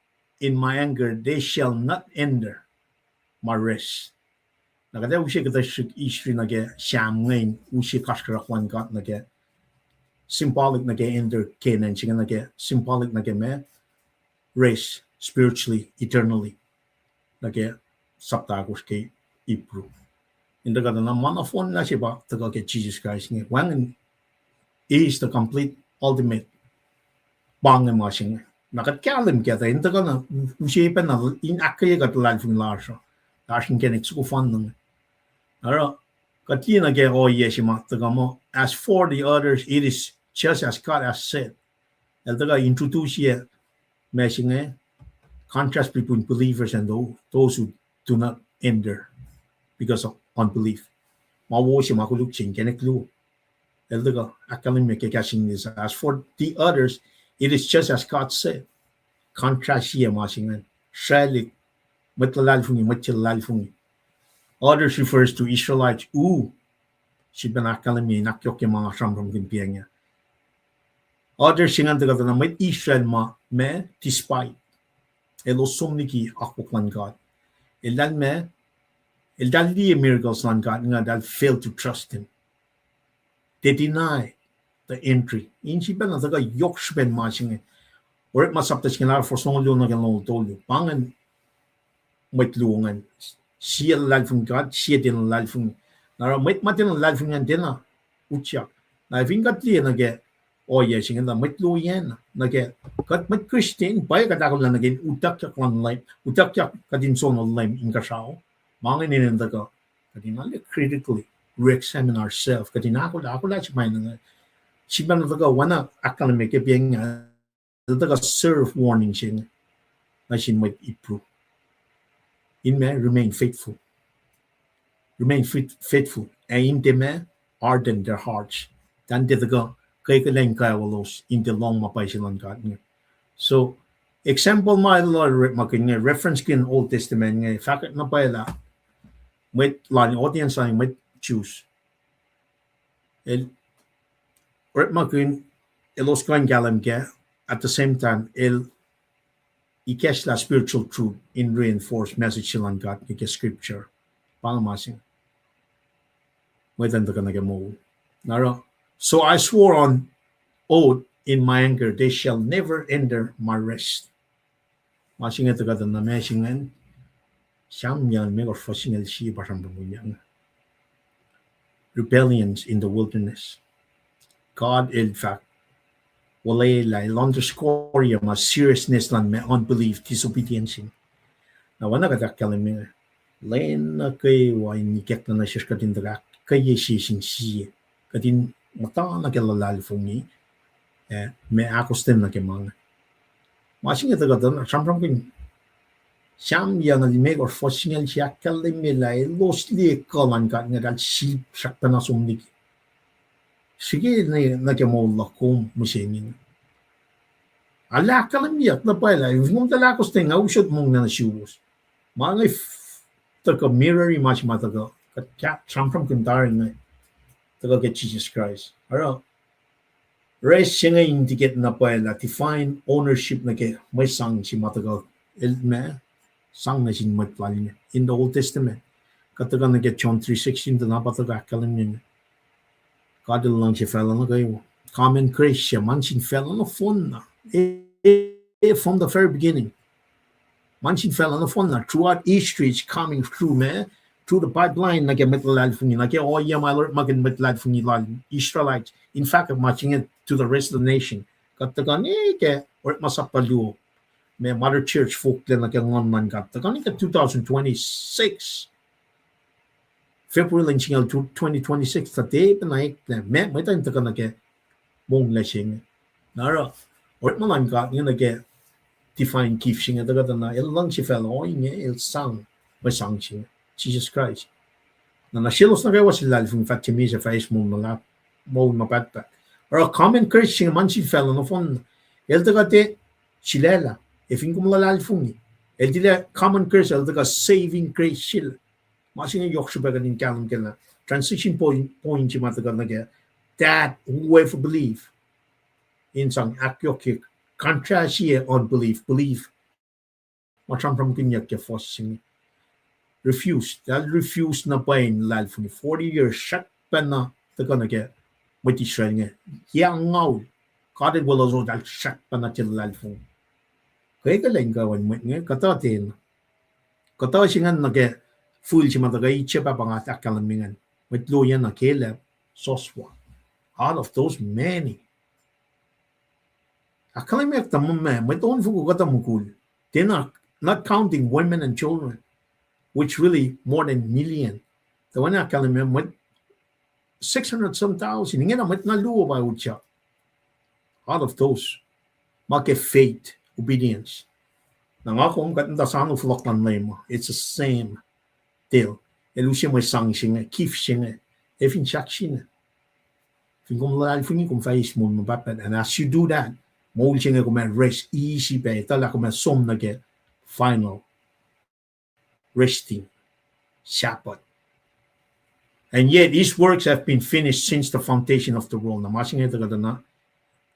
in my anger, they shall not enter my rest. Na kuht ac use kuhtuh srihk history nuh ke Sam inge in use kasrkuhsrak luhn God nuh ke symbolic nuh ke enter Canaan se inge nuh ke symbolic nuh ke ma rest spiritually, eternally. Nuh ke sapta ahkosr ke Hebrew. In tuhkuh tuh na ma nohfohn na se pa tuhkuh ke Jisus Kraist inge. Wacngihn is the complete, ultimate. Pa inge ma se inge. Na kuht kahlwem kac tuh in tuhkuh na use pacna in ahkkweye kuht luhlahlfongi lasr uh. Lasr inkacnek soko fanna inge. Oruh, kuht liye nuh ke ohiyac se ma tuhkuh muh, as for the others, it is just as God has said. El tuhkuh introduce-ye ma se inge, contrast between believers and tho-, those who do not enter because of unbelief. Ma wo se ma koluk se inkacnek luo. El tuhkuh ahkkahlwemye ke kahs in English, as for the others, it is just as God said. Contrast-ye ma se ingacn. Sraclihk, mwet luhlahlfongi, mwet se luhlahlfongi. Others refers to Israelites who, sifilpacna ahkkahlwemye in ahkyohkye ma nga sramsramkihn piacng ah. Others se ingacn tuhkuh tuh na mwet Israel ma, ma, despite, elos som liki akwuck luhn God. Eltahl ma, eltahl liye miracles luhn God, nga eltahl fail to trust him. They deny the entry. In sifilpacna tuhkuh yohk srihpen ma se inge. Orekma sapta singucul ahkosr, fuhs longoul luo nuh ke longoul tolu. Pa ingacn mwet luo ingacn. Sie luhlahlfongi God, sie tiac luhlahlfongi. Na oruh mwet ma tiac luhlahlfongi ingacn tiacna utyak. Na fin kuht liye nuh ke ohiyac se inge, na mwet luo iyacna. Nuh ke kuht mwet Christian, pwacye kuht ahkolah nuh ke utuckyak luhn Leum, utuckyak kuht in soenna Leum inkuhsrao. Ma ingacn enenuh in tuhkuh kuht in arlac critically re-examine ourselves. Kuht in ahkolah, ahkolah se ma inge. Sifilpacna tuhkuh oacna ahkkahlwemye ke piacng ah, el tuhkuh serve warning se inge nuh sin mwet Hebrew. In ma remain faithful. Remain faith-, faithful. Ac in tiac ma harden their hearts. Tuh in tiac tuhkuh kwekwelah in kwewa lalos in tiac lohng ma pwacye se luhn God inge. So, example ma el orekmakihn inge, referencekihn Old Testament inge, fahkwack na pwacye lah mwet lal, audience lal mwet Jews. El orekmakihn, elos kuh in kahlwem kac, at the same time, el ikacslah spiritual truth in reinforce message se luhn God nuh ke scripture. Pa inge ma se inge. Mwet an tuhkuh nuh ke moul. Na oruh, so I swore on oath in my anger, they shall never enter my rest. Ma se inge tuhkuh tuh na ma se ingacn, Sam limekohsr fuhs singucul sie pa sramsramkihnyang. Rebellions in the wilderness. God el fahk, olwelah, el underscore ma seriousness luhn ma unbelief, disobedience in. Na oacna kuht ahkkahlwemye, lwen nuh kwewa in ikackna nuh sesr kuht in tuhkuh ahkkweye sie sin sie, kuht in muhta nuh ke luhlahlfongi, eh, ma ahkostwen nuh ke ma inge. Ma se inge tuhkuh tuh na sramsramkihn Sam limekohsr fuhs singucul sie ahkkahlwemye lah elos liye kuh luhn God inge, eltahl sip srackpacna som liki. Srihke nuh ke moul luhk kom mihsenge. Arlac ahkkahlwemyeyuck na pwacye lah fin kom tuh ahkostwen, nga usot monglac nuh suwos. Ma inge tuhkuh mirror-i ma se ma tuhkuh kuht sramsramkihn tari inge, tuhkuh ke Jisus Kraist. Oruh rest se inge indicate na pwacye lah divine ownership nuh ke mwe sang se ma tuhkuh, el ma sang nuh sin mwet lal inge in the Old Testament. Kuht tuhkuh nuh ke John three sixteen, tuh na pa tuhkuh ahkkahlwemye God el luhngse facluh nuh kwewa. Common grace se ma nuh sin facluh nohfohnna, from the very beginning. Ma nuh sin facluh nohfohnna, throughout history, it's coming through ma, through the pipeline nuh ke mwet luhlahlfongi, nuh ke ohiyac ma el orekmakihn mwet luhlahlfongi lal Israelites. In fact, ma se inge to the rest of the nation. Kuht tuhkuh nuh ke orekma sap luo, ma Mother Church foklac nuh ke nguhn luhn God, tuhkuh nuh ke two thousand twenty-six, February lwen singucul, twenty twenty-six, tuh tiac pacna eklac, ma mwet an tuhkuh nuh ke monglac se inge. Na oruh orekma luhn God inge nuh ke divine gift se inge tuhkuh tuh na el luhngse facluh ohinge, el sang mwe sang se inge, Jisus Kraist. Na nuh selos nuh kwewa suc luhlahlfongi, fah tiac misac, fah eis moul ma pahtpaht. Oruh common grace se inge ma nuh sin facluh nohfohnna, el tuhkuh tiac sulaclah, ac fin kom luhlahlfongi, el tilac common grace, el tuhkuh saving grace sel. Ma se inge yohk srihpac kuht in kahlwem kac lah transition point, point se ma tuhkuh nuh ke that whoever believe in sang ahkyohkye, contrast ye unbelief, belief. Ma sramsramkihnyuck ke fuhs se inge, refuse, eltahl refuse na pwacye in luhlahlfongi. Forty years srackpacna tuhkuh nuh ke mwet Israel inge, yac angngaul, God el weluhlos, eltahl srackpacna tiac luhlahlfongi. Ke kuhlwacng kuh in mwet inge, kuhtuh ten kuhtuh se ingacn nuh ke fihl se ma tuhkuh Egypt ah, pa nga ahkkahlwemye ingacn. Mwet luo oacna Caleb, Joshua. Out of those many, ahkkahlwemye tuh ma, mwet onfoko kuhtuh mukul, they're not, not counting women and children, which really more than million. Tuh oacna ahkkahlwemye mwet six hundred some thousand, ingena mwet na luo pa utyak. Out of those, ma ke faith, obedience. Na nga kom kuht muhta sano fohlohk luhn Leum, it's the same deal. El use mwe sang se inge, gift se inge, ac fin sahk se inge, fin kom luhlahlfongi, kom fah eis moul ma pahtpaht. And as you do that, moul se inge kom ac rest easy pac, etuh lah kom ac som nuh ke final resting Sabbath. And yet his works have been finished since the foundation of the world. Na ma se inge tuhkuh tuh na,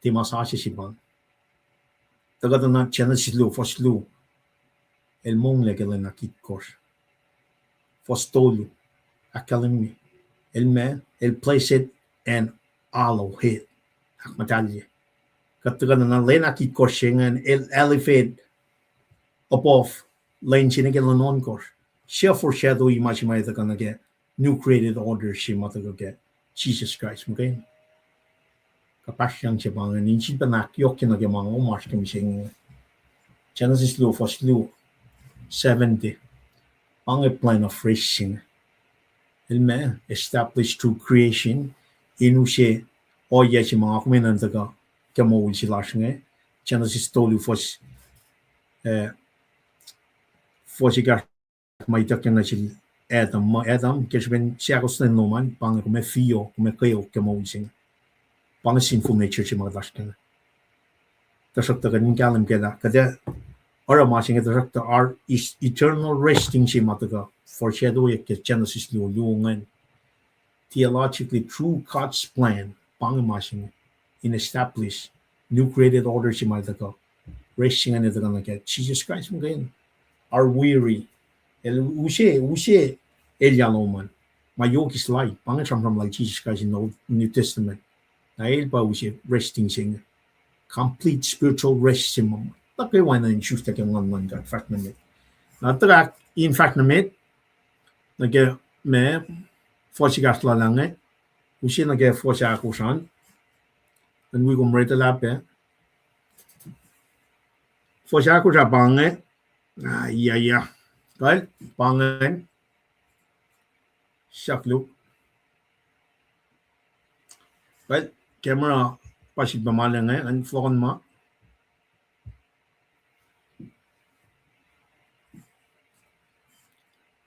tiac ma sasuc se pa. Tuhkuh tuh na Genesis luo, fuhs luo. El monglac ke lwen ahkitkohsr. Fuhs tolu, ahkkahlwemye, el ma, el blessed and hallowed, ahkmuhtahlye. Kuht tuhkuh nuh na lwen ahkitkohsr se ingacn, el elevate above lwen se nuh ke lwen ohnkohsr. Se foreshadow-i ma se ma tuhkuh nuh ke new created order se ma tuhkuh ke Jisus Kraist muhkwena. Kuhpahsryang se pa ingacn, in sifilpac ahkyohkye nuh ke ma nga oasr ke mihsenge. Genesis luo, fuhs luo, seventy. Pa inge plan of rest se inge, el ma establish through creation, in use ohiyac se ma nga kom enenuh in tuhkuh ke moul se lasr inge. Genesis tolu, fuhs, eh, fuhs ekahsr, ma ituckyang nuh sel Adam, ma Adam, ke srihpen seahkostwen lom an, pa inge kom ac fiyo, kom ac kweok ke moul se inge. Pa inge sinful nature se ma kuht oasr kac inge. Tuhsruhktuh kuht in kahlwem kac lah kuht ac oruh ma se inge, tuhsruhktuh our is eternal resting se ma tuhkuh foreshadow-i ke Genesis luo, luo ingacn. Theologically, through God's plan, pa inge ma se inge, in establish new created order se ma tuhkuh, rest se ingacn tuhkuh nuh ke Jisus Kraist muhkwena. Are weary, el use, use elyah lom an. ma yohk eis light, pa inge sramsram lal Jisus Kraist in Old, New Testament. Na el pa use resting se inge. Complete spiritual rest se ma, ma nuh kwewa enenuh in srihsrihk ke nguhn luhn God, fahsr nuh met. Na tuhkuh in fahsr nuh met, nuh ke ma, fuhs ekahsr lal ah inge, use nuh ke fuhs ahkosr an, an wi kom read lah pac. Fuhs ahkosr ah pa inge, ah, ya, ya. Kuh, pa inge, sahk luk. Kuh, camera pa sifilpac ma inge, an fohlohkihn ma.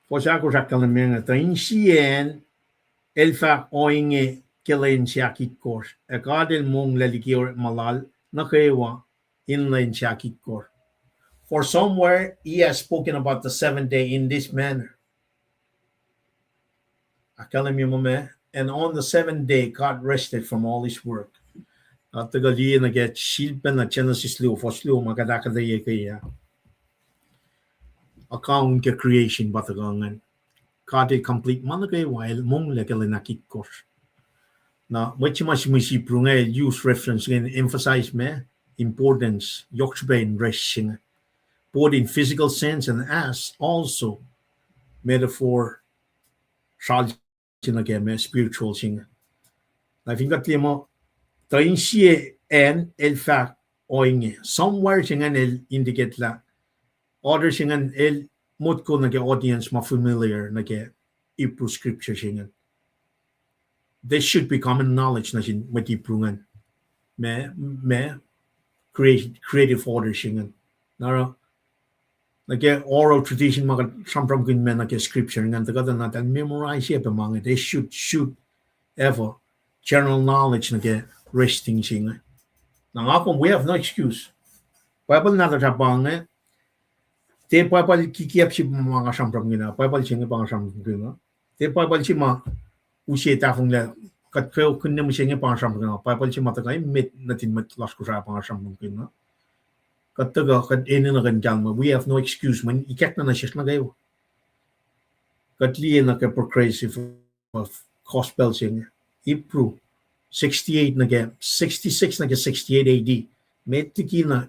Fuhs ahkosr ahkkahlwemye inge, tuh insiyacn el fahk ohinge ke lwen se ahkitkohsr, ac God el monglac liki orekma lal nuh kwewa in lwen se ahkitkohsr. For somewhere he has spoken about the seventh day in this manner. Ahkkahlwemye muh ma, and on the seventh day God rested from all his work. Kuht tuhkuh liye nuh ke sifilpac na Genesis luo, fuhs luo, ma kuht ahkuhtweyac ke ah, account ke creation pa tuhkuh ingacn. God el complete ma nuh kwewa, el monglac ke lwen ahkitkohsr. Na mwet se ma sihmihs Hebrew inge el use reference ingacn emphasize ma, importance, yohk srihpac in rest se inge, both in physical sense and as also metaphor, sral se nuh ke ma spiritual se inge. Na fin kuht liye muh, tuh insiyacn el fahk ohinge. Somewhere se ingacn el indicate lah author se ingacn el motko nuh ke audience ma familiar nuh ke Hebrew scripture se ingacn. This should be common knowledge nuh sin mwet Hebrew ingacn. Ma, ma, create-, creative order se ingacn. Na oruh, nuh ke oral tradition ma kuht sramsramkihn ma nuh ke scripture ingacn, tuh kuht enenuh in memorize-ye pac ma inge. They should, should have a general knowledge nuh ke resting se inge. Na nga kom, we have no excuse. Bible nahtuhsr ah pa inge, tiac Bible kikiacp se ma nga sramsramkihn ah, Bible se inge pa nga sramsramkihn ah. Tiac Bible se ma use tahfonglac, kuht kweok kihn mihsenge pa nga sramsramkihn ah, Bible se ma tuhkuh emet nuhtin mwet lasr Kosrae pa nga sramsramkihn ah. Kuht tuhkuh, kuht enenuh kuh in kahlwem, we have no excuse, mweyen ikackna nuh sesr nuh kwewa. Kuht liye nuh ke progressive of gospel se inge, Hebrew sixty-eight nuh ke, sixty-six nuh ke sixty-eight A D. Met liki na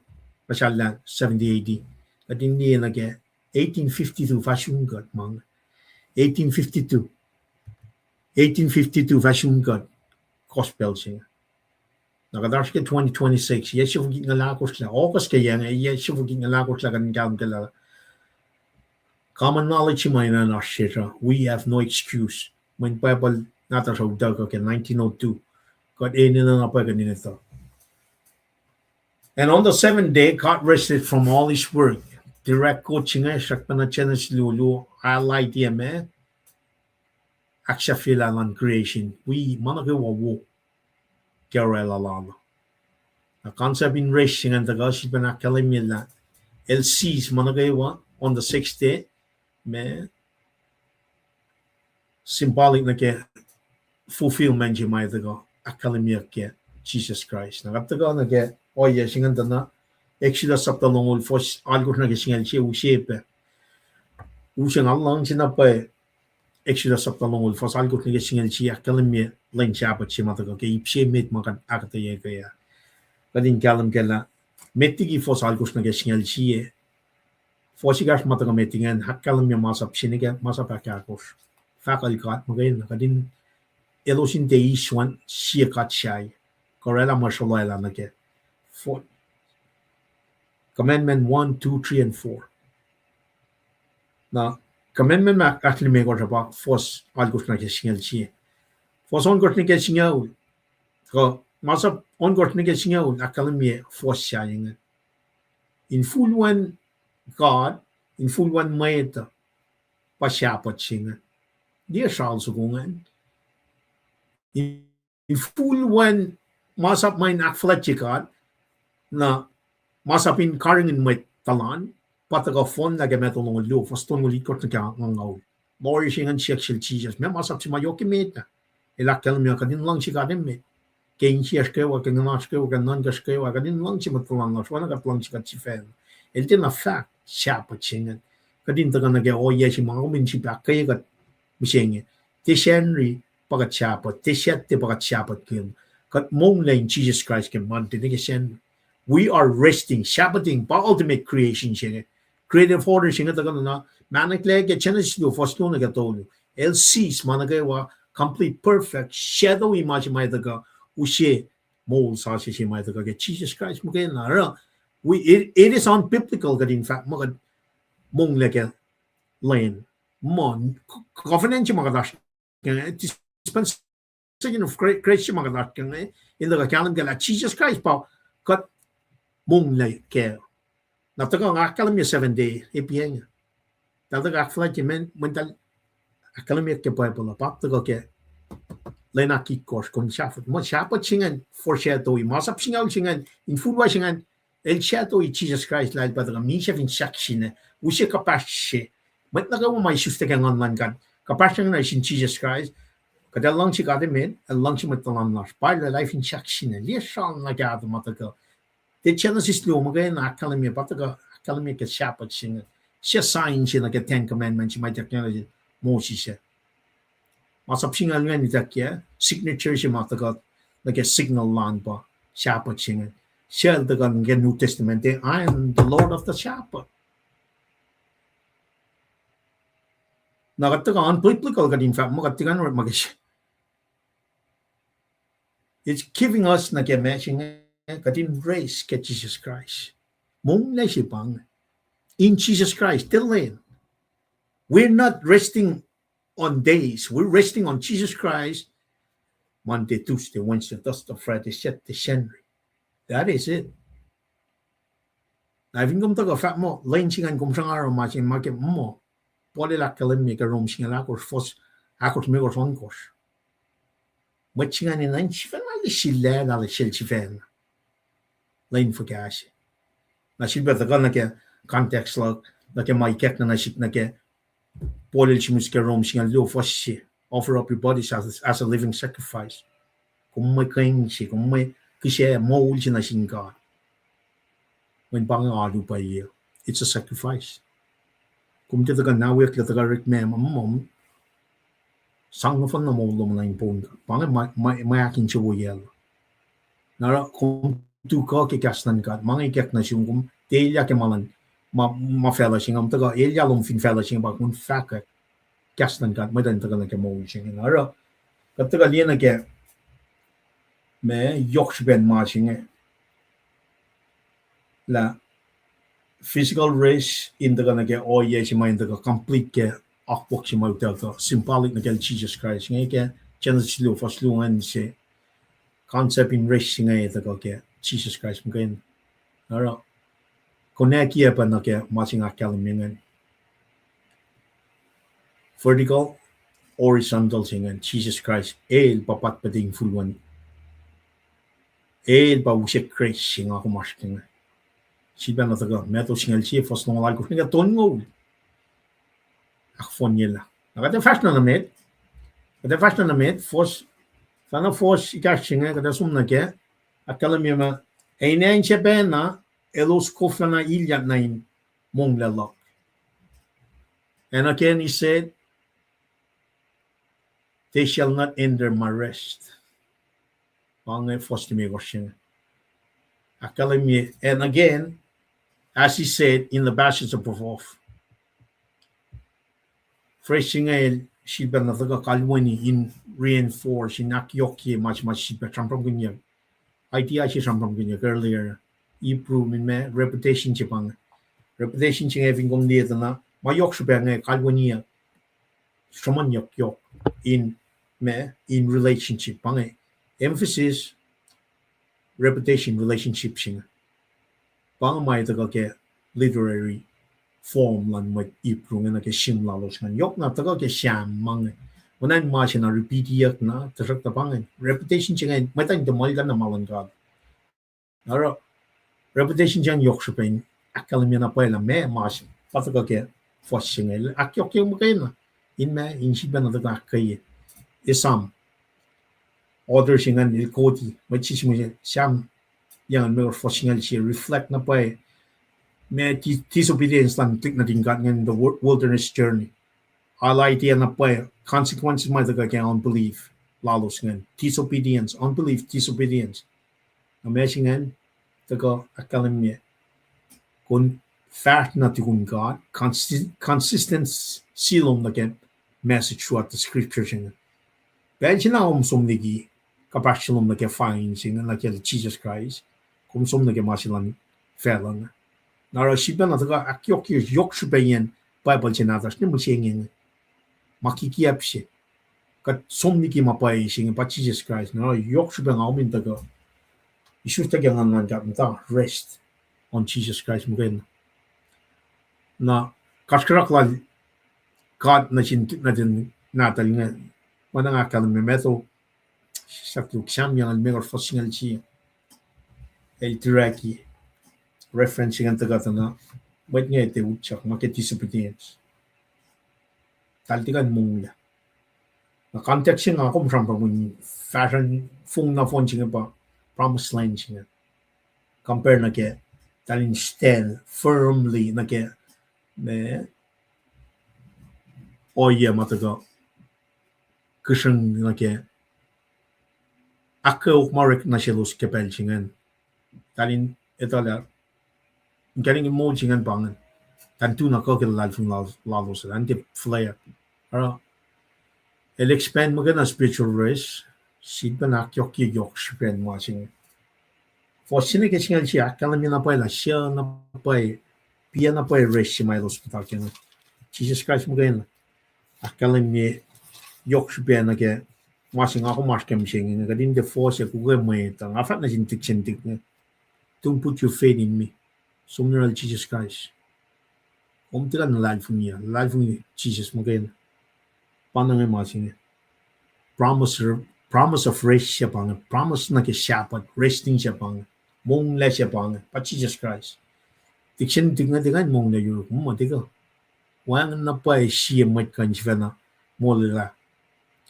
kuhsrallah seventy A D. Kuht in liye nuh ke eighteen fifty-two fahsr un kuht ma inge. Eighteen fifty-two. Eighteen fifty-two fahsr un kuht gospel se inge. Na kuht oasr ke twenty twenty-six, yac siofok itngucul ahkosr lah, August ke yac inge, yac siofok itngucul ahkosr lah kuht in kahlwem ke lah common knowledge se ma enenuh in oasr sesr uh, we have no excuse. Mweyen Bible nahtuhsr uh utuckuh ke nineteen oh two. Kuht enenuh na pwacye kuht in etuh. And on the seventh day, God rested from all his work. Direct quote se inge, srackpacna Genesis luo luo, highlight-ye ma, ahksahfyelah luhn creation, wi ma nuh kwewa wo ke orwaclah lal uh. Na concept in rest se ingacn tuhkuh sifilpac ahkkahlwemye lah el cease ma nuh kwewa on the sixth day, ma symbolic nuh ke fulfillment se ma tuhkuh ahkkahlwemyeyuck ke Jisus Kraist. Na kuht tuhkuh nuh ke ohiyac se ingacn tuh na Exodus sapta longoul, fuhs alkosr nuh ke singucul sie, use pac. Use nga luhngse na pwacye Exodus sapta longoul, fuhs alkosr nuh ke singucul sie ahkkahlwemye lwen Sabbath se ma tuhkuh ke ip se met ma kuht ahkuhtweyac ke ah. Kuht in kahlwem ke lah met liki fuhs alkosr nuh ke singucul sie, fuhs ekahsr ma tuhkuh met ingacn ahkkahlwemye masap se nuh ke masap ahkahkosr. Fahk el God muhkwena, kuht in, elos in tiac eis wen sie god sahyac, kuh orwaclah mwe sruloala nuh ke. Commandment one, two, three, and four. Na commandment ma ahklimekohsr uh pa fuhs alkosr nuh ke singucul sie. Fuhs ohnkohsr nuh ke singucul, kuh masap ohnkohsr nuh ke singucul ahkkahlwemye fuhs sahyac ingacn. Infulwen God, infulwen mwet uh, pa Sabbath se ingacn. Liye sral soko ingacn. Infulwen masap ma in ahkfuhlwactye God, na masap in karihngihn mwet tuhlan, pa tuhkuh fohnlah ke Matthew longoul luo, fuhs tolngoul itkohsr nuh ke angngaul. Lawyer se ingacn siyuck sel Jisus, meac masap se ma yohk emet ah? El ahkkahlwemye, kuht in luhngse God emet ke insiyacsr kwewa, ke nguhnasr kwewa, ke nuhnkacsr kwewa, kuht in luhngse mwet tuhlan lasr oacna kuht luhngse kuht sifacna. El tiacna fahk Sabbath se ingacn. Kuht in tuhkuh nuh ke ohiyac se ma kom in sifilpac ahkkweye kuht mihsenge. Tiac Sacnri pa kuht Sabbath, tiac Saturday pa kuht Sabbathkihn. Kuht monglac in Jesus Christ ke Monday nuh ke Sacnri. We are resting, Sabbathing pa ultimate creation se inge. Creative order se inge tuhkuh na, mahneklac ke Genesis luo, fuhs luo nuh ke tolu. El cease ma nuh kwewa, complete, perfect, shadow-i ma se ma tuhkuh, use moul sasuc se ma tuhkuh ke Jesus Christ muhkwena. Oruh, we, it, it is unbiblical kuht in fahk muh kuht monglac ke lwen. Muh, covenant se ma kuht oasr ke inge, dispensation of gra-, grace se ma kuht oasr ke inge, in tuhkuh kahlwem ke lah Jesus Christ pa kuht monglac kac. Na tuhkuh nga ahkkahlwemye seven day, A P inge. Tahl tuhkuh ahkfuhlwactye mwe, mweyen tahl ahkkahlwemye ke Bible uh, pa tuhkuh ke lwen ahkitkohsr, kom Sabbath. Muh Sabbath se ingacn foreshadow-i, masap singucul se ingacn, infulwa se ingacn, el shadow-i Jesus Christ lah el pa tuhkuh misac fin sahksina, use kuhpahsr se. Mwet nuh kwewa ma isuslac ke nguhn luhn God, kuhpahsr se ingacn sin Jesus Christ. Kuht ac luhngse God emet, ac luhngse mwet tuhlan lasr. Pa el liye fin sahksina, liye sral na kahto ma tuhkuh. Tiac Genesis luo muhkwena ahkkahlwemye, pa tuhkuh ahkkahlwemye ke Sabbath se inge. Se sign se nuh ke Ten Commandments ma ituckyang nuh sin Moses ah. Masap singucul ingacn ituckyang, signature se ma tuhkuh nuh ke signal lal pa Sabbath se inge. Sel tuhkuh nuh ke New Testament, I am the Lord of the Sabbath. Na kuht tuhkuh unbiblical kuht in fahk muh kuht tiac kuh in orekmakihn. It's giving us nuh ke ma se inge, kuht in rest ke Jesus Christ. Monglac se pa inge. In Jesus Christ, tiac lwen. We're not resting on days. We're resting on Jesus Christ. Monday, Tuesday, Wednesday, Thursday, Friday, Saturday, Sunday. That is it. Na fin kom tuhkuh fahk muh lwen se ingacn kom sruhnga oruh ma se ma ke muh, Paul el ahkkahlwemye ke Rom singucul ahkosr, fuhs ahkosr limekohsr ohnkohsr. Mwet se ingacn enenuh in sifacna liye sel, lah sel sifacna lwen fuhkah se. Na sifilpac tuhkuh nuh ke context luhk, nuh ke ma ikackna nuh sihk nuh ke Paul el sihmihs ke Rom singucul luo fuhs se, offer up your bodies as, as a living sacrifice. Kom mwe kihsen se, kom mwe kihsac moul se nuh sin God. Mweyen pa inge alu pwacye. It's a sacrifice. Kom tiac tuhkuh na wik lah tuhkuh orekma muh, sang nohfohn na moul lom nuh inpoun God. Pa inge ma, ma, ma ahkinsewowoyacl. Na oruh kom tuhkuh ke kahs luhn God, ma inge ikackna sum, kom tiac elyah ke ma luhn, ma, ma facluh se inge, kom tuhkuh elyah lom fin facluh se inge, pa kom fahkwack kahs luhn God, mwet uh in tuhkuh nuh ke moul se inge. Na oruh, kuht tuhkuh liye nuh ke ma yohk srihpen ma se inge, lah physical rest in tuhkuh nuh ke ohiyac se ma in tuhkuh complete ke akwuck se ma utuckuh symbolic nuh kacl Jesus Christ inge ke Genesis luo fuhs luo ingacn se, concept in rest se inge tuhkuh ke Jesus Christ muhkwena. Oruh, konwacack pac nuh ke ma se nga ahkkahlwemye ingacn. Vertical, horizontal se ingacn, Jesus Christ el pa pahtpaht infulwen. El pa use Christ se nga kom oasr ke inge. Sifilpac na tuhkuh Matthew singucul sie fuhs longoul alkosr nuh ke tolngoul. Ahkfohnyelah. Na kuht ac fahsr na nuh met. Kuht ac fahsr na nuh met, fuhs, fahna fuhs ekahsr se inge, kuht ac som nuh kac. Ahkkahlwemye muh, ac in acn se pacna, elos koflana ilyak nuh in monglac luhk. And again he said, they shall not enter my rest. Pa inge fuhs limekohsr se inge. Ahkkahlwemye, and again, as he said in the passage above. Phrase se inge el sifilpac na tuhkuh kalweni in reinforce, in ahkyohkye ma se ma sifilpac sramsramkihnyuck. Idea se sramsramkihnyuck earlier. Hebrew min ma repetition se pa inge. Repetition se inge fin kom liye tuh na ma yohk srihpac inge kalweniyuck, sruhmuhnyuck yohk in ma, in relationship pa inge. Emphasis, repetition, relationship se inge. Pa inge ma tuhkuh ke literary form luhn mwet Hebrew inge nuh ke sihm lalos ingacn. Yohk na tuhkuh ke Sam ma inge. Oacna in ma se na repeatiyuck na, tuhsruhktuh pa inge repetition se inge, mwet uh in tiac muhlkuhnlah ma luhn God. Oruh, repetition se inge yohk srihpac in ahkkahlwemye na pwacye lah meac ma se pa tuhkuh ke fuhs se inge. Ahkyohkye muhkwena in ma, in sifilpac na tuhkuh ahkkweye. Esam, author se ingacn el koti, mwet se sihmihs Sam, liang an me fuhs singucul sie, reflect na pwacye ma di-, disobedience luhn tuhlihk nuhtin God ingacn in the wil-, wilderness journey. Alaitia na pwacye consequences ma tuhkuh ke unbelief lalos ingacn. Disobedience, unbelief, disobedience. Na ma se ingacn tuhkuh ahkkahlwemye, kom fahsr na tukun God, consi-, consistency lom nuh ke message throughout the scripture se inge. Pacl se na kom som liki kuhpahsr lom nuh ke fine se inge, nuh ke Jisus Kraist, kom som nuh ke ma se luhn facluh inge. Na oruh sifilpac na tuhkuh ahkyohkye yohk srihpacyacn Bible se nahtuhsr ne mihsenge inge. Ma kikiacp se. Kuht som liki ma pwacye se inge pa Jisus Kraist. Na oruh yohk srihpac nga omin tuhkuh isuslac ke nguhn luhn God muhta rest on Jesus Christ muhkwena. Na kasrkuhsrak lal God nuh sin, nuh sin nahtuhl inge, ma na nga ahkkahlwemye, meto, sahk Luke Sam yucngucul limekohsr fuhs singucul sie. El tiraci reference ingacn tuhkuh tuh na, mwet inge tiac utyak, ma ke disobedience. Eltahl tiac kuh in monglac. Na context se nga kom sramsramkihn fahsrwelihk nohfohn se inge pa promised land se inge. Compare nuh ke eltahl in stand firmly nuh ke, ma, ohiyac ma tuhkuh kihsrihng nuh ke ahkkweyok ma orek nuh selos ke pacl se ingacn. Eltahl in etuh lah inkacnek in moul se ingacn pa ingacn. Eltahl in tu na kuh ke luhlahlfongi lalos, lalos, eltahl in tiac fuhlweack. Oruh, el expand muhkwena spiritual rest, sifilpac na ahkyohkye yohk srihpen ma se inge. Fuhs se nuh ke singucul sie ahkkahlwemye na pwacye lah suc na pwacye, piac na pwacye rest se ma elos muhta ke inge. Jisus Kraist muhkwena ahkkahlwemye yohk srihpac nuh ke ma se nga kom oasr ke mihsenge inge, kuht in tiac force kuh ke mwet uh, nga fahk nuh sin tihk se tihk inge, don't put your faith in me. Som nuh yohrohl Jisus Kraist. Kom tiac kuh in luhlahlfongi, luhlahlfongi Jisus muhkwena. Pa na inge ma se inge. Promise, promise of rest se pa inge, promise nuh ke Sabbath, resting se pa inge, monglac se pa inge, pa Jisus Kraist. Tihk se tihk inge tiac kuh in monglac yuruk, ma tiac kuh. Wacngihn na pwacye sie mwet kuh in sifacna molwelah.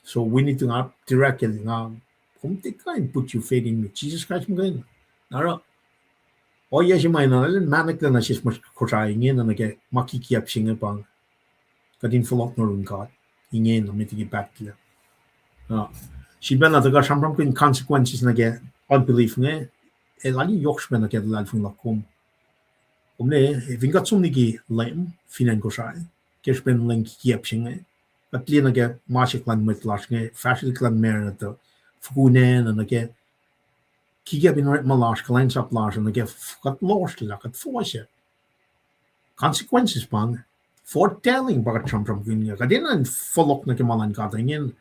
So we need to, nga direct el nga, kom tiac kuh in put your faith in me, Jisus Kraist muhkwena. Na oruh, ohiyac se ma enenuh in mahneklac nuh sesr ma Kosrae ingena nuh ke ma kikiacp se inge pa inge. Kuht in fohlohk nuh yurin God ingena met liki pahtlac. Na sifilpac na tuhkuh sramsramkihn consequences nuh ke unbelief inge, el ali yohk srihpac nuh ke luhlahlfongi luhk kom. Kom ne, fin kuht som liki Leum fin acn Kosrae, ke srihpen lwen kikiacp se inge, kuht liye nuh ke ma se kuhlwacng mwet lasr inge, fahsrwelihk luhn mariner tuh fokunacna nuh ke kikiacp in orekma lasr, kuhlwacnsap lasr nuh ke f-, kuht lohsrlah, kuht force. Consequences pa inge. Foretelling pa kuht sramsramkihn inge. Kuht enenuh in fohlohk nuh ke ma luhn God ingena.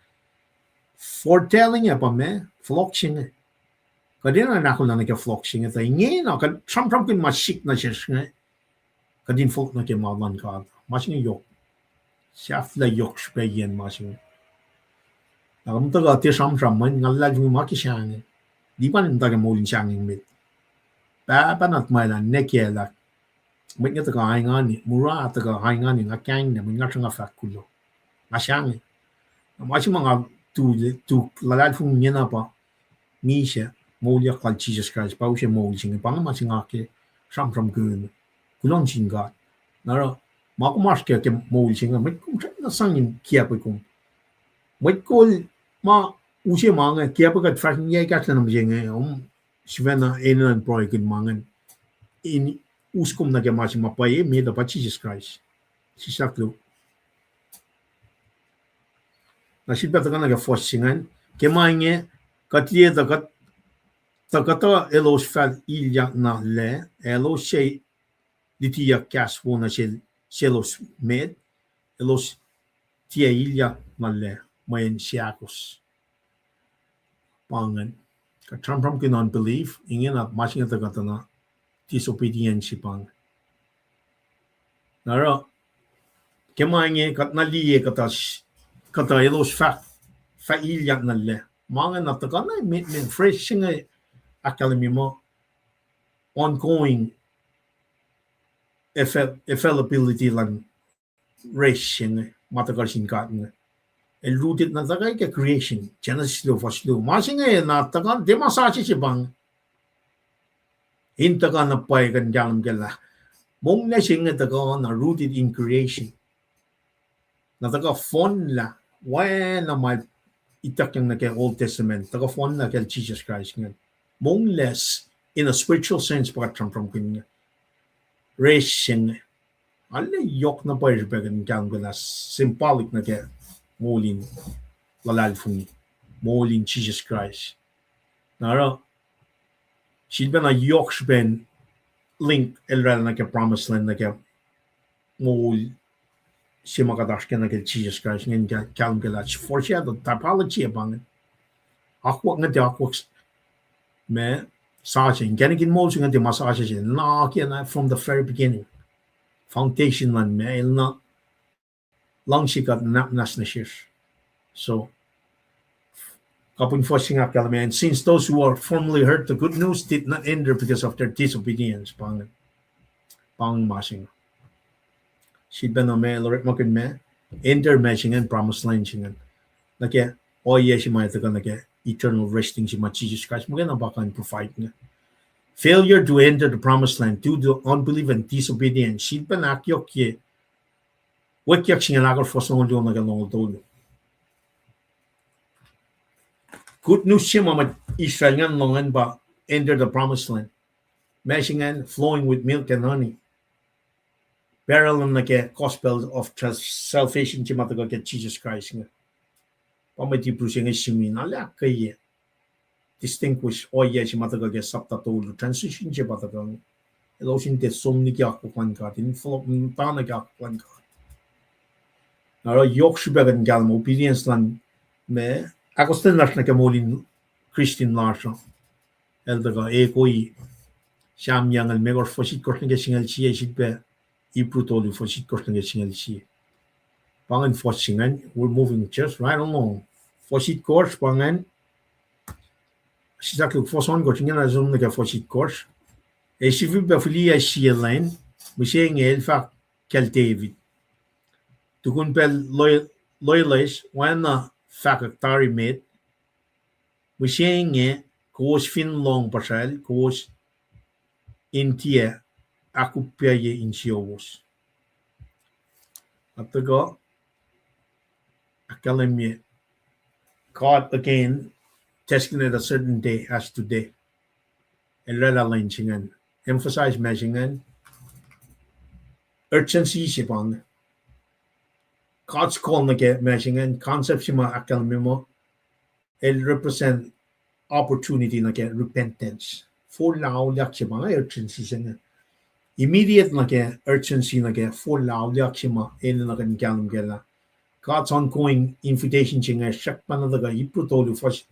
Foretelling ac pa ma, fohlohk se inge. Kuht enenuh in ahkolah nuh ke fohlohk se inge, tuh ingena kuht sramsramkihn ma sik nuh sesr inge. Kuht in fohlohk nuh ke ma luhn God. Ma se inge yohk. Sahflah yohk srihpacyacn ma se inge. Na kom tuhkuh tiac sramsram mweyen nga luhlahlfongi ma ke sahngweng. Lipan in muhta ke moul in sahngweng met. Pahpah na tuhmwaclah, nwe ke lah. Mwet inge tuhkuh aingani, mura tuhkuh aingani, nga kahinglac, mweyen nga sruhnga fahk kuloh. Nga sahngweng. Na ma se ma nga tu, tu luhlahlfongi ingena pa misac, moulyak lal Jisus Kraist, pa use moul se inge, pa inge ma se nga ke sramsramkihn. Kuloh nuh sin God. Na oruh, ma kom oasr ke, ke moul se inge, mwet kom srackna sang in kiacpwe kom. Mwet kol ma use ma inge, kiacpwe kuht fahsr in yac ekahsr lwen mihsenge, om sifacna enenuh in pruhekihn ma inge. In us kom nuh ke ma se ma pwacye, met uh pa Jisus Kraist. Sislah kuloh. Na sifilpac tuhkuh nuh ke fuhs se ingacn, ke ma inge, kuht liye tuh kuht, tuh kuhtuh elos fah ilyak na lac, elos se lutiyuck kahs wo nuh sel, selos met, elos tiac ilyak na lac, mweyen seahkos. Pa ingacn. Kuht sramsramkihn unbelief, ingena ma se inge tuh kuhtuh na disobedience pa inge. Na oruh, ke ma inge kuht na liye kuhtuh, kuhtuh elos fah, fah ilyak na lac. Ma inge na tuhkuh na met, met phrase se inge ahkkahlwemye muh ongoing avail-, availability luhn rest se inge, ma tuhkuh sin God inge. El rooted na tuhkuh ke creation, Genesis luo, fuhs luo. Ma se inge na tuhkuh, tiac ma sasuc se pa inge. In tuhkuh na pwacye kuh in kahlwem kac lah monglac se inge tuhkuh na rooted in creation. Na tuhkuh fohnlah, oacna ma ituckyang nuh ke Old Testament, tuhkuh fohnlah kacl Jisus Kraist ingacn. Monglac s-, in a spiritual sense, pa kuht sramsramkihn inge. Resh se inge. Arlac yohk na pwacye srihpac kuht in kahlwem ke lah symbolic nuh ke moul in luhlahlfongi, moul in Jisus Kraist. Na oruh, sifilpacna yohk srihpen link el oraclah nuh ke promised land nuh ke moul se ma kuht oasr ke nuh ke Jisus Kraist, ingacn kahlwem ke lah foreshadow, typology ah pa inge. Akwuck, nga tiac akwuck s-, ma sasuc, inkacnek in moul se nga tiac ma sasuc se, na ke na from the very beginning. Foundation luhn ma el na luhngse kuht nahk nwacsnwacsr. So, kapihn fuhs se inge ahkkahlwemye, and since those who are formerly heard the good news did not enter because of their disobedience, pa inge, pa inge ma se inge. Sifilpacna ma el orekmakihn ma, enter ma se ingacn, promised land se ingacn. Nuh ke ohiyac se ma tuhkuh nuh ke eternal resting se ma Jisus Kraist muhkwena pa kuh in provide inge. Failure to enter the promised land due to unbelief and disobedience. Sifilpacna ahkyohkye, Wackyak singucul ahkosr, fuhs longoul luo nuh ke longoul tolu. Good news se ma mwet Israel ingacn lohng an pa enter the promised land. Ma se ingacn flowing with milk and honey. Parallel nuh ke gospel of tras-, salvation se ma tuhkuh ke Jisus Kraist inge. Pa mwet Hebrew se inge simin, arlac ahkkweye distinguish ohiyac se ma tuhkuh ke sapta tolu, transition se pa tuhkuh. Elos in tiac som liki akwuck luhn God, in fohlohk muhta nuh ke akwuck luhn God. Na oruh yohk srihpac kuht in kahlwem obedience luhn ma, ahkostwen lasr nuh ke moul in Christian lasr uh. El tuhkuh ekoi Sam yucngucul limekohsr, fuhs itkohsr nuh ke singucul sie, sifilpac Hebrew tolu, fuhs itkohsr nuh ke singucul sie. Pa ingacn fuhs se ingacn, we're moving just right along. Fuhs itkohsr pa ingacn, sisakluhk fuhs ohnkohsr, ingena som nuh ke fuhs itkohsr. Ac sifilpac fihliyac sie lwen, mihsenge el fahk kacl David, tukun pacl loe-, loeloes, oacna fahkwack tari met, mihsenge kowos fin lohng puhsracl, kowos in tiac ahkupacye insiyowos. Atuhkuh, ahkkahlwemye, God again designated a certain day as today. El oraclah lwen se ingacn. Emphasize ma se ingacn. Urgency se pa inge. God's call nuh ke ma se ingacn, concept se ma ahkkahlwemye muh, el represent opportunity nuh ke repentance. Forlah auliyak se pa inge urgency se inge. Immediate nuh ke urgency nuh ke forlah auliyak se ma enenuh kuht in kahlwem kac lah God's ongoing invitation se inge srackpacna tuhkuh Hebrew tolu, fuhs,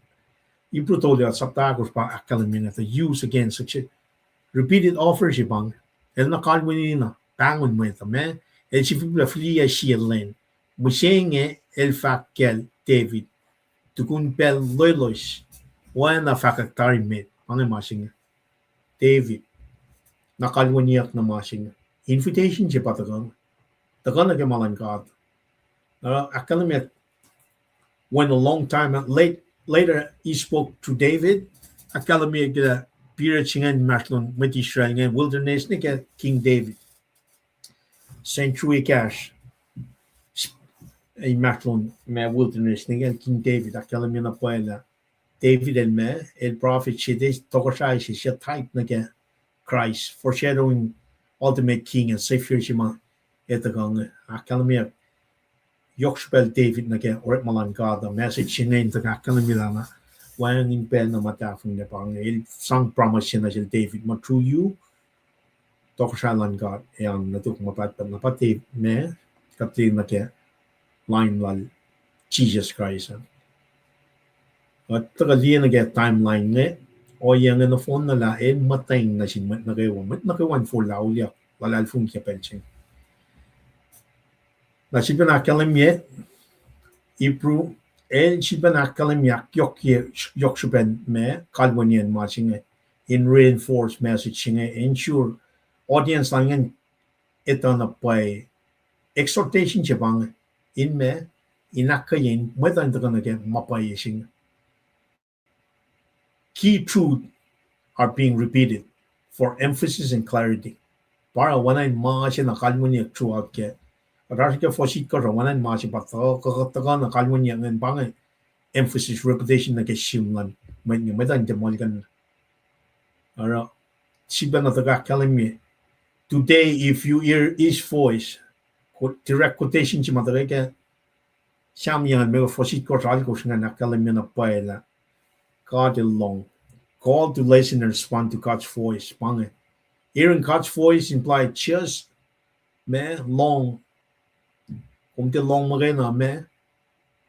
Hebrew tolu, sapta ahkosr pa ahkkahlwemye inge, the use again, such a repeated offer se pa inge. El na kalweni na pahngon mwet uh, ma, el sifilpac fihliyac sie lwen. Mihsenge el fahk kacl David, tukun pacl loeloes, oacna fahkwack tari met, pa inge ma se inge. David, na kalweniyuck na ma se inge. Invitation se pa tuhkuh, tuhkuh nuh ke ma luhn God. Uh, ahkkahlwemye, when a long time late, later he spoke to David, ahkkahlwemye ke period se ingacn inmahsrlon mwet Israel inge wilderness nuh ke King David. Century ekahsr inmahsrlon ma wilderness nuh ke King David, ahkkahlwemye na pwacye lah David el ma, el prophet se, tohkohsrahi se, se type nuh ke Christ, foreshadowing ultimate king and savior se ma el tuhkuh inge. Ahkkahlwemye yohk srihpacl David nuh ke orekma luhn God uh, message se inge in tuhkuh ahkkahlwemye lah na wacngihn pacl na ma tahfonglac pa inge, el sang promise se nuh sel David muh through you, tohkohsrahi luhn God ac an nuh tok ma pahtpaht na pa David ma, kuht liye nuh ke line lal Jisus Kraist uh. Kuht tuhkuh liye nuh ke timeline inge, ohiyac inge nohfohn na lah el muhtweng nuh sin mwet nuh kwewa, mwet nuh kwewa in forlah auliyak, luhlahlfongi ke pacl se inge. Na sifilpacna ahkkahlwemye, Hebrew, el sifilpacna ahkkahlwemye ahkyohkye yohk srihpen ma kalweniyacn ma se inge, in reinforce message se inge, ensure audience lal ingacn etuh na pwacye, exhortation se pa inge, in ma, in ahkkweye mwet uh in tuhkuh nuh ke ma pwacye se inge. Key truth are being repeated for emphasis and clarity. Pa oruh oacna in ma se na kalweniyuck throughout ke Kuht oasr ke fuhs itkohsr uh, oacna ma se pa tuhkuh, tuhkuh na kalweni ingacn pa inge emphasis, repetition nuh ke sihm luhn mwet inge, mwet uh in tiac muhlkuhnlah. Oruh, sifacna tuhkuh ahkkahlwemye, today, if you hear his voice, quote, direct quotation se ma tuhkuh ke Sam yang me fuhs itkohsr alkosr ingacn ahkkahlwemye na pwacye lah God el lohng. Call to listen and respond to God's voice. Pa inge. Hearing God's voice imply just ma lohng. Kom tiac lohng muhkwena ma,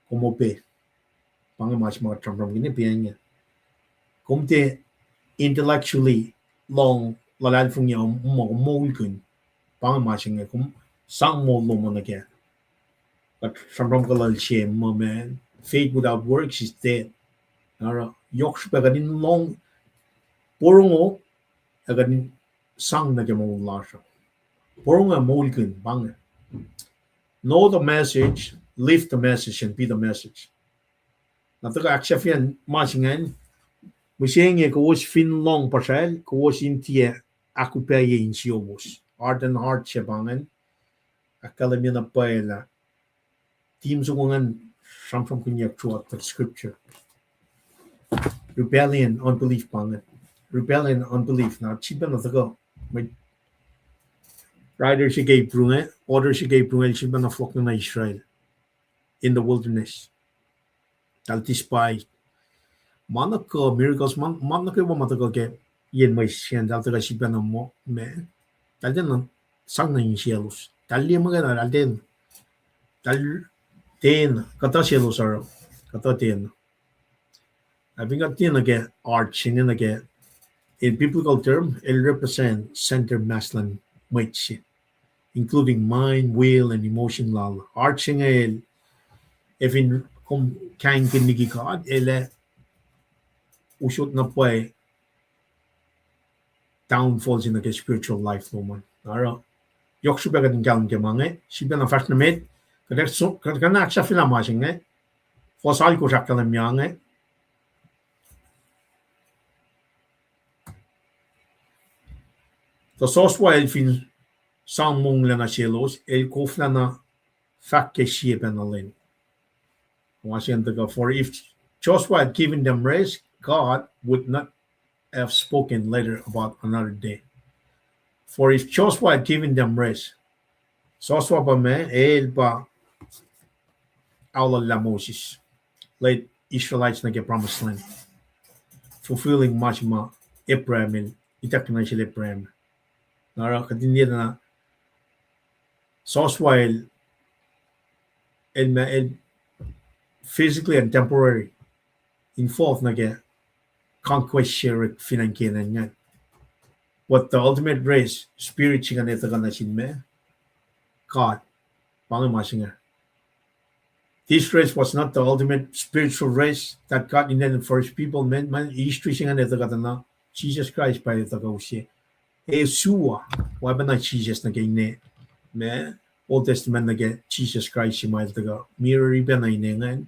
kom obey. Pa inge ma se ma kuht sramsramkihn pac inge. Kom tiac intellectually lohng luhlahlfongi uh, muh kom moulkihn. Pa inge ma se inge, kom sang moul lom uh nuh kac. Kuht sramsramkihn lal sie muh, man, faith without works is dead. Oruh yohk srihpac kuht in lohng, porongo, ac kuht in sang nuh ke moul lasr uh. Porongo ac moulkihn, pa inge. Know the message, live the message, and be the message. Na tuhkuh ahksahfyelah ma se ingacn, mihsenge kowos fin lohng puhsracl, kowos in tiac ahkupacye insiyowos. Harden heart se pa ingacn, ahkkahlwemye na pwacye lah theme soko ingacn sramsramkihnyuck throughout the scripture. Rebellion, unbelief pa inge. Rebellion, unbelief. Na sifacna tuhkuh, mwet writer se ke Hebrew inge, author se ke Hebrew inge, el sifacna fohlohk nuh Israel in the wilderness. Eltahl despise ma nuh ke miracles, ma, ma nuh kwewa ma tuhkuh ke yen mwe siyacn, eltahl tuhkuh sifacna muh, ma, eltahl tiacna sang nuh insiyaclos. Eltahl liye muhkwena, eltahl tiacna, eltahl tiacna, kuhtuh selos oruh, kuhtuh tiacna. Ac fin kuht tiacna ke heart se inge nuh ke, in biblical term, el represent center mass luhn mwet se, including mind, will, and emotion lal. Heart se inge el, ac fin kom kahingkihn liki God, el ac usot na pwacye downfall se nuh ke spiritual life lom an. Oruh, yohk srihpac kuht in kahlwem ke ma inge, sifacna fahsr nuh met, kuht, kuht, kuht ahksahfyelah ma se inge, fuhs alkosr ahkkahlwemye inge. Tuh Joshua el fin sang monglac nuh selos, el koflahna fahk ke sie pacna lwen. Ma se inge tuhkuh, for if Joshua had given them rest, God would not have spoken later about another day. For if Joshua had given them rest, Joshua pa ma, el pa aollah Moses, led Israelites nuh ke promised land, fulfilling ma se ma Abraham el, ituckyang nuh sel Abraham. Na oruh kuht in liye na Joshua el, el ma el physically and temporary involved nuh ke conquest se fin acn Canaan ingacn. But the ultimate rest, spirit se ingacn el tuhkuh nuh sin ma, God. Pa inge ma se inge. This rest was not the ultimate spiritual rest that God intended for his people. Ma, ma history se ingacn el tuhkuh tuh na, Jisus Kraist pa el tuhkuh use. Ac sua, oacpacna Jisus nuh ke ine, ma, Old Testament nuh ke Jisus Kraist se ma el tuhkuh mirror pacna ine ingacn.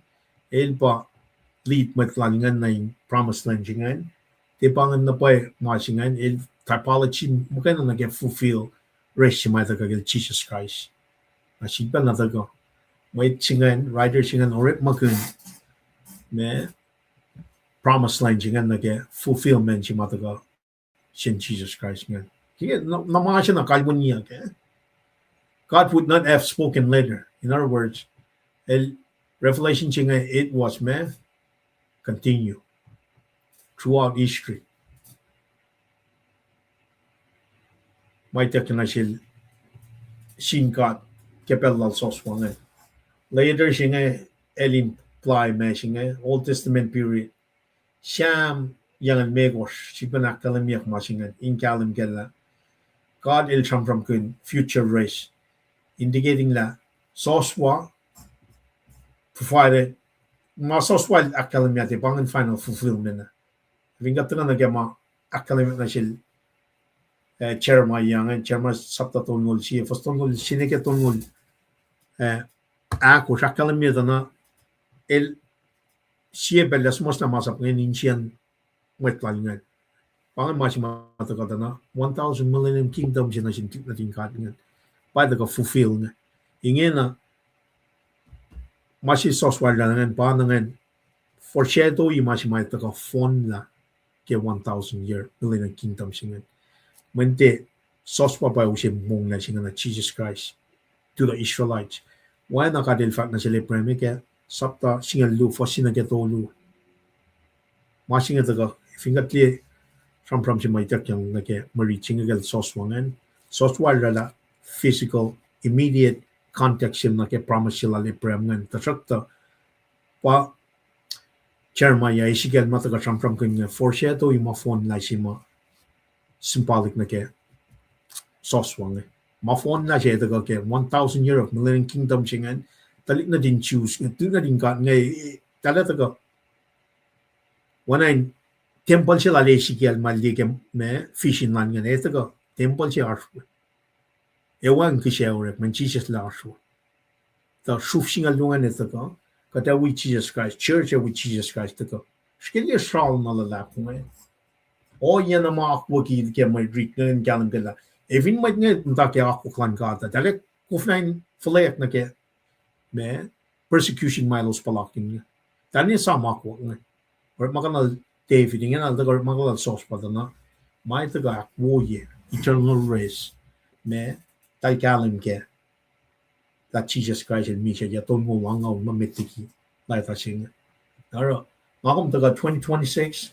El pa lead mwet lal ingacn nuh in promised land se ingacn. Tiac pa ingacn na pwacye ma se ingacn, el typology muhkwena nuh ke fulfill rest se ma el tuhkuh kacl Jisus Kraist. Na sifacna tuhkuh mwet se ingacn, writer se ingacn, orekmakihn ma promised land se ingacn nuh ke fulfillment se ma tuhkuh sin Jisus Kraist ingacn. Ke na, na ma se na kalweniyuck, eh? God would not have spoken later. In other words, el, Revelation se inge, it was, ma, continue throughout history. Ma ituckyang nuh sel sin God ke pacl lal Joshua ingacn. Later se inge, el imply ma se inge, Old Testament period. Sam yang el mekohsr, sifacna ahkkahlwemyeyuck ma se ingacn in kahlwem kac lah God el sramsramkihn future race, indicating lah Joshua provided, ma Joshua el ahkkahlwemye tiac pa ingacn final fulfillment ah. Fin kuht tuhkuh nuh ke ma ahkkahlwemye nuh sel, eh, Jeremiah ingacn, Jeremiah chapter tolngoul sie, fuhs tolngoul sie nuh ke tolngoul, eh, ahkosr, ahkkahlwemye tuh na el sie pacl lah suhmuhslah masap ingacn insiyacn mwet lal ingacn. Pa ingacn ma se ma tuhkuh tuh na one thousand millennium kingdom se nuh sin, nuhtin God ingacn. Pa tuhkuh fulfill inge. Ingena, ma se Joshua el oraclah ingacn pa na ingacn foreshadow-i ma se ma tuhkuh fohnlah ke one thousand year millennium kingdom se ingacn. Mweyen tiac Joshua pa use monglac se ingacn, na Jesus Christ to the Israelites. Oacna God El fahk nuh sel Abraham ke sapta singucul luo, fuhs sie nuh ke tolu. Ma se inge tuhkuh, fin kuht liye sramsram se ma ituckyang nuh ke mwe rit se inge kacl Joshua ingacn, Joshua el oraclah physical, immediate context se nuh ke promise se lal Abraham ingacn. Tuhsruhktuh pa Jeremiah, Ezekiel ma tuhkuh sramsramkihn inge foreshadow-i ma fohnlah se ma symbolic nuh ke Joshua inge. Ma fohnlah se tuhkuh ke one thousand year of millennium kingdom se ingacn, tuhlihk nuhtin Jews inge, tuhlihk nuhtin God inge, talah tuhkuh oacna in tempuhl se lal Ezekiel ma liye ke ma vision lal ingacn, e tuhkuh tempuhl se oasr we. E wacngihn kihsac orek, mweyen Jisus el oasr we. Tuh sruf singucul luo ingacn e tuhkuh, kuht ac wi Jesus Christ, church ac wi Jesus Christ tuhkuh. Srihke liye sral na luhlahp inge. Ohiyac na ma akwucki ke mwe rit inge in kahlwem kac lah, e fin mwet inge muhta ke akwuck luhn God ah, talah koflah in fuhlweack nuh ke ma persecution ma elos puhlakihn inge. Talah esam akwuck inge. Orekma kuh lal David, ingena el tuhkuh orekma kuh lal Joshua tuh na, ma tuhkuh ahkwoye eternal race, ma eltahl kahlwem kac lah Jesus Christ el misac yac tolngoul angngaul ma met liki leta se inge. Oruh, nga kom tuhkuh twenty twenty-six,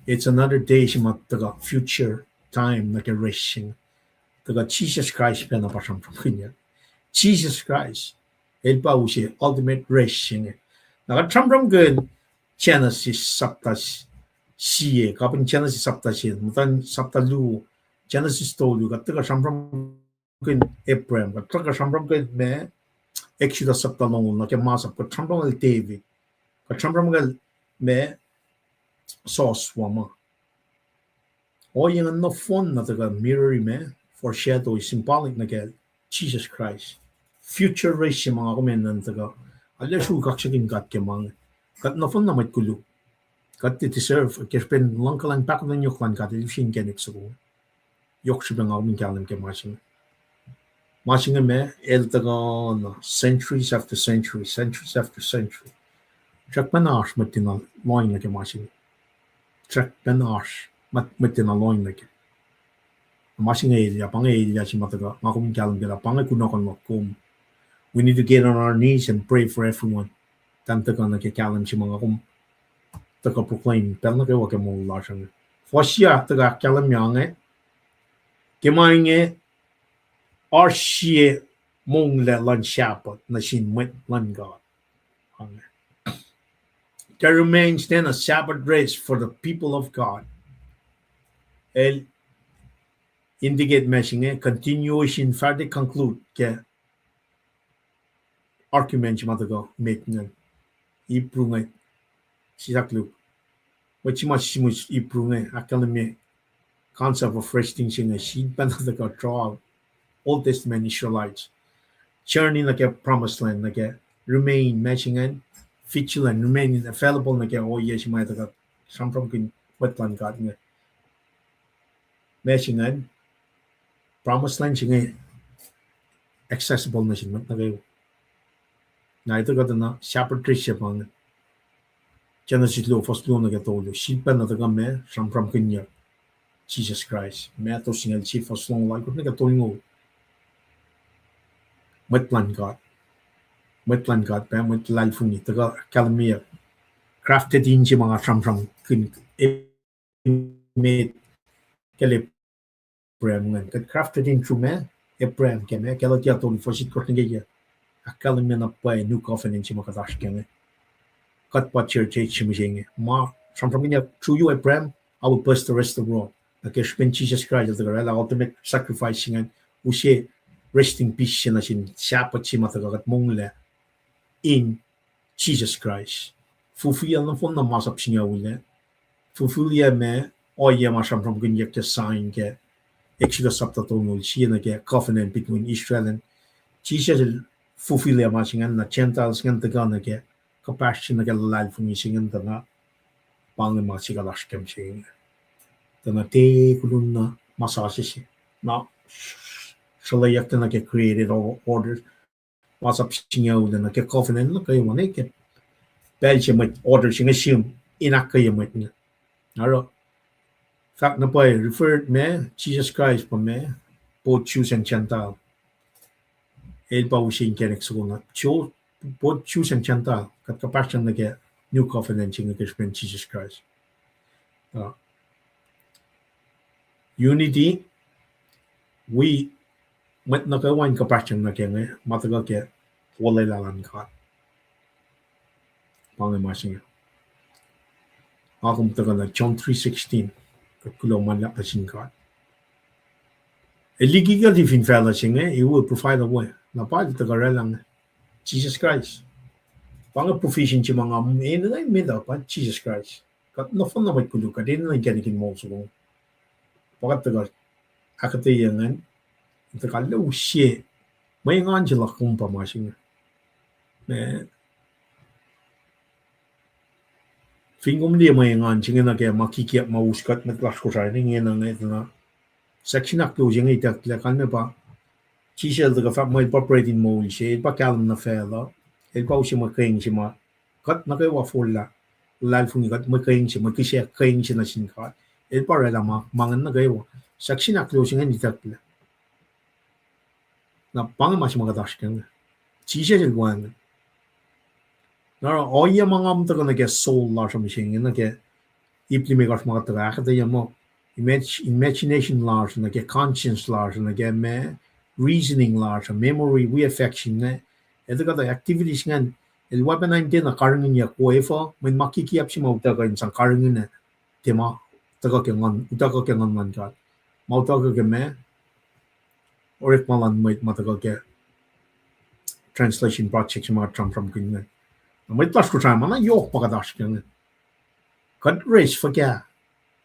it's another day se ma tuhkuh future time nuh ke race se inge. Tuhkuh Jesus Christ pacna pa sramsramkihnyuck. Jesus Christ el pa use ultimate race se inge. Na kuht sramsramkihn Genesis sapta s-, sie, kapihn Genesis sapta sie, muhtuhn sapta luo, Genesis tolu, kuht tuhkuh sramsramkihn Abraham, kuht tuhkuh sramsramkihn ma Exodus sapta longoul nuh ke masap, kuht sramsramkihn David, kuht sramsramkihn ma Joshua ma. Ohiyac ingacn nohfohn na tuhkuh mirror-i ma foreshadow-i symbolic nuh ke Jesus Christ. Future race se ma nga kom enenuh in tuhkuh, arlac srui kaksakihn God ke ma inge. Kuht nohfohn na mwet koluk. Kuht tiac deserve, ke srihpen luhngkuhlwacng pahkotwen yohk luhn God el use inkacnek soko. Yohk srihpac nga kom in kahlwem ke ma se inge. Ma se inge ma el tuhkuh na centuries after century, centuries after century. Srackpacna oasr mwet tiacna lohng nuh ke ma se inge. Srackpacna oasr mwet, mwet tiacna lohng nuh ke. Ma se inge elyah, pa inge elyah se ma tuhkuh nga kom in kahlwem ke lah pa inge kunohkohn luhk kom. We need to get on our knees and pray for everyone. Tahn tuhkuh nuh ke kahlwem se ma nga kom tuhkuh proclaim pacl nuh kwewa ke moul lasr inge. Fuhs ah tuhkuh ahkkahlwemye inge, ke ma inge oasr sie monglac luhn Sabbath nuh sin mwet luhn God. There remains then a Sabbath rest for the people of God. El indicate ma se inge continuation, fahsr nuh ke conclude ke argument se ma tuhkuh met ingacn. Hebrew inge, sislah luhk, mwet se ma sihmihs Hebrew inge ahkkahlwemye concept of resting se inge, sifilpacna tuhkuh draw Old Testament Israelites journey nuh ke promised land, nuh ke remain ma se ingacn, vigilant, remain available nuh ke ohiyac se ma tuhkuh sramsramkihn mwet luhn God inge. Ma se ingacn, promised land se inge accessible nuh sin mwet nuh kwewa. Na etuh kuht na Sabbath rest se pa inge. Genesis luo, fuhs luo nuh ke tolu. Sifilpacna tuhkuh ma sramsramkihnyuck Jisus Kraist. Matthew singucul sie, fuhs longoul alkosr nuh ke tolngoul. Mwet luhn God. Mwet luhn God, pa mwet luhlahlfongi, tuhkuh ahkkahlwemyeyuck. Crafted in se ma nga sramsramkihn emet kacl Abraham ingacn. Kuht crafted in through ma, Abraham ke ma, Galatia tolu, fuhs itkohsr nuh ke yac. Ahkkahlwemye na pwacye new covenant se ma kuht oasr kac inge. Kuht pa church age se mihsenge. Ma sramsramkihnyuck, through you, Abraham, I will bless the rest of the world. Na ke srihpen Jisus Kraist el tuhkuh oraclah ultimate sacrifice se ingacn, use resting peace se nuh sin Sabbath se ma tuhkuh kuht monglac in Jisus Kraist. Fulfill nohfohn na masap singucul ah. Fulfill ma ohiyac ma sramsramkihnyuck ke sign ke Exodus chapter tolngoul sie nuh ke covenant between Israel and Jisus el fulfill ma se ingacn, na Gentiles ingacn tuhkuh nuh ke kuhpahsr se nuh ke luhlahlfongi se ingacn, tuh na pa inge ma sikal oasr kac mihsenge. Tuh na tiac kolumn na ma sasuc se. Na sruhlweyuck tuh nuh ke created order. masap singucul nuh ke covenant nuh kwewa, ne ke pacl se mwet order se inge sihm in ahkkweye mwet inge. Oruh fahk na pwacye, referred ma Jesus Christ pa ma both Jews and Gentile. El pa use inkacnek soko na, both Jews and Gentile, kuht kuhpahsryang nuh ke new covenant se inge ke srihpen Jesus Christ. Unity, wi mwet nuh kwewa in kuhpahsryang nuh ke inge, ma tuhkuh ke olwelah luhn God. Pa inge ma se inge. Nga kom tuhkuh nuh John three sixteen, kuht kuloh ma luhlahp nuh sin God. El liki kuht fin facluh se inge, he will provide a way. Na pa el tuhkuh oraclah inge, Jesus Christ. Pa inge provision se ma nga enenuh in met uh pa Jesus Christ. Kuht nohfohn na mwet koluk, kuht enenuh inkacnek in moul soko. Pa kuht tuhkuh ahkuhtweyac ingacn, tuhkuh luhngse mwe engan se luhk kom pa ma se inge. Fin kom liye mwe engan se inge nuh ke ma kikiap ma us kuht mwet lasr Kosrae inge, ingena inge tuh na section ahkluo se inge itucklac, kalmac pa Jisus el tuhkuh fahk muh el pa bread in moul se, el pa kahlwem nuh facluh, el pa use mwe kweeng se ma kuht nuh kwewa forlah, luhlahlfongi kuht mwe kweeng se, mwe kihsac kweeng se nuh sin God. El pa oraclah ma, ma ingacn nuh kwewa. Section ahkluo se ingacn itucklac. Na pa inge ma se ma kuht oasr kac inge. Jisus el wacngihn. Na oruh ohiyac ma nga muh tuhkuh nuh ke soul lasr uh mihsenge, nuh ke ip limekohsr ma kuht tuhkuh ahkuhtweyac muh imag-, imagination lasr, nuh ke conscience lasr, nuh ke ma reasoning lasr, memory, wi affection inge, el tuhkuh tuh activities ingacn, el weapon an tiacna karihngihnyuck wo efuh, mweyen ma kikiap se ma utuckuh in sang karihngihn tiac ma tuhkuh ke nguhn, utuckuh ke nguhn luhn God. Ma utuckuh ke ma orekma luhn mwet ma tuhkuh ke translation project se ma kuht sramsramkihn inge. Na mwet lasr Kosrae ma na yohk pa kuht oasr kac inge. Kuht raise fuhkah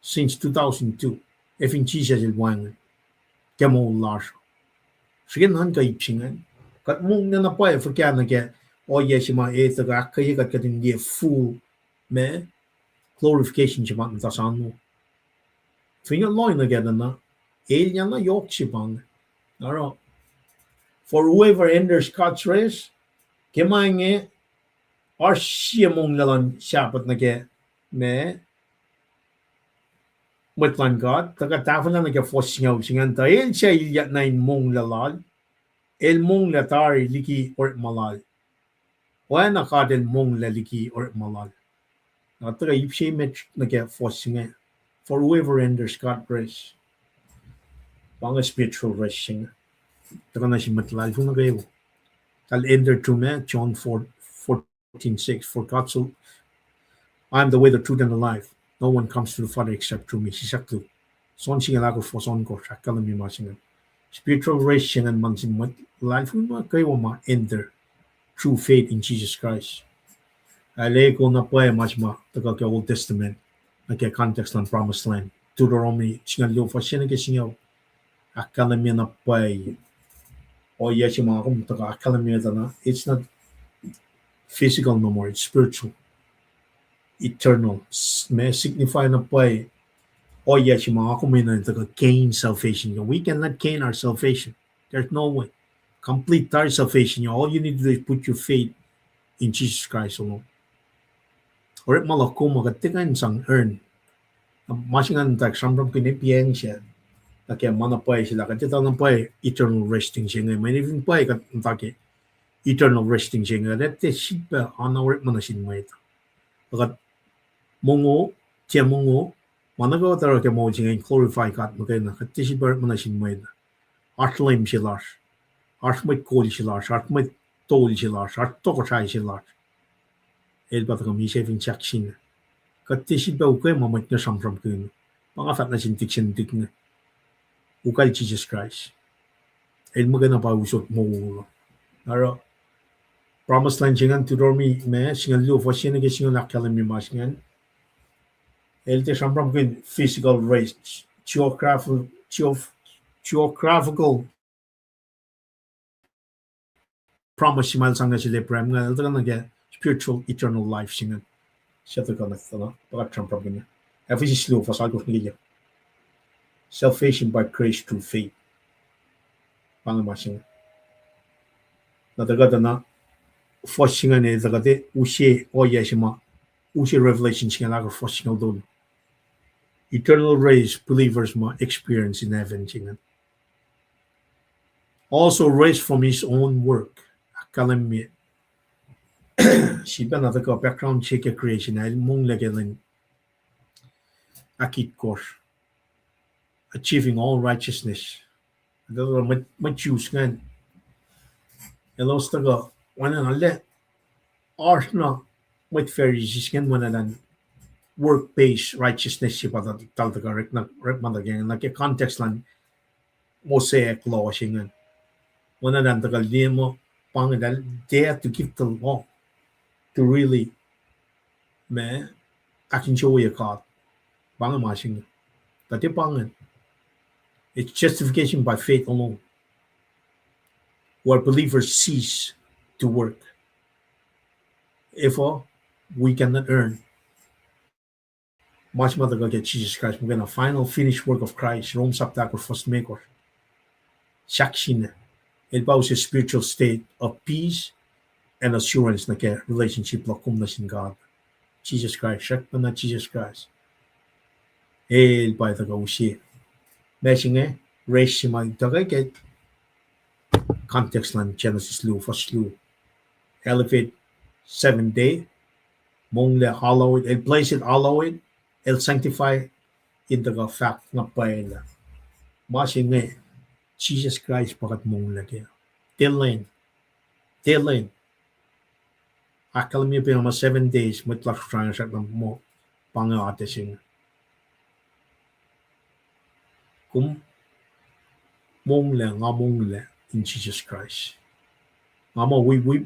since two thousand two, ac fin Jisus el wacngihn ke moul lasr. Srihke nuhnkuh ip se ingacn. Kuht monglac na pwacye fuhkah nuh ke ohiyac se ma el tuhkuh ahkkweye kuht, kuht in liye full ma glorification se ma muhta sano. Fin kuht lohng nuh kac tuh na, elyah na yohk se pa inge. Oruh, for whoever enters God's rest, ke ma inge, oasr sie monglac luhn Sabbath nuh ke ma mwet luhn God, tuhkuh tahfwelah nuh ke fuhs singucul se ingacn, tuh el suc ilyak nuh in monglac lal, el monglac tari liki orekma lal. Oacna God el monglac liki orekma lal. Na tuhkuh ip se met nuh ke fuhs se inge, for whoever enters God rest. Pa inge spiritual rest se inge. Tuhkuh nuh sin mwet luhlahlfongi nuh kwewa. Tahl enter through ma, John four, fourteen six, for God so, I am the way, the truth, and the life. No one comes to the Father except through me. Sisaklu. John singucul ahkosr fuhs ohnkohsr, ahkkahlwemye ma se ingacn. Spiritual rest se ingacn ma nuh sin mwet luhlahlfongi nuh kwewa ma enter through faith in Jesus Christ. Ac lwelah kom na pwacye ma se ma tuhkuh ke Old Testament, nuh ke context luhn promised land. Deuteronomy singucul luo fuhs se nuh ke singucul. Ahkkahlwemye na pwacye ohiyac se ma kom tuhkuh ahkkahlwemye tuh na, it's not physical no more, it's spiritual, eternal. Ma signify na pwacye ohiyac se ma kom enenuh in tuhkuh gain salvation. We cannot gain our salvation. There's no way. Complete tari salvation. All you need to do is put your faith in Jesus Christ alone. Orekma luhk kom uh kuht tiac kuh in sang earn. Ma se ingacn tuh sramsramkihn ip se nuh ke ma na pwacye se lah kuht etuh na pwacye eternal resting se inge. Mweyen fin pwacye kuht muhta ke eternal resting se inge, kuht tiac sifilpac oan orekma nuh sin mwet. Kuht mongo, tiac mongo, ma nuh kwewa oruh ke moul se inge in glorify God muhkwena, kuht tiac sifilpac orekma nuh sin mwet. Oasr leum se lasr, oasr mwet kol se lasr, oasr mwet tol se lasr, oasr tohkohsrahi se lasr. El pa tuhkuh misac fin sahk sin. Kuht tiac sifilpac ukwe ma mwet inge sramsramkihn. Pa nga fahk nuh sin tik se nuhtihk inge, ukwacl Jisus Kraist. El muhkwena pa usot moul. Oruh promised land se ingacn, Deuteronomy ma singucul luo fuhs se nuh ke singucul ahkkahlwemye ma se ingacn. El tiac sramsramkihn physical rest, geographical, geographical promise se ma El sang nuh sel Abraham ingacn, el tuhkuh nuh ke spiritual eternal life se ingacn. Suc tuhkuh nuh, tuhkuh nuh, pa kuht sramsramkihn. Ephesus luo fuhs alkosr nuh ke yac. Salvation by grace through faith. Pa inge ma se inge. Na tuhkuh tuh na fuhs singucul, tuhkuh tuh use ohiyac se ma, use Revelation singucul ahkosr fuhs singucul tolu. Eternal race believers ma experience in heaven se ingacn. Also raised from his own work. Ahkkahlwemye. Sifilpacna tuhkuh background se ke creation ah, el monglac ke lwen ahkitkosr. Achieving all righteousness. Mwet, mwet Jews ingacn, elos tuhkuh, oacna lah, oasr na mwet Pharisees ingacn oacna lah work-based righteousness se pa eltahl tuhkuh orekma nuh kac, na ke context luhn Mosaic law se ingacn. Oacna lah tuhkuh liye muh pa inge, they have to keep the law to really, ma, ahkinsewowoye God. Pa inge ma se inge. Tuh tiac pa inge. It's justification by faith alone, where believers cease to work. Efuh? We cannot earn. Ma se ma tuhkuh ke Jesus Christ, muhkwena final finished work of Christ, Rome sapta ahkosr fuhs limekohsr. Sahk singucul. El pa use spiritual state of peace and assurance nuh ke relationship luhk kom nuh sin God. Jesus Christ, srackna Jesus Christ. El pa tuhkuh use. Ma se inge, race se ma tuhkuh ke context luhn Genesis luo, fuhs luo. Elevate seventh day, monglac hallowed, el blessed, hallowed, el sanctify, in tuhkuh fahk na pwacye lah ma se inge, Jesus Christ pa kuht monglac kac. Tiac lwen. Tiac lwen. Ahkkahlwemye pac ma seven days, mwet lasr Kosrae srackna muh pa inge atac se inge. Kom monglac, nga monglac in Jesus Christ. Nga muh wi, wi,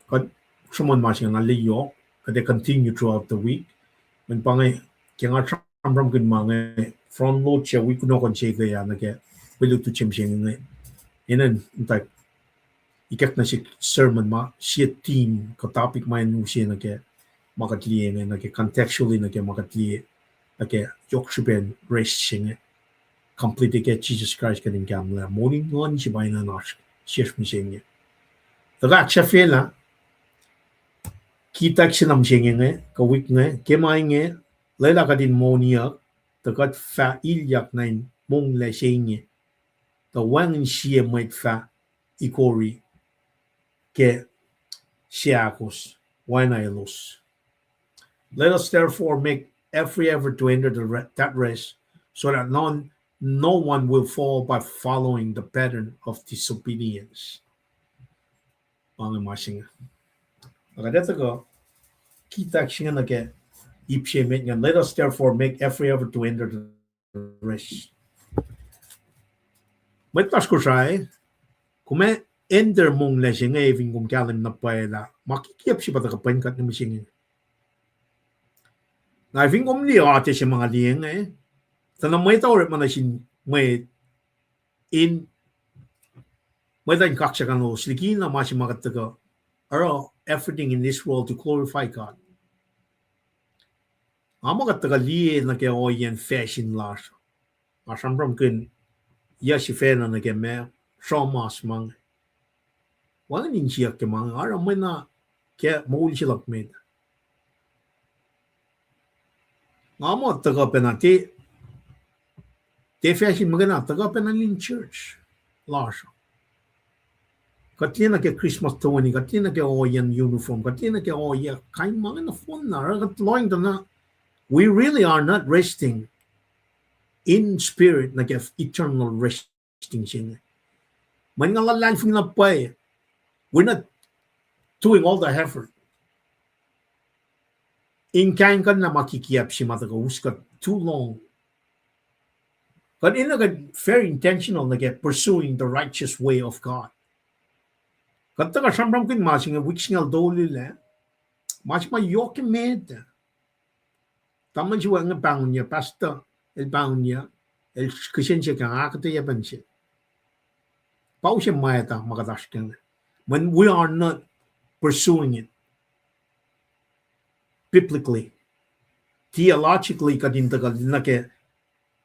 kuht sruhmuhn ma se inge na lwe yohk, kuht ac continue throughout the week. Mweyen pa inge, ke nga sramsramkihn ma inge, front load se wi kunohkohn se ke ah nuh ke, wi lutlut se mihsenge inge. Inen, in fact, ikackna sik sermon ma, sie theme, kuh topic ma in use nuh ke, ma kuht liye inge, nuh ke contextually nuh ke ma kuht liye, nuh ke yohk srihpen race se inge. Complete ke Jesus Christ kuht in kahlwem lah moli nguhn se pa inen oasr, sesr mihsenge. Tuhkuh ahksahfyelah, kitack se na mihsenge inge, kuh wik inge, ke ma inge, lwelah kuht in moniyuck, tuh kuht fah ilyak nuh in monglac se inge. Tuh wacngihn sie mwet fah ikori ke seahkos, oacna elos. Let us therefore make every effort to enter the re-, that rest, so that none, no one will fall by following the pattern of disobedience. Pa inge ma se inge. Ac kuht etuh kuh, kitack se inge nuh ke ip se met ingacn, let us therefore make every effort to enter the rest. Mwet lasr Kosrae, kom ac enter monglac se inge fin kom kahlwem na pwacye lah ma kikiap se pa tuhkuh pwen kuht nuh mihsenge. Na fin kom liye atac se ma nga liye inge, tuh na mwet uh orekma nuh sin mwet in, mwet uh in kaksakihn lalos likina ma se ma kuht tuhkuh, oruh everything in this world to glorify God. Nga muh kuht tuhkuh liye nuh ke ohiyacn fashion lasr. Nga sramsramkihn yac sifacna nuh ke ma sruhmuhn ma inge. Wacngihn insiyuck ke ma inge, oruh mwena ke moul se luhk met. Nga muh tuhkuh pacna tiac, tiac fashion muhkwena, tuhkuh pacna in church lasr. Kuht liye nuh ke Christmas toeni, kuht liye nuh ke ohiyacn uniform, kuht liye nuh ke ohiyac, kain ma inge nohfohn na, oruh kuht lohacng tuh na, we really are not resting in spirit nuh ke eternal resting se inge. Mweyen nga luhlahlfongi na pwacye, we're not doing all the effort in kaingkuhnlah ma kikiap se ma tuhkuh us kuht too long. Kuht enenuh kuht very intentional nuh ke pursuing the righteous way of God. Kuht tuhkuh sramsramkihn ma se inge wik singucul tolu lac, ma se ma yohk emet. Tamuhlwel se inge pahngonyuc, pastor, el pahngonyuc, el kihsen se ke ahkuhtweyac pacl se. Pa use mwacta ma kuht oasr kac inge. When we are not pursuing it biblically, theologically, kuht in tuhkuh nuh ke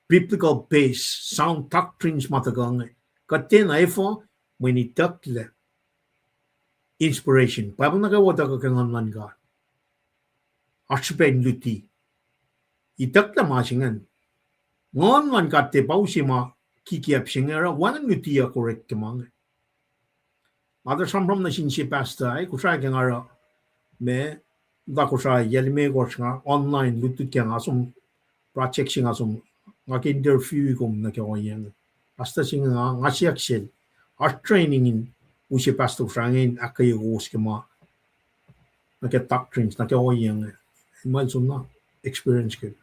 biblical base, sound doctrines ma tuhkuh inge. Kuht tiacna efuh, mweyen itucklac. inspiration. Bible nuh kwewa tuhkuh ke Nguhn luhn God. Oasr srihpac in luti. Itucklac ma se ingacn. Nguhn luhn God tiac pa use ma kikiacp se inge oruh wacngihn lutiyuck orek ke ma inge. Nga tuh sramsram nuh sin sie pastor ac Kosrae ke nga oruh me, muhta Kosrae yac limekohsr nga online lutlut ke nga som project se nga som, nga ke interview kom nuh ke ohiyac inge. Pastor se inge nga, nga siyuck sel, oasr training in use pastor Kosrae inge in ahkkweye kowos ke ma nuh ke doctrines, nuh ke ohiyac inge. Ma el som na experience ke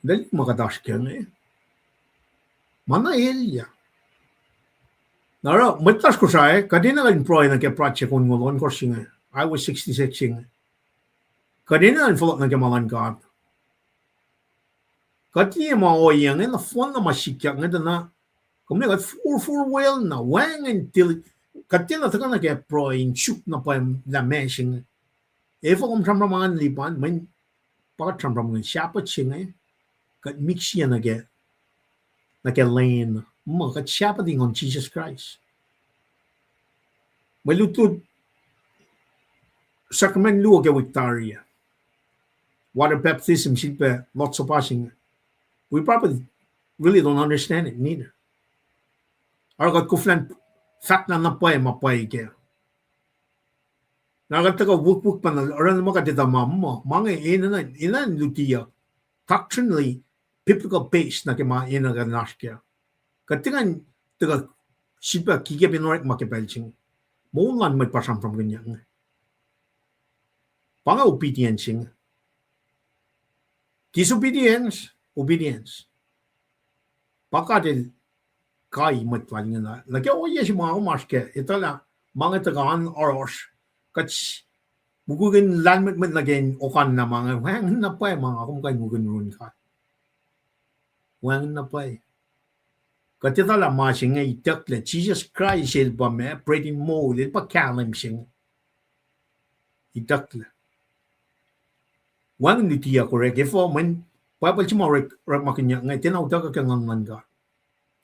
lal ma kuht oasr ke inge. Ma na elyah. Na oruh mwet lasr Kosrae, kuht enenuh in pruhe nuh ke project onngoul ohnkohsr se inge, Highway sixty-six se inge. Kuht enenuh in fohlohk nuh ke ma luhn God. Kuht liye ma ohiyac inge nohfohn na ma sikyak inge tuh na, kom liye kuht forfor wel na, wacngihn til, kuht tiacna tuhkuh nuh ke pruhe in suk na pwacye lah meac se inge. Efuh kom sramsram an lipan, mweyen pa kuht sramsram inge, Sabbath se inge, kuht mixye nuh ke, nuh ke lwen, muh kuht Sabbath in on Jesus Christ. Mwe lutlut sacrament luo ke wik tari ah, water baptism, sifilpac Lord's Supper se inge. We probably really don't understand it neither. Oruh kuht koflah fahk na na pwacye ma pwacye kac. Na kuht tuhkuh wukwuck pacna, oruh na ma kuht etuh ma, ma, ma inge enenuh, enenuh in lutiyuck, doctrinally, biblical base nuh ke ma enenuh kuh in oasr kac. Kuht tiac kuh in tuhkuh sifilpac kikiacp in orek ma ke pacl se inge. Moul luhn mwet pa sramsramkihnyuck inge. Pa inge obedience se inge. Disobedience, obedience. Pa God El kai mwet lal inge na. Nuh ke ohiyac se ma kom oasr kac, etuh lah ma inge tuhkuh an oasr. Kuht s-, mukwikwi lahlmwetmwet nuh ke okanna ma inge, wacngihn na pwacye ma nga kom kuh in mukwikwi run God. Wacngihn na pwacye. Kuht etuh lah ma se inge itucklac, Jisus Kraist El pa ma bread in moul, El pa kahlwem se inge. Itucklac. Wacngihn lutiyuck orek, efuh mweyen Bible se ma orek, orekmakihnyuck inge, tiacna utuckuh ke Nguhn luhn God.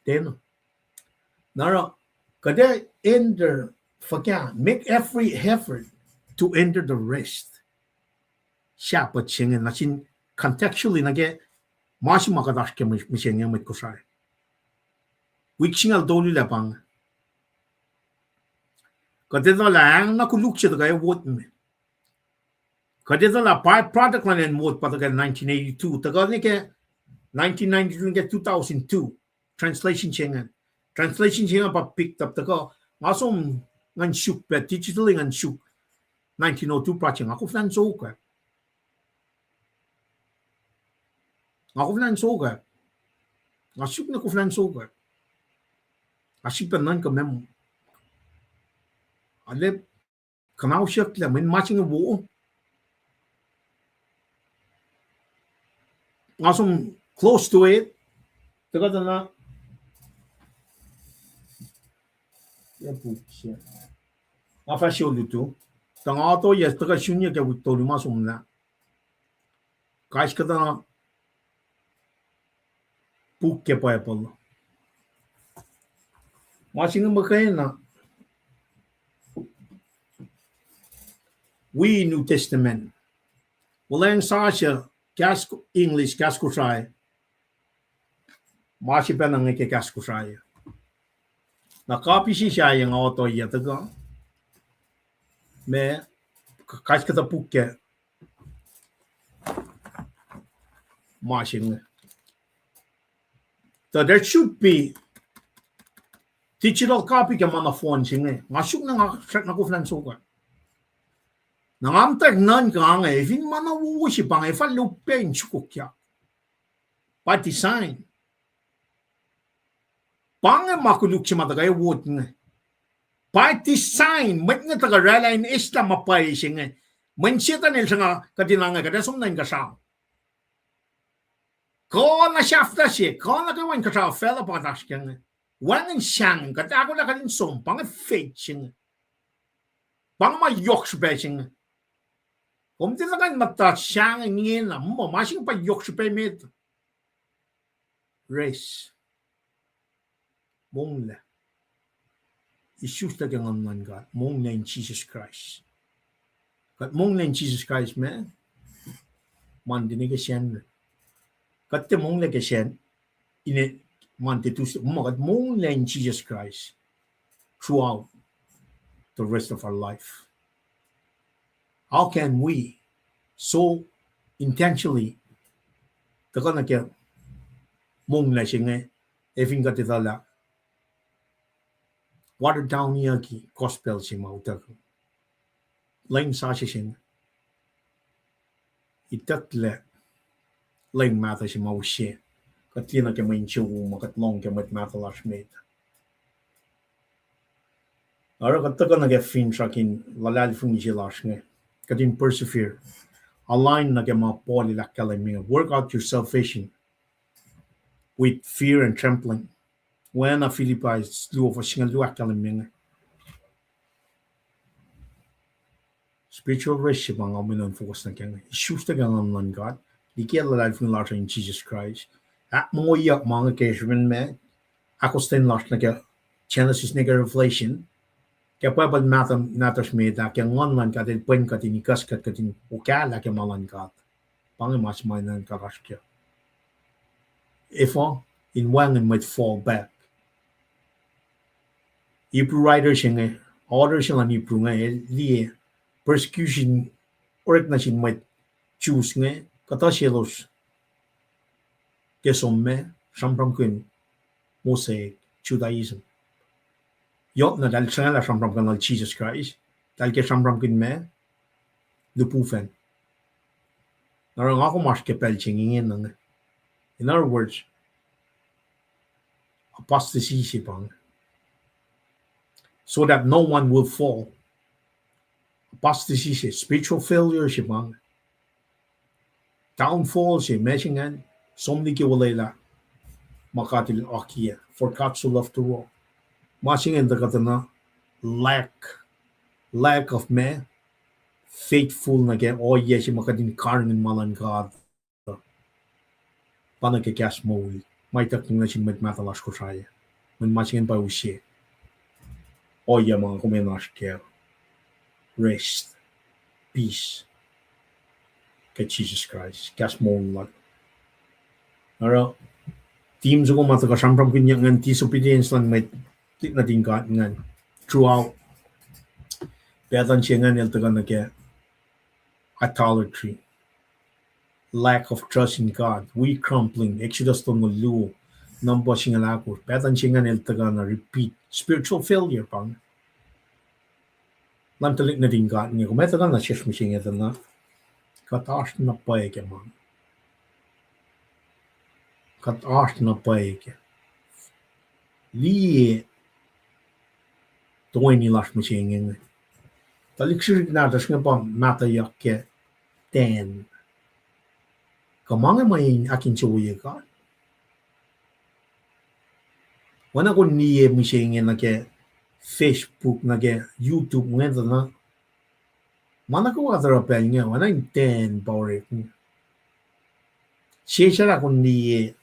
Tiacna. Na oruh, kuht ac enter, fuhkah, make every effort to enter the rest. Sabbath se inge, nuh sin contextually nuh ke ma se ma kuht oasr ke mihsenge mwet Kosrae. Wik singucul tolu lah pa inge. Kuht etuh lah ahng na koluk se tuhkuh ewot me. Kuht etuh lah by-product luhn acn wot pa tuhkuh nineteen eighty-two, tuhkuh nuh ke nineteen ninety-two nuh ke two thousand two. Translation se ingacn. Translation se ingacn pa picked up tuhkuh, nga som ngan suk pac, digitally ngan suk nineteen oh two project, nga koflah in sokwack. Nga koflah in sokwack. Nga suk na koflah in sokwack. Nga suk pac nuhnkuh mem. Alep, kuhnahosyucklac, mweyen ma se inge wo. Nga som close to it. Tuhkuh tuh na, ya puk se. Nga fahsr lutu. Tuh nga otoyac, tuhkuh sun yac ke wik tolu ma somlah. Kais kuhtuh na puk ke Bible. Ma se inge muhkwena wi New Testament. Wuhlweacng sasuc, kahs English, kahs Kosrae. Ma se pacna inge ke kahs Kosrae. Na copy se sahyac nga otoyac tuhkuh. Ma, kais kuhtuh puk ke ma se inge. Tuh there should be digital copy ke ma nohfohn se inge. Nga suk na nga srackna koflah in sokwack. Na nga muhtwacwacack nuhnkuh inge, fin ma na wowo se pa inge, efuh lop pac in sukokyak. By design. Pa inge ma koluk se ma tuhkuh ewot inge. By design, mwet inge tuhkuh oraclah in eslah ma pwacye se inge. Mweyen Setan el sruhnga kuht in inge, kuht ac som nuh inkuhsrao. Kuh na sahflah se, kuh nuh kwewa inkuhsrao facluh pa kuht oasr ke inge. Wacngihn sahngweng, kuht ahkolah kuht in som, pa inge faith se inge. Pa inge ma yohk srihpac se inge. Kom tiac tuhkuh in muhta sahngweng ingena, muh ma se inge pa yohk srihpac met. Rest. Monglac. isuslac ke Nguhn luhn God, monglac in Jisus Kraist. Kuht monglac in Jisus Kraist ma, Monday nuh ke Sacnri. Kuht tiac monglac ke Sacn-, in Monday, Tuesday, ma kuht monglac in Jisus Kraist throughout the rest of our life. How can we so intentionally tuhkuh nuh ke monglac se inge, ac fin kuht etuh lah watered down-iyucki gospel se ma utuckuh, lwen sasuc se inge, itucklac lwen mahtuh se ma use, kuht liye nuh ke mwe insewowo ma kuht lohng ke mwet mahtuh lasr met. Oruh kuht tuhkuh nuh ke finsrak in luhlahlfongi se lasr inge, kuht in persevere, align nuh ke ma Paul el ahkkahlwemye inge, work out your salvation with fear and trembling. Oacna Philippians luo fuhs singucul luo ahkkahlwemye inge. Spiritual race se pa nga muh in focus nuh kac inge. Isuslac ke Nguhn luhn God, liki luhlahlfongi lasr in Jisus Kraist, ahkmongoiyuck ma inge ke srihpen ma, ahkostwen lasr nuh ke Genesis nuh ke Revelation, ke Bible mahtuh, nahtuhsr met ah, ke Nguhn luhn God el pwen kuht in ikacskuht, kuht in okahlah ke ma luhn God. Pa inge ma se ma enenuh in kuht oasr kac. Efuh? In wacngihn mwet fall back. Hebrew writer se inge, author se luhn Hebrew inge, el liye persecution orek nuh sin mwet Jews inge, kuhtuh selos ke som ma, sramsramkihn Mosaic Judaism. Yohk na eltahl sruhnguhl sramsramkihn lal Jisus Kraist, eltahl ke sramsramkihn ma, lihpufacn. Na oruh nga kom oasr ke pacl se inge ingena inge. In other words, apostasy se pa inge. So that no one will fall. Apostasy se, spiritual failure se pa inge. Downfall se, ma se ingacn, som liki olwelah ma God El akiyac, for God so loved the world. Ma se ingacn tuhkuh tuh na lack, lack of ma, faithful nuh ke ohiyac se ma kuht in karihngihn ma luhn God. Pa nuh ke kahs moul, ma ituckyang nuh sin mwet mahtuh lasr Kosrae. Mweyen ma se ingacn pa use ohiyac ma kom enenuh oasr kac, rest, peace ke Jisus Kraist, kahs moul lal. Oruh theme soko ma tuhkuh sramsramkihnyuck ingacn, disobedience luhn mwet nuhtin God ingacn throughout. Pattern se ingacn el tuhkuh nuh ke idolatry, lack of trust in God, weak, grumbling, Exodus tolngoul luo, Numbers singucul ahkosr. Pattern se ingacn el tuhkuh na repeat, spiritual failure pa inge luhn tuhlihk nuhtin God inge. Kom etuh kuh na sesr mihsenge tuh na kuht oasr na pwacye ke ma, kuht oasr na pwacye ke liye toeni lasr mihsenge inge. Tuhlihk srihsrihk nahtuhsr inge pa mahtuhyak ke ten. Kuh ma inge mweyen ahkinsewowoye God? Oacna kom liye mihsenge nuh ke Facebook, nuh ke YouTube inge tuh na, ma nuh kwewa tuh oruh pacl inge, oacna in ten pa orek inge. Sesr lah kom liye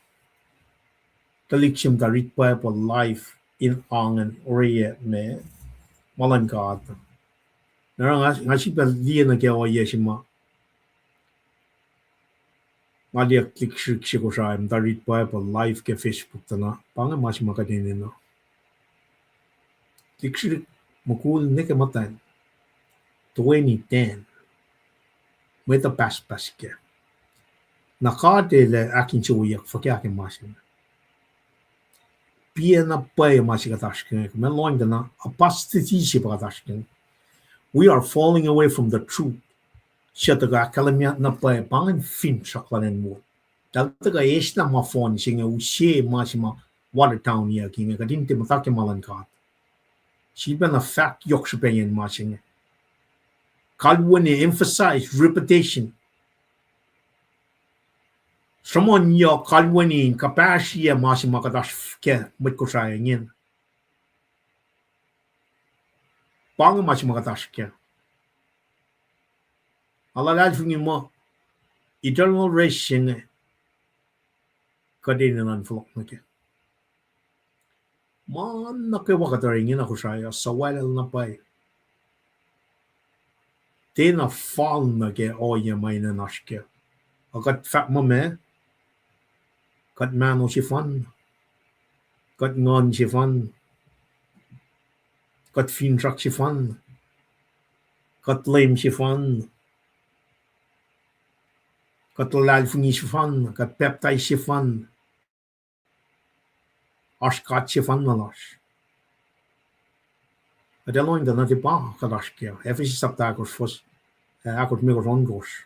tuhlihk se muhta read Bible live in angen oreyac ma, ma luhn God. Na nga, nga sifilpac liye nuh ke ohiyac se ma nga liye tuhlihk srihsrihk se Kosrae muhta read Bible live ke Facebook tuh na, pa inge ma se ma kuht enenuh. Tuhlihk srihsrihk, mukul nuh ke muhtwacn, toeni ten, mwet uh pahspahs kac. Na God El ac ahkinsewowoyeyuck fuhkah ke ma se inge? Piyac na pwacye ma se kuht oasr ke inge, kom lohng tuh na apostasy se pa kuht oasr ke inge. We are falling away from the truth. Suc tuhkuh ahkkahlwemye na pwacye pa ingacn finsrak luhn acn wo. Eltahl tuhkuh eis na ma fohn se inge use ma se ma watered down-iyucki inge, kuht in tiac muhta ke ma luhn God. Sifilpac na fahk yohk srihpac in ma se inge. Kalweni, emphasize repetition. Sruhmuhn yohk kalweni in kapahsriyac ma se ma kuht oasr ke mwet Kosrae ingena. Pa inge ma se ma kuht oasr ke. Nga luhlahlfongi muh eternal rest se inge kuht enenuh in fohlohk nuh kac. Ma nuh kwewa kuht oruh ingena Kosrae uh suhwaclacl na pwacye. Tiacna fal nuh ke ohiyac ma enenuh in oasr kac. Ac kuht fahk muh meac, kuht mahno sefanna, kuht nguhn sefanna, kuht finsrak sefanna, kuht leum sefanna, kuht luhlahlfongi sefanna, kuht pacptais sefanna. Oasr God sefanna lasr. Kuht ac lohng tuh nuh ke pa kuht oasr kac. Ephesus sapta ahkosr, fuhs, eh, ahkosr limekohsr, ohnkohsr.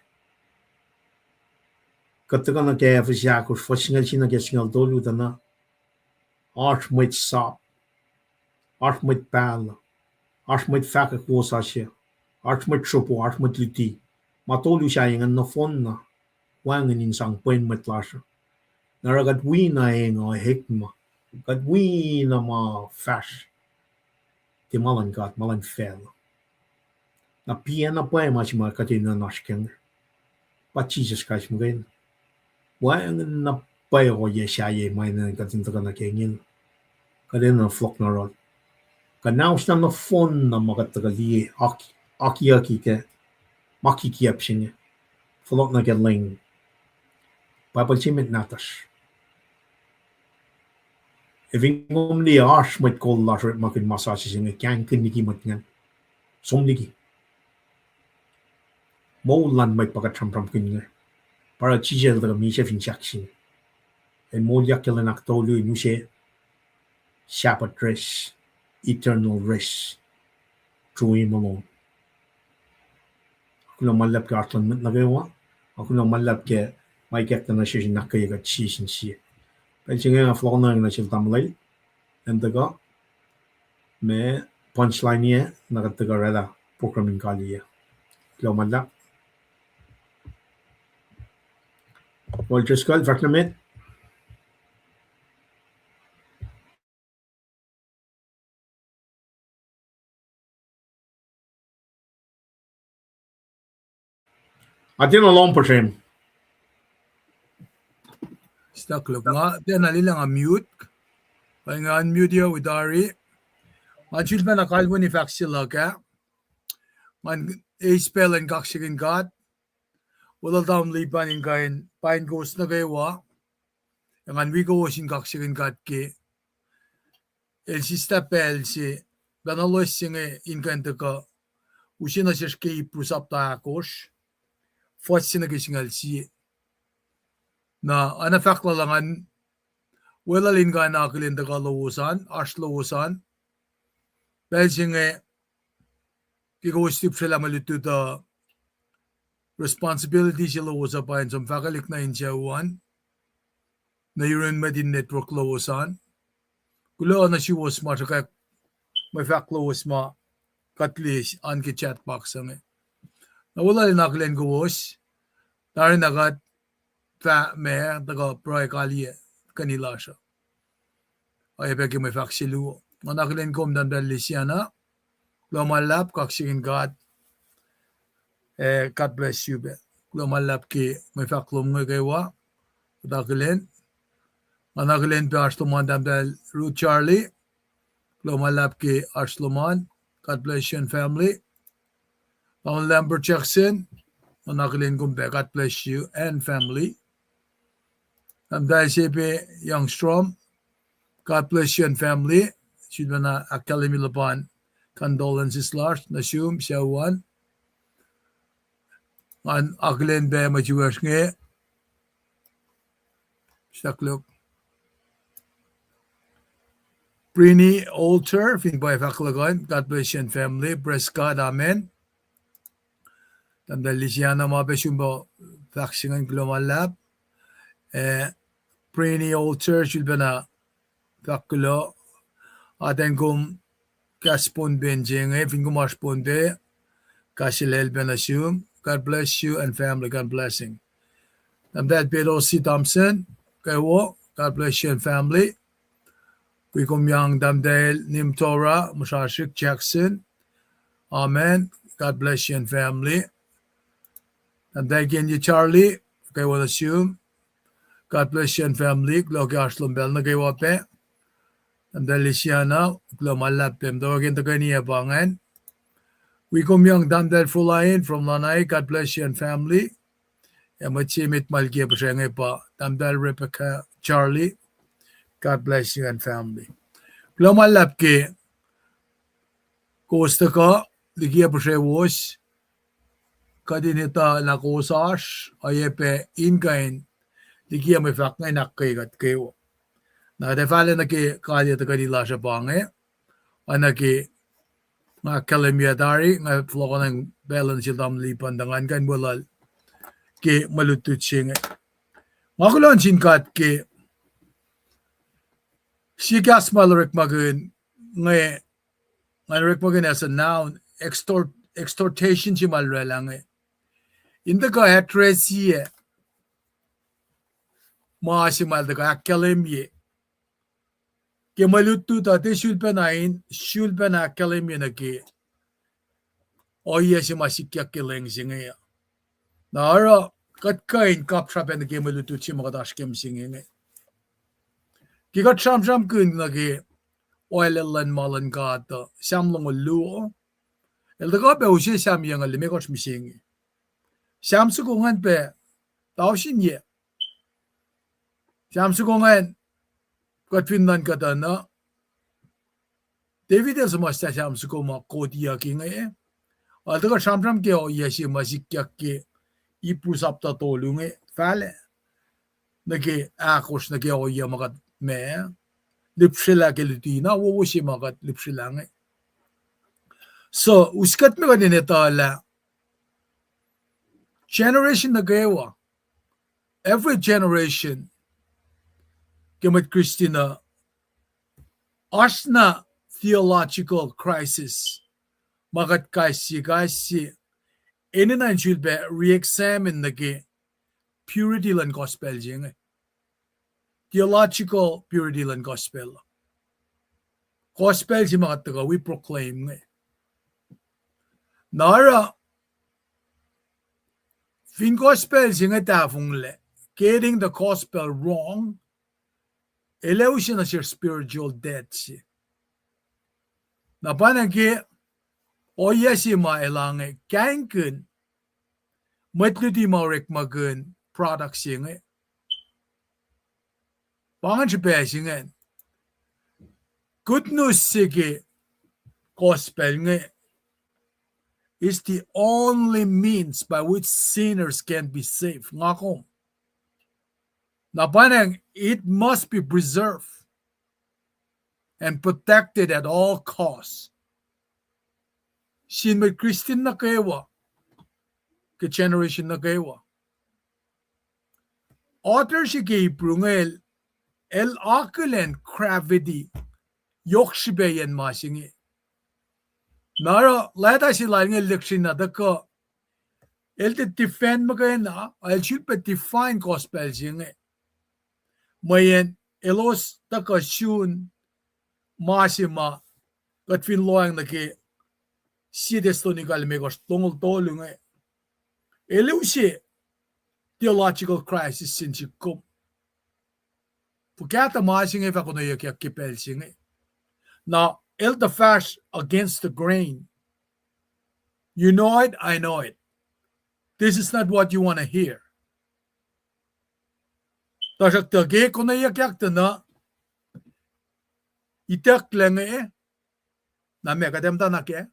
Kuht tuhkuh nuh ke Ephesus ahkosr, fuhs singucul sie nuh ke singucul tolu tuh na oasr mwet sap, oasr mwet pahluh, oasr mwet fahkwack wosasuc, oasr mwet sropo, oasr mwet luti. Ma tolu sahyac ingacn nohfohn na wacngihn in sang pwen mwet lasr uh. Na oruh kuht wi na eng uh oacna, kuht wi na ma fahsr, tiac ma luhn God, ma luhn facluh. Na piacna pwacye ma se ma kuht enenuh in oasr kac inge, pa Jisus Kraist muhkwena. Wacngihn na pwacye ohiyac sahyac ma enenuh kuht in tuhkuh nuh ke ingena. Kuht enenuh fohlohk na yohrohl. Kuhnahoslah nohfohn na ma kuht tuhkuh liye, ak-, akiyucki ke ma kikiacp se inge. Fohlohk nuh ke leng. Bible se met nahtuhsr. Ac fin kom liye oasr mwet kol lasr orekmakihn ma sasuc se inge, kahngkihn liki mwet ingacn. Som liki. Moul luhn mwet pa kuht sramsramkihn inge. Pa oruh Jisus El tuhkuh misac fin sahk se inge. El moulyak ke lwen ahktolu in use Sabbath rest, eternal rest, through Him alone. Kuloh ma luhlahp ke oasr luhn mwet nuh kwewa. Kuloh ma luhlahp ke ma ikackna nuh sesr in ahkkweye kuht sie sin sie. Pacl se inge nga fohlohk nuh sel tamuhlwel an tuhkuh, ma punchline ah, na kuht tuhkuh oraclah program in kaliyac. Kuloh ma luhlahp. Wal Driscoll, fahk nuh met. Nga tiacna lohm puhsrem. Stuck luhk. Nga tiacna liye lah nga mute. Pa nga unmute uh wi tari. Ngan sulpacna kalweni fahk se luhk ah. Ngan eis pacl in kaksakihn God. Weluhl tamuhlwel Lipan in kuh in pain kowos nuh kwewa. Ac ngan wi kowos in kaksakihn God ke El sislah pacl se, pacna loes se inge in kuh in tuhkuh use nuh sesr ke Hebrew sapta ahkosr, fuhs se nuh ke singucul sie. Na, oacna fahk lal ah, ngan weluhl in kuh in akihlen tuhkuh lowos an, oasr lowos an. Pacl se inge, ke kowos srihpsrelah mwe lutlut uh, responsibility se lowos uh pa in som fahkwelihk nuh in sucu an, nuh yurin mwet in network lowos an. Kuloh nuh suwos ma sruhkwack mwe fahk lowos ma kuht liye an ke chat box inge. Na weluhl in akihlen kowos, tari na kuht fah ma tuhkuh pruhe kaliyac kihn lasr uh. Oacyacpac ke mwe fahk se luo. Nga akihlen kom tahmtahel Lisiana. Kuloh ma luhlahp, kaksakihn God. Eh, God bless you pac. Kuloh ma luhlahp ke mwe fahk lom inge kwewa. Kuht akihlen. Nga akihlen pac oasr lom an tahmtahel Ruth Charlie. Kuloh ma luhlahp ke oasr lom an. God bless you and family. Tamuhlwel Lambert Jackson, nga akihlen kom pac, God bless you and family. Tahmtahel Sepe Youngstrom, God bless you and family. Sulpacna ahkkahlwemye luhpan condolences lasr nuh sum sucu an. Ngan akihlen pac mwet suwos inge. Stuck luhk. Brini Alter, fin pwacye fahk luhk an, God bless you and family. Praise God, amen. Tahmtahel Lisiana, ma pac sum pa fahk se ingacn, kuloh ma luhlahp. Eh, Brini Alter, sulpacna fahk kuloh. Atacn kom kahs Pohnpei se inge, fin kom oasr Pohnpei, kahs se lal pacna sum. God bless you and family, God blessing. Tahmtahel Peter C. Thompson, kwewa, God bless you and family. Wi kom yang tahmtahel Nimtora Musasrik Jackson. Amen. God bless you and family. Tahmtahel Kenye Charlie, kwewa nuh sum. God bless you and family. Kuloh ke oasr lom pacl nuh kwewa pac. Tahmtahel Lisiana, kuloh ma luhlahp pac, muhtwacwacack in tuhkweni ac pa ingacn. Wi kom yang Tahmtahel Fulain from Lanai, God bless you and family. Ac mwet se met ma likiyac puhsre inge pa Tahmtahel Rebecca Charlie, God bless you and family. Kuloh ma luhlahp ke kowos tuhkuh likiyac puhsrewos. Kuht in etuh lah kowos oasr, oacyacpac in kuh in likiyac mwe fahk inge in ahkkweye kuht kwewa. Na kuht ac fahla nuh ke kalweni tuhkweni lasr uh pa inge, oacna ke nga ahkkahlwemye tari, nga fohlohkohnacng pacl uh nuh sel tamuhlwel Lipan tuh ngan kuh in weluhl ke mwe lutlut se inge. Nga kuloh nuh sin God ke sie kahs ma el orekmakihn inge, nga orekmakihn as a noun, extort-, extortation se ma el oraclah inge. In tuhkuh address-i ma se ma el tuhkuh ahkkahlwemye ke mwe lutlut uh, tiac sulpacna in, sulpacna ahkkahlwemye nuh ke ohiyac se ma sikyak ke lwen se inge. Na oruh kuht kuh in kapsrapacna ke mwe lutlut se ma kuht oasr ke mihsenge inge. Ke kuht sramsramkihn nuh ke ohiyac luhn ma luhn God uh, Sam longoul luo, el tuhkuh pac use Sam yucngucul limekohsr mihsenge. Sam soko ingacn pac tausin yac. Sam soko ingacn, kuht fin nuhnkuh tuh na, David el suhmuhslah Sam soko ma kotiyuck inge, el tuhkuh sramsram ke ohiyac se ma sikyak ke Hebrew sapta tolu inge, fahlac nuh ke ahkosr nuh ke ohiyac ma kuht ma lihpsrelah ke luti na wowo se ma kuht lihpsrelah inge. So, us kuht me kuht in etuh lah generation nuh kwewa, every generation ke mwet Kristin uh, oasr na theological crisis ma kuht kais sie, kais sie enenuh in sulpac re-examine nuh ke purity luhn gospel se inge. Theological purity luhn gospel. Gospel se ma kuht tuhkuh wi proclaim inge. Na oruh fin gospel se inge tahfonglac, getting the gospel wrong, el ac use nuh sesr spiritual death se. Na pa na ke ohiyac se ma elange kaingkihn mwet luti ma orekmakihn product se inge. Pa ingacn srihpac se ingacn. Good news se ke gospel inge is the only means by which sinners can be saved. Nga kom. Na pa na, it must be preserved and protected at all costs. Sin mwet Kristin nuh kwewa, ke generation nuh kwewa. Author se ke Hebrew inge el, el akihlen gravity, yohk srihpaciyacn ma se inge. Na oruh leta se lal inge el lihksreni na tuhkuh, el tiac defend muhkwena, el sulpac define gospel se inge. Mweyen elos tuhkuh sun ma se ma kuht fin lohacng nuh ke Sie Thessalonica limekohsr longoul tolu inge, el use theological crisis sin sihk kom. Fuhkah tuh ma se inge fah konweyuckyak ke pacl se inge. Na el tuh fahsr against the grain. You know it, I know it. This is not what you want to hear. Tuhsruhktuh ke konweyuckyak tuh na itucklac inge, na meac kuht ac muhtana kac?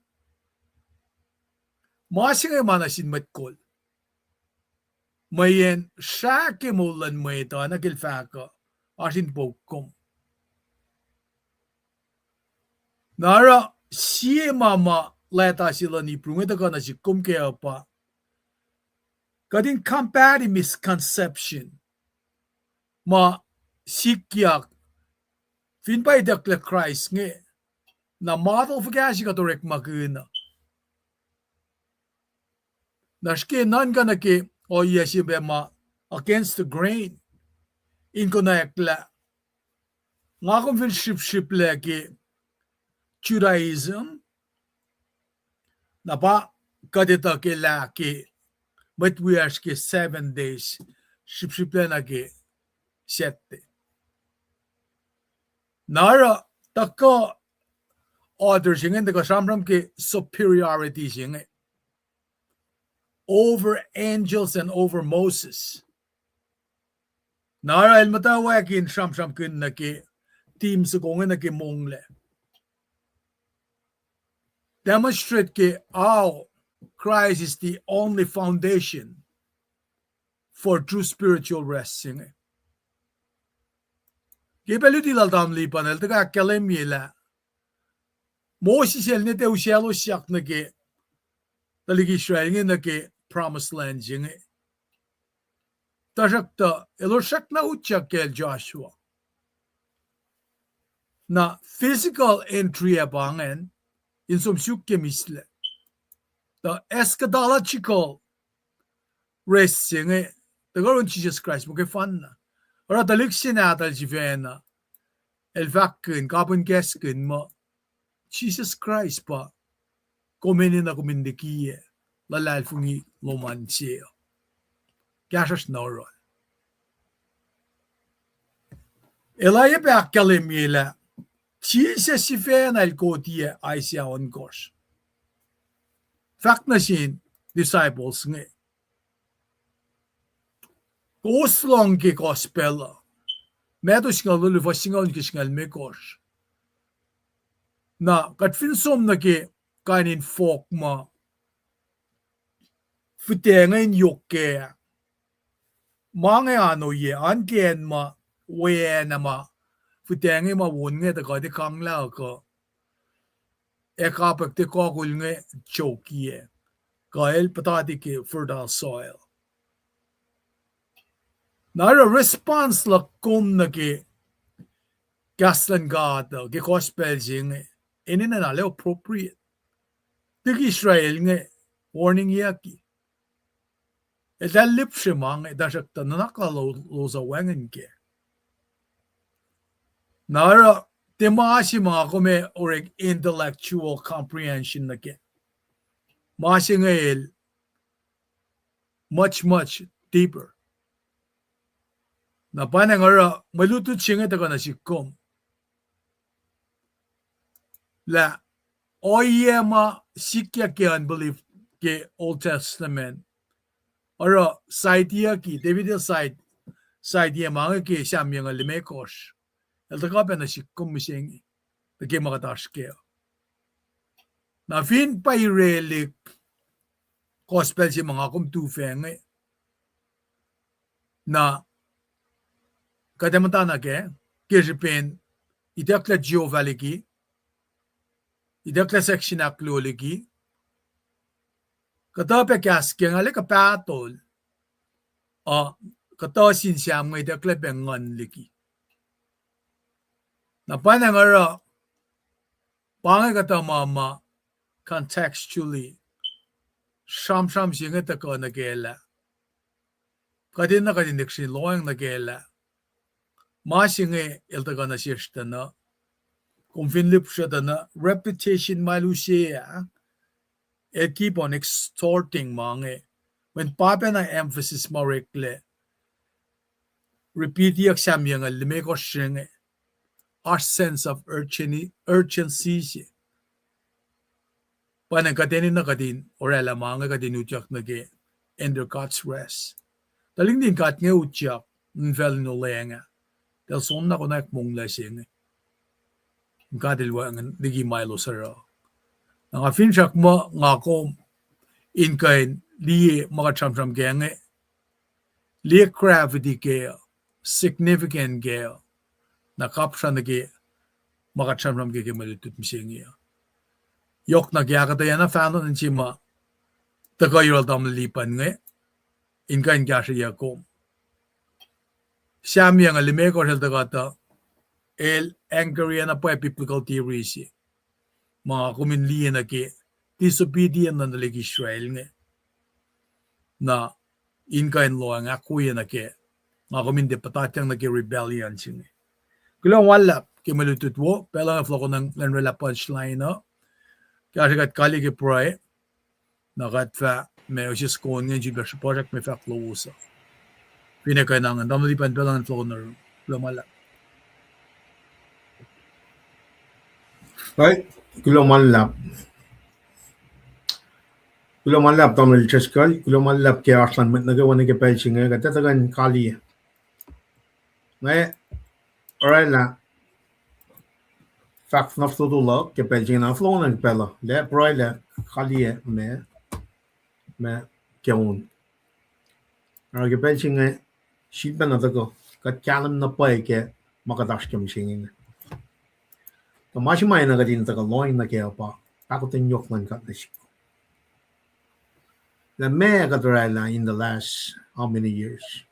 Ma se inge ma nuh sin mwet kol. Mweyen srah ke moul luhn mwet uh, na ke el fahk uh, oasr in pouk kom. Na oruh sie ma ma leta se luhn Hebrew inge tuhkuh nuh sihk kom kac uh pa, kuht in combat misconception ma sikyak fin pa itucklac Kraist inge, na model fuhkah se kuht orekmakihn uh. Na srihke nuhnkuh nuh ke ohiyac se pac ma against the grain in konwacack lah nga kom fin srihpsrihplac ke Judaism, na pa kuht etuh ke lah ke mwet wiyacsr ke seven days, srihpsrihplac na ke Saturday. Na oruh Tuhkuh author se inge tuhkuh sramsram ke superiority se inge over angels and over Moses. Na oruh el muhtwacwacack in sramsramkihn nuh ke theme soko inge nuh ke monglac. Demonstrate ke how Christ is the only foundation for true spiritual rest se inge. Ke pacl luti lal tamuhlwel Lipan el tuhkuh ahkkahlwemye lah Moses el ne tiac usaclosyak nuh ke tuhlihk Israel inge nuh ke promised land se inge. Tuhsruhktuh elos srackna utyak kacl Joshua. Na physical entry ac pa ingacn in som suk ke mihslac. Tuh eschatological rest se inge, tuhkuh yurin Jisus Kraist muhkwena. Oruh tuhlihk se nahtuhl sifacna el fahkkihn, kapihn kahskihn muh Jisus Kraist pa kom enenuh kom in likiyac luhlahlfongi lom an se uh. Kahsruhsr na oruh. El oacyacpac ahkkahlwemye lah Jisus sifacna el koti Isaiah ohnkohsr. Fahk nuh sin disciples inge, kowos lohng ke gospel uh, Matthew singucul luo, fuhs singucul ke singucul limekohsr. Na kuht fin som nuh ke kain in fohk ma fihtac inge in yohk kac, ma inge oan ohiyac, oan ke acn ma weacng ma fihtac inge ma won inge tuh kuht ac kanglah kuh ac kapwack tiac kuh kol inge chokiyac, kuh el puhtati ke fertile soil. Na oruh response luhk kom nuh ke kahs luhn God uh ke gospel se inge enenuh na el appropriate. Tuhlihk Israel inge warningiyucki. Eltahl lihpsre ma inge, tuhsruhktuh nuhnak lalos uh wacngihn kac. Na oruh tiac ma se ma nga kom ac orek intellectual comprehension nuh kac. Ma se inge el much, much deeper. Na pa nga oruh mwe lutlut se inge tuhkuh nuh sihk kom lah ohiyac ma sikyak ke unbelief ke Old Testament, oruh citeyucki, David el cite, citeye ma inge ke Sahm yucngucul limekohsr. El tuhkuh pac nuh sihk kom mihsenge, nuh ke ma kuht oasr kac. Na fin pa irelihk gospel se ma nga kom tuhfah inge, na kuht ac muhtana kac ke srihpen itucklac Jehovah liki, itucklac section ahkluo liki, kuhtuh pac kahs ke nga lah kuh pahtol, uh, kuhtuh sin Sahm inge itucklac pac nguhn liki. Na pa nga oruh, pa inge kuhtuh ma ma contextually sramsram se inge tuhkuh nuh kac lah kuht enenuh kuht in lihksreni lohacng nuh kac lah ma se inge el tuhkuh nuh sesr tuh na, kom fin lihpsre tuh na, repetition ma el use ah, el keep on extorting ma inge. Mweyen pa pacna emphasis ma oreklac repeatiyuck Sahm yucngucul limekohsr se inge, oasr sense of urgen-, urgency se. Pa na kuht enenuh kuht in oraclah ma inge kuht in utyak nuh ke enter God's rest. Tuhlihk nuhtin God inge utyak infacl in olweacng ah, eltahl soenna konwacack monglac se inge. God el wacngihn liki ma elos oruh. Na nga finsrak muh nga kom in kuh in liye ma kuht sramsram kac inge, liye gravity kac, significant kac, na kapsra nuh ke ma kuht sramsram kac ke mwe lutlut mihsenge uh. Yohk na ke ahkuhtweyac na fahno nuh se ma tuhkuh yohrohl tamuhlwel Lipan inge, in kuh in kahsrweyuc kom. Sahm yucngucul limekohsr el tuhkuh tuh el anchor-ye na pwacye biblical theory se ma nga kom in liye nuh ke disobedient luhn tuhlihk Israel inge, na in kuh in lohacng ahkwoye nuh ke, nga kom in tiac puhtatyang nuh ke rebellion se inge. Kuloh ma luhlahp ke mwe lutlut wo, pacl uh fohlohkohnacng lwen orwaclah punchline uh. Kahsrwe kuht kaliyac ke pruhe, na kuht fah ma use soko inge in sifilpac srihpasrak me fahk lowos uh. Finne kuh in angen, tamuhlwel Lipan, pacl uh fohlohkohnacng, kuloh ma luhlahp. Right. Kuloh ma luhlahp. Kuloh ma luhlahp, Tamuhlwel Driscoll. Kuloh ma luhlahp ke oasr luhn mwet nuh kwewa nuh ke pacl se inge, kuht etuh kuh in kaliyac. Nga orwaclah fahk na fototo luhk ke pacl se inge, na fohlohk nuh ke pacl uh, lah pruhe lah kaliyac ma, ma ke on. Oruh ke pacl se inge, sifilpac na tuhkuh, kuht kahlwem na pwacye ke ma kuht oasr ke mihsenge inge. Tuh ma se ma enenuh kuht in tuhkuh lohacng nuh kac uh pa pahkotwen yohk luhn God nuh sihk. Lah meac kuht orwaclah in the last how many years?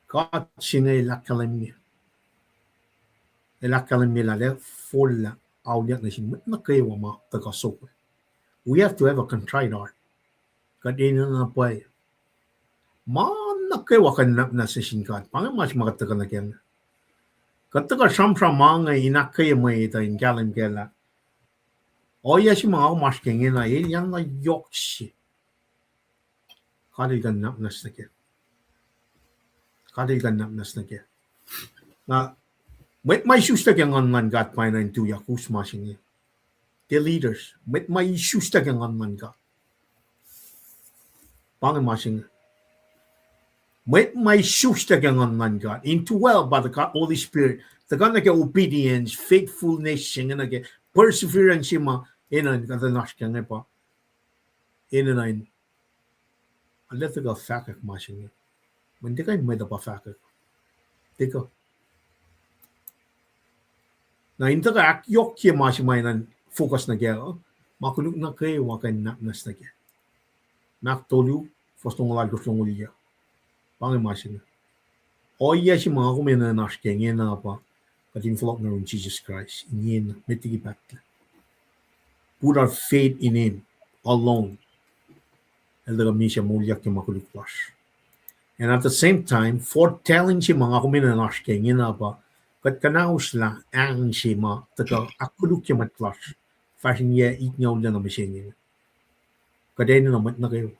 God se inge El ahkkahlwemye, El ahkkahlwemye lah El forlah auliyak nuh sin mwet nuh kwewa ma tuhkuh soko. We have to have a contrite heart. Kuht enenuh na pwacye. Ma nuh kwewa kuh in nwacsnwacs nuh sin God. Pa inge ma se ma kuht tuhkuh nuh kac. Kuht tuhkuh sramsram ma inge in ahkkweye mwet uh in kahlwem kac lah ohiyac se ma nga kom oasr ke ingena, elyah na yohk se. God El kuh in nwacsnwacs nuh kac. God El kuh in nwacsnwacs nuh kac. Na, mwet ma isuslac ke nguhn luhn God pa enenuh in tuyak us ma se inge. Ke leaders, mwet ma isuslac ke nguhn luhn God. Pa inge ma se inge. Mwet ma isuslac ke nguhn luhn God, indwell by the God, Holy Spirit, tuhkuh nuh ke obedience, faithfulness se inge, nuh ke perseverance se ma enenuh in kuht in oasr ke inge pa enenuh in, arlac tuhkuh fahkwack ma se inge. Mweyen tiac kuh in mwet uh pa fahkwack. Tiac kuh. Na in tuhkuh ahkyohkye ma se ma enenuh in focus nuh kac uh, ma koluk nuh kwewa kuh in nwacsnwacs nuh kac. Mark tolu, fuhs longoul alkosr, longoul yac. Pa inge ma se inge. Ohiyac se ma nga kom enenuh in oasr ke ingena pa kuht in fohlohk nuh yurin Jisus Kraist, ingena met liki pahtlac. Put our faith in Him alone. El tuhkuh misac moulyak ke ma koluk lasr. And at the same time, fourth talent se ma nga kom enenuh in oasr ke ingena pa kuht kuhnaoslah ahng se ma tuhkuh ahkkolukye mwet lasr fahsr in yac itngucul na mihsenge. Kuht enenuh mwet nuh kwewa,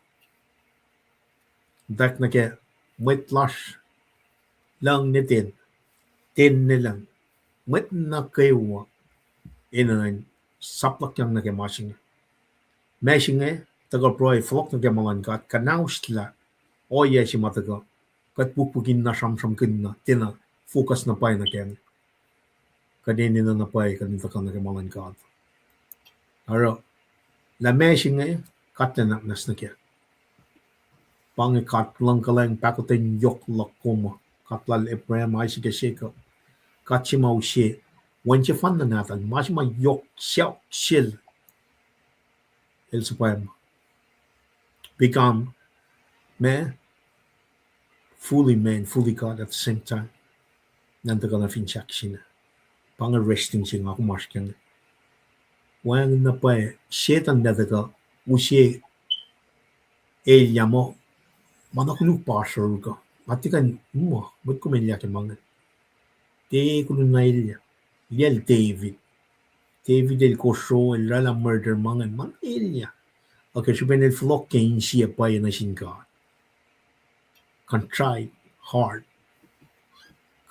tuh nuh ke mwet lasr, lucng nuh ten, ten nuh lucng, mwet nuh kwewa enenuh in sapluhkyang nuh ke ma se inge. Ma se inge, tuhkuh pruhe, fohlohk nuh ke ma luhn God, kuhnaoslah ohiyac se ma tuhkuh, kuht pukpukin na sramsramkihn na, tiacna focus na pwacye nuh kac. Kuht enenuh na pwacye kuht in tuhkuh nuh ke ma luhn God. Oruh, lah ma se inge, God El nwacsnwacs nuh kac. Pa inge God luhngkuhlwacng, pahkotwen yohk luhk kom uh, God lal Abraham, Isaac, ac Jacob. God se ma use, Wen sefanna nahtuhl, ma se ma yohk sacohk sel, El suhpwacma become ma, fully man, fully God at the same time. Nan tuhkuh na fin sahk sina. Pa inge resting se nga kom oasr ke inge. Wacngihn na pwacye, Setuhn el tuhkuh use elyah muh, ma na koluk pa oasr oruh kuh. Nga tiac kuh in muh, mwet kom elyah ke ma inge. Tiac koluk na elyah. Liyacl David. David el kosro, el oraclah murder ma inge, ma inge elyah. Ac ke srihpen el fohlohk ke insiyac pwacye nuh sin God. Contrite heart.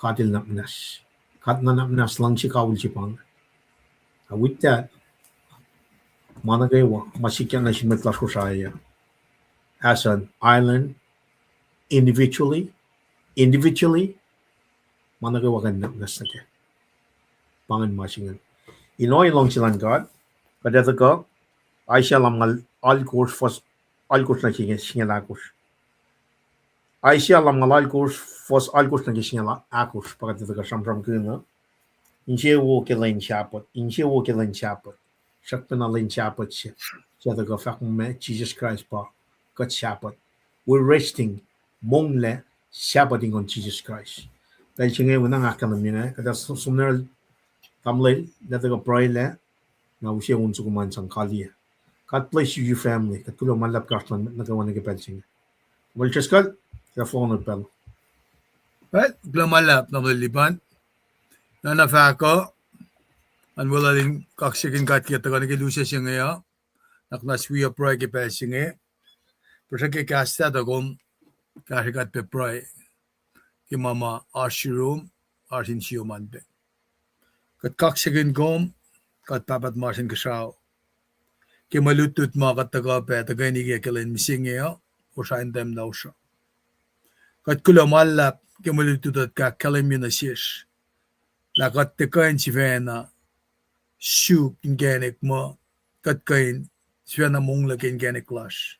God El nwacsnwacs. God na nwacsnwacs, luhngse kawihl se pa inge. And with that, ma nuh kwewa ma sikyak nuh sin mwet lasr Kosrae uh, as an island, individually, individually, ma nuh kwewa kuh in nwacsnwacs nuh kac. Pa ingacn ma se ingacn. In ohiyac luhngse luhn God, kuht etuh kuh, Isaiah lumngaul alkosr, fuhs alkosr nuh ke singucul ahkosr. Isaiah lumngaul alkosr, fuhs alkosr nuh ke singucul ahkosr, pa kuht etuh kuh sramsramkihn uh. Insewowo ke lwen Sahpuht, insewowo ke lwen Sahpuht. Srackpacna lwen Sahpuht se, suc tuhkuh fahk ma Jisus Kraist pa kuht Sahpuht. We're resting, monglac Sahpuht in kuhn Jisus Kraist. Pacl se inge, wi na nga ahkkahlwemye inge, kuht ac som nuh tamuhlwel, lah tuhkuh pruhe lac, na use on soko ma in sang kaliyac. God bless you, your family. Kuht kuloh ma luhlahp ke oasr luhn mwet nuh kwewa nuh ke pacl se inge. Tamuhlwel Driscoll, kuht ac fohlohk nuh pacl. Kuloh ma luhlahp, Tamuhlwel Lipan. Na na fahk uh, an weluhl in kaksakihn God ke tuhkuh nuh ke lusac se inge uh, na kuht na wi uh pruhe ke pacl se inge. Puhsra ke kahs ah tuh kom kahsre kuht pac pruhe ke ma ma oasr yurum, oasr insiom an pac. Kuht kaksakihn kom, kuht Pahpah tuhmasr Inkuhsrao, ke mwe lutlut ma kuht tuhkuh pac tuhkweni ke kacl in mihsenge uh, Kosrae in Tahmtahel uh. Kuht kuloh ma luhlahp ke mwe lutlut uh kuht ahkkahlwemye nuh sesr lah kuht tiac kuh in sifacna suk inkacnek muh kuht kuh in sifacna monglac ke inkacnek lasr.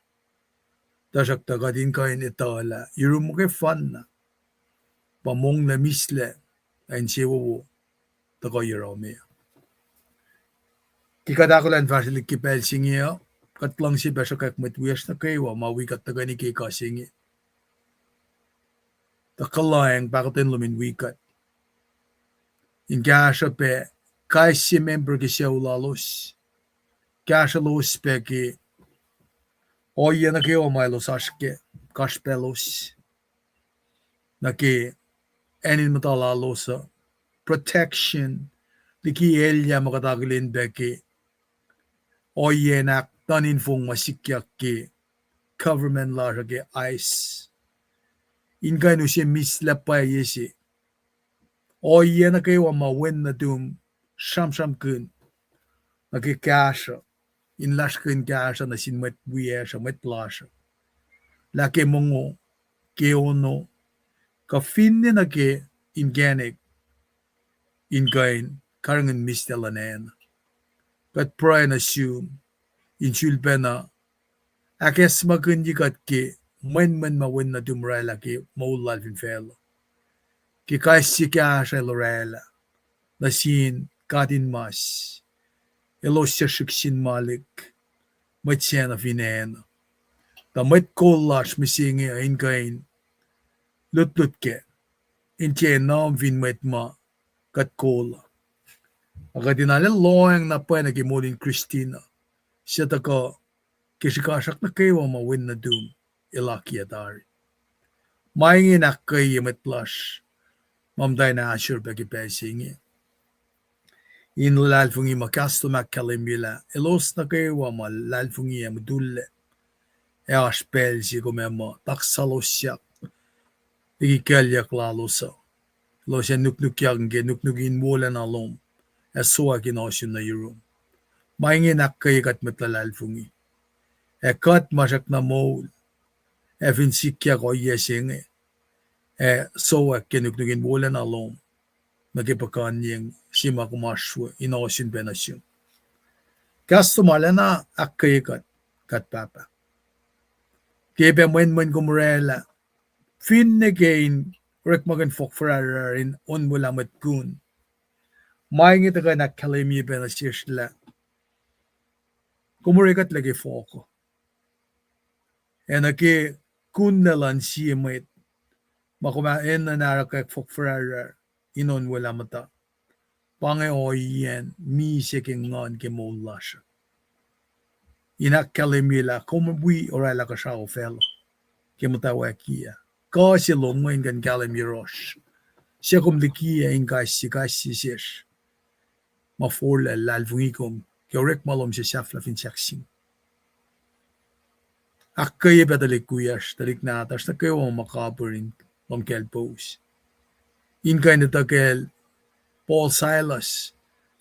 Tuhsruhktuh kuht in kuh in etuh lah yurum muhkwena pa monglac mihslac ac insewowo tuhkuh yohrohsr me. Ke kuht ahkolah in fahsrwelihk ke pacl se inge uh, kuht luhngse pac sruhkwack mwet wiyacsr nuh kwewa ma wi kuht tuhkweni ke ekuh se inge, tuh kuhlwacng pahkotwen lom in wi kuht, in kahsruh pac kais sie mempucr ke sucu lalos, kahsrwelos pac ke ohiyac nuh kwewa ma elos oasr kac, kasrpalos nuh ke acn in muhta lalos uh, protection liki elyah ma kuht akihlen pac ke ohiyacn ahknuhninfong ma sikyak ke government lasr uh ke ICE, in kuh in use mihslac pwacye se, ohiyac nuh kwewa ma wen nuhtum sramsramkihn nuh ke kahsruh, in lasrkihn kahsruh nuh sin mwet wiyacsr uh, mwet lasr uh, lah ke mongo, ke ono, kuh finne nuh ke inkacnek, in kuh in karihngihn mihslac luhn acn. Kuht pruhe nuh sum in sulpacna ahkacsmakihnye kuht ke mwenmwen ma wen nuhtum oraclah ke moul lal fin facluh, ke kais sie kahsruh el oraclah nuh sin katinmas, elos suc srihk sin malik, mwet sacna fin acn, tuh mwet kol lasr mihsenge uh in kuh in lutlut kac, in tiac nuhm fin mwet ma kuht kol uh. Ac kuht in arlac lohacng na pwacye nuh ke moul in Christina, suc tuhkuh ke srihkasrak nuh kwewa ma wen nuhtum el akiyac tari. Ma inge in ahkkweye mwet lasr ma muhta in ahsor pac ke pacl se inge, in luhlahlfongi ma kahs lom ahkkahlwemye lah elos nuh kwewa ma luhlahlfongi ac mutullac, ac oasr pacl se kom ac muh taksalosyuck liki kuclyuck lalos uh, elos ac nuknukyak ke nuknuk in wolacna lom, ac sowack in ohsun nuh yurum. Ma inge in ahkkweye kuht mwet luhlahlfongi, ac kuht ma srackna moul ac fin sikyak ohiyac se inge, ac sowack ke nuknuk in wolacna lom, nuh ke puhkuhnyeng se ma kom oasr we in ohsun pac nuh sum. Kahs lom arlacna ahkkweye kuht, kuht Pahpah, ke pac mwenmwen kom oraclah, finne ke in orekmakihn fohk fuhrahrrahr in onwelah mwet kun. Ma inge tuhkuh in ahkkahlwemye pac nuh sesr lah kom orekuhtlac ke fohk uh, ac nuh ke kunlac luhn sie mwet ma kom enenuh in orekmakihn fohk fuhrahrrahr in onwelah muhta, pa inge ohiyacn misac ke nguhn ke moul lasr uh, in ahkkahlwemye lah kom wi oraclah kuhsrao facluh ke muhtwacwacack ah. Kuh se lom inge in kuh in kahlwem yohrohsr, suc kom likiyac in kais sie, kais sie sesr ma forlah luhlahlfongi kom ke orekma lom suc sahflah fin sahk sing. Ahkkweye pac tuhlihk wiyacsr, tuhlihk nahtuhsr nuh kwewa ma kapir in lohm kacl powos, in kuh in etuh kacl Paul, Silas,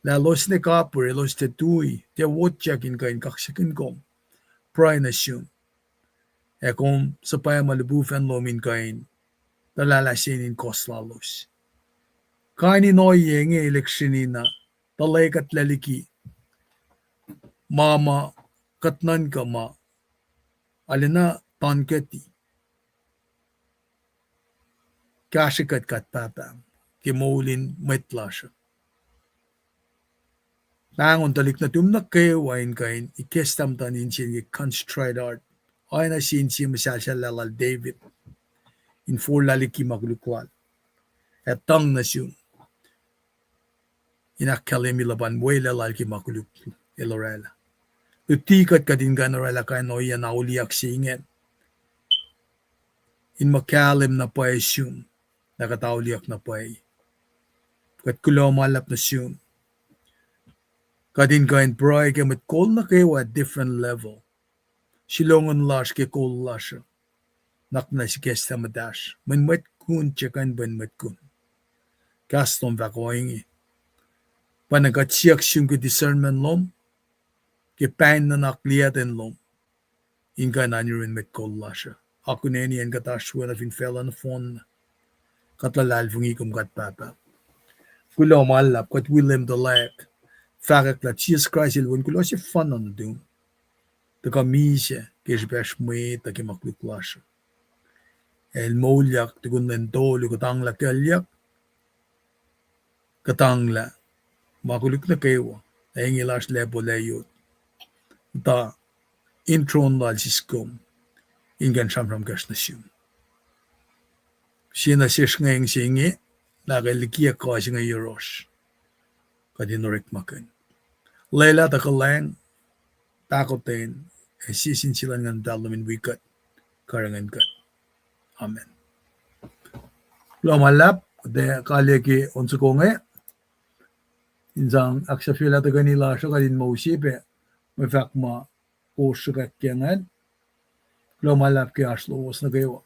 lah elos ne kapir, elos tiac tui, tiac wotyak in kuh in kaksakihn kom, pruhe nuh sum, ac kom suhpwacma lihpufacn lom in kuh in tuhlahlah se in kohs lalos. Kain in ohiyac inge election in uh tuhlac kuhtlac liki ma ma kuht nuhnkuh ma arulacna tankuhti kahsrwe kuht, kuht Pahpah, ke moul in mwet lasr uh. Pahngon tuhlihk nuhtum nuh kwewa in kuh in ikacslah muhtuhn insiyacn ke contrite heart, oacna sie insiyac muhsahlsahllah lal David, in forlah liki ma koluk lal, ac tuhng nuh sum in ahkkahlwemye luhpan welah lal ke ma koluk el oraclah. Luti kuht, kuht in kuh in oraclah kain ohiyac na auliyak se ingacn, in ma kahlwem na pwacye sum, na kuht auliyak na pwacye. Kuht kuloh ma luhlahp nuh sum. Kuht in kuh in pruhe ke mwet kol nuh kwewa at different level, silongon lasr ke kol lasr uh, nuhnak muhnahs ikacslah muhtahsr, mwen mwet kun, tiac kuh in mwen mwet kun. Kahs lom fahk ohinge: Pa na kuht siyuck sum ke discernment lom, ke pahng nuhnak liyacten lom, in kuh in oan yurin mwet kol lasr uh. Akuneni acn kuht oasr we nuh fin facluh nohfohn. Kuht luhlahlfongi kom kuht Pahpah. Kuloh ma luhlahp kuht wi Leum tuhlac, fahkwack lah Jisus Kraist el wen kuloh sefanna nuhtum. Tuhkuh misac ke srihpacsr mwet uh ke ma koluk lasr uh. El moulyak tukun lwen tolu, kuhtanglah kuclyuck, kuhtanglah ma koluk nuh kwewa, ac inge lasr lacpo layot. Tuh in tron lal siskom, in kuh in sramsramkihn nuh sum. Sie nuh sesr inge, se inge, lah ke likiyac kuh se inge yohrohsr, kuht in orekmakihn. Lwelah tuh kuhlwacng, pahkotwen, ac sie sin sie luhn Nguhn Muhtahl lom in wi kuht, karihngihn kuht. Amen. Kuloh ma luhlahp, kuht ac kalweni ke on soko inge, in sang ahksahfyelah tuhkweni lasr uh, kuht in moul sie pac mwe fahk ma kowos sruhkwack ke ingacn. Kuloh ma luhlahp ke oasr lowos nuh kwewa.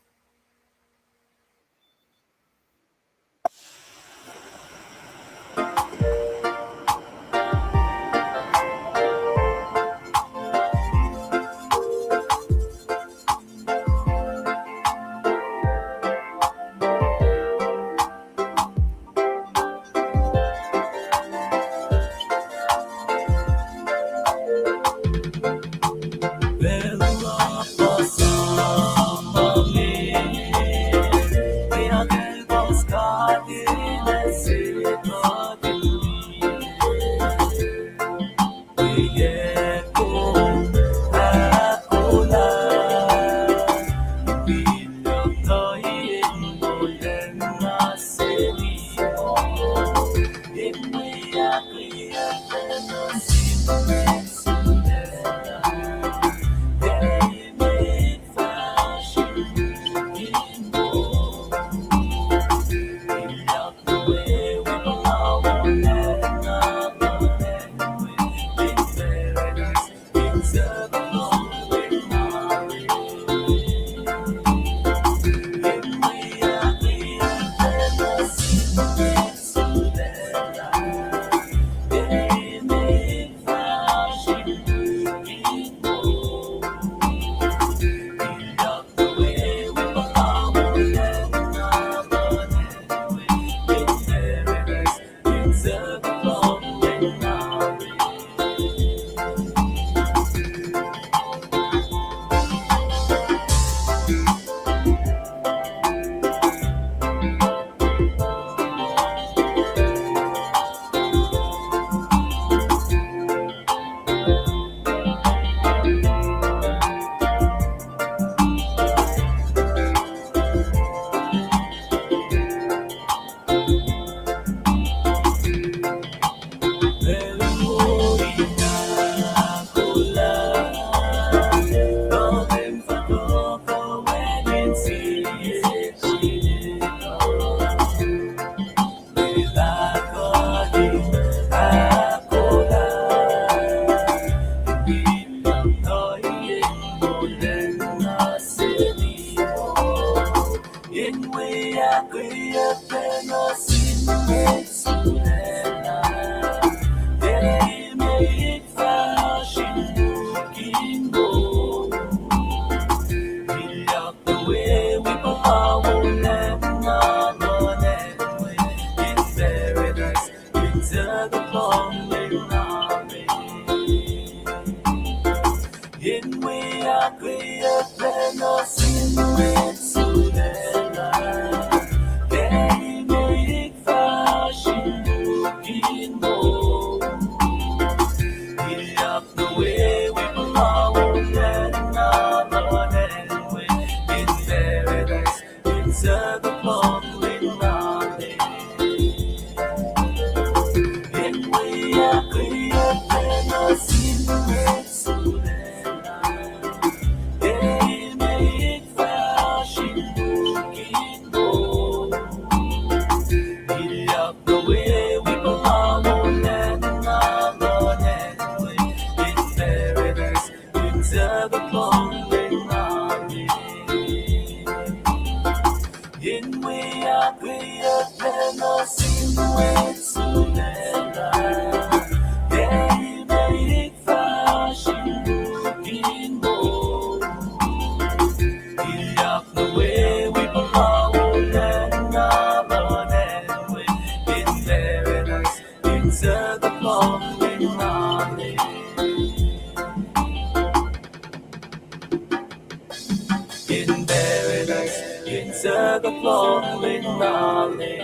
Paradise, in suhkuht lohng lin nale.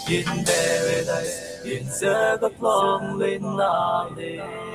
In paradise, in suhkuht lohng lin nale.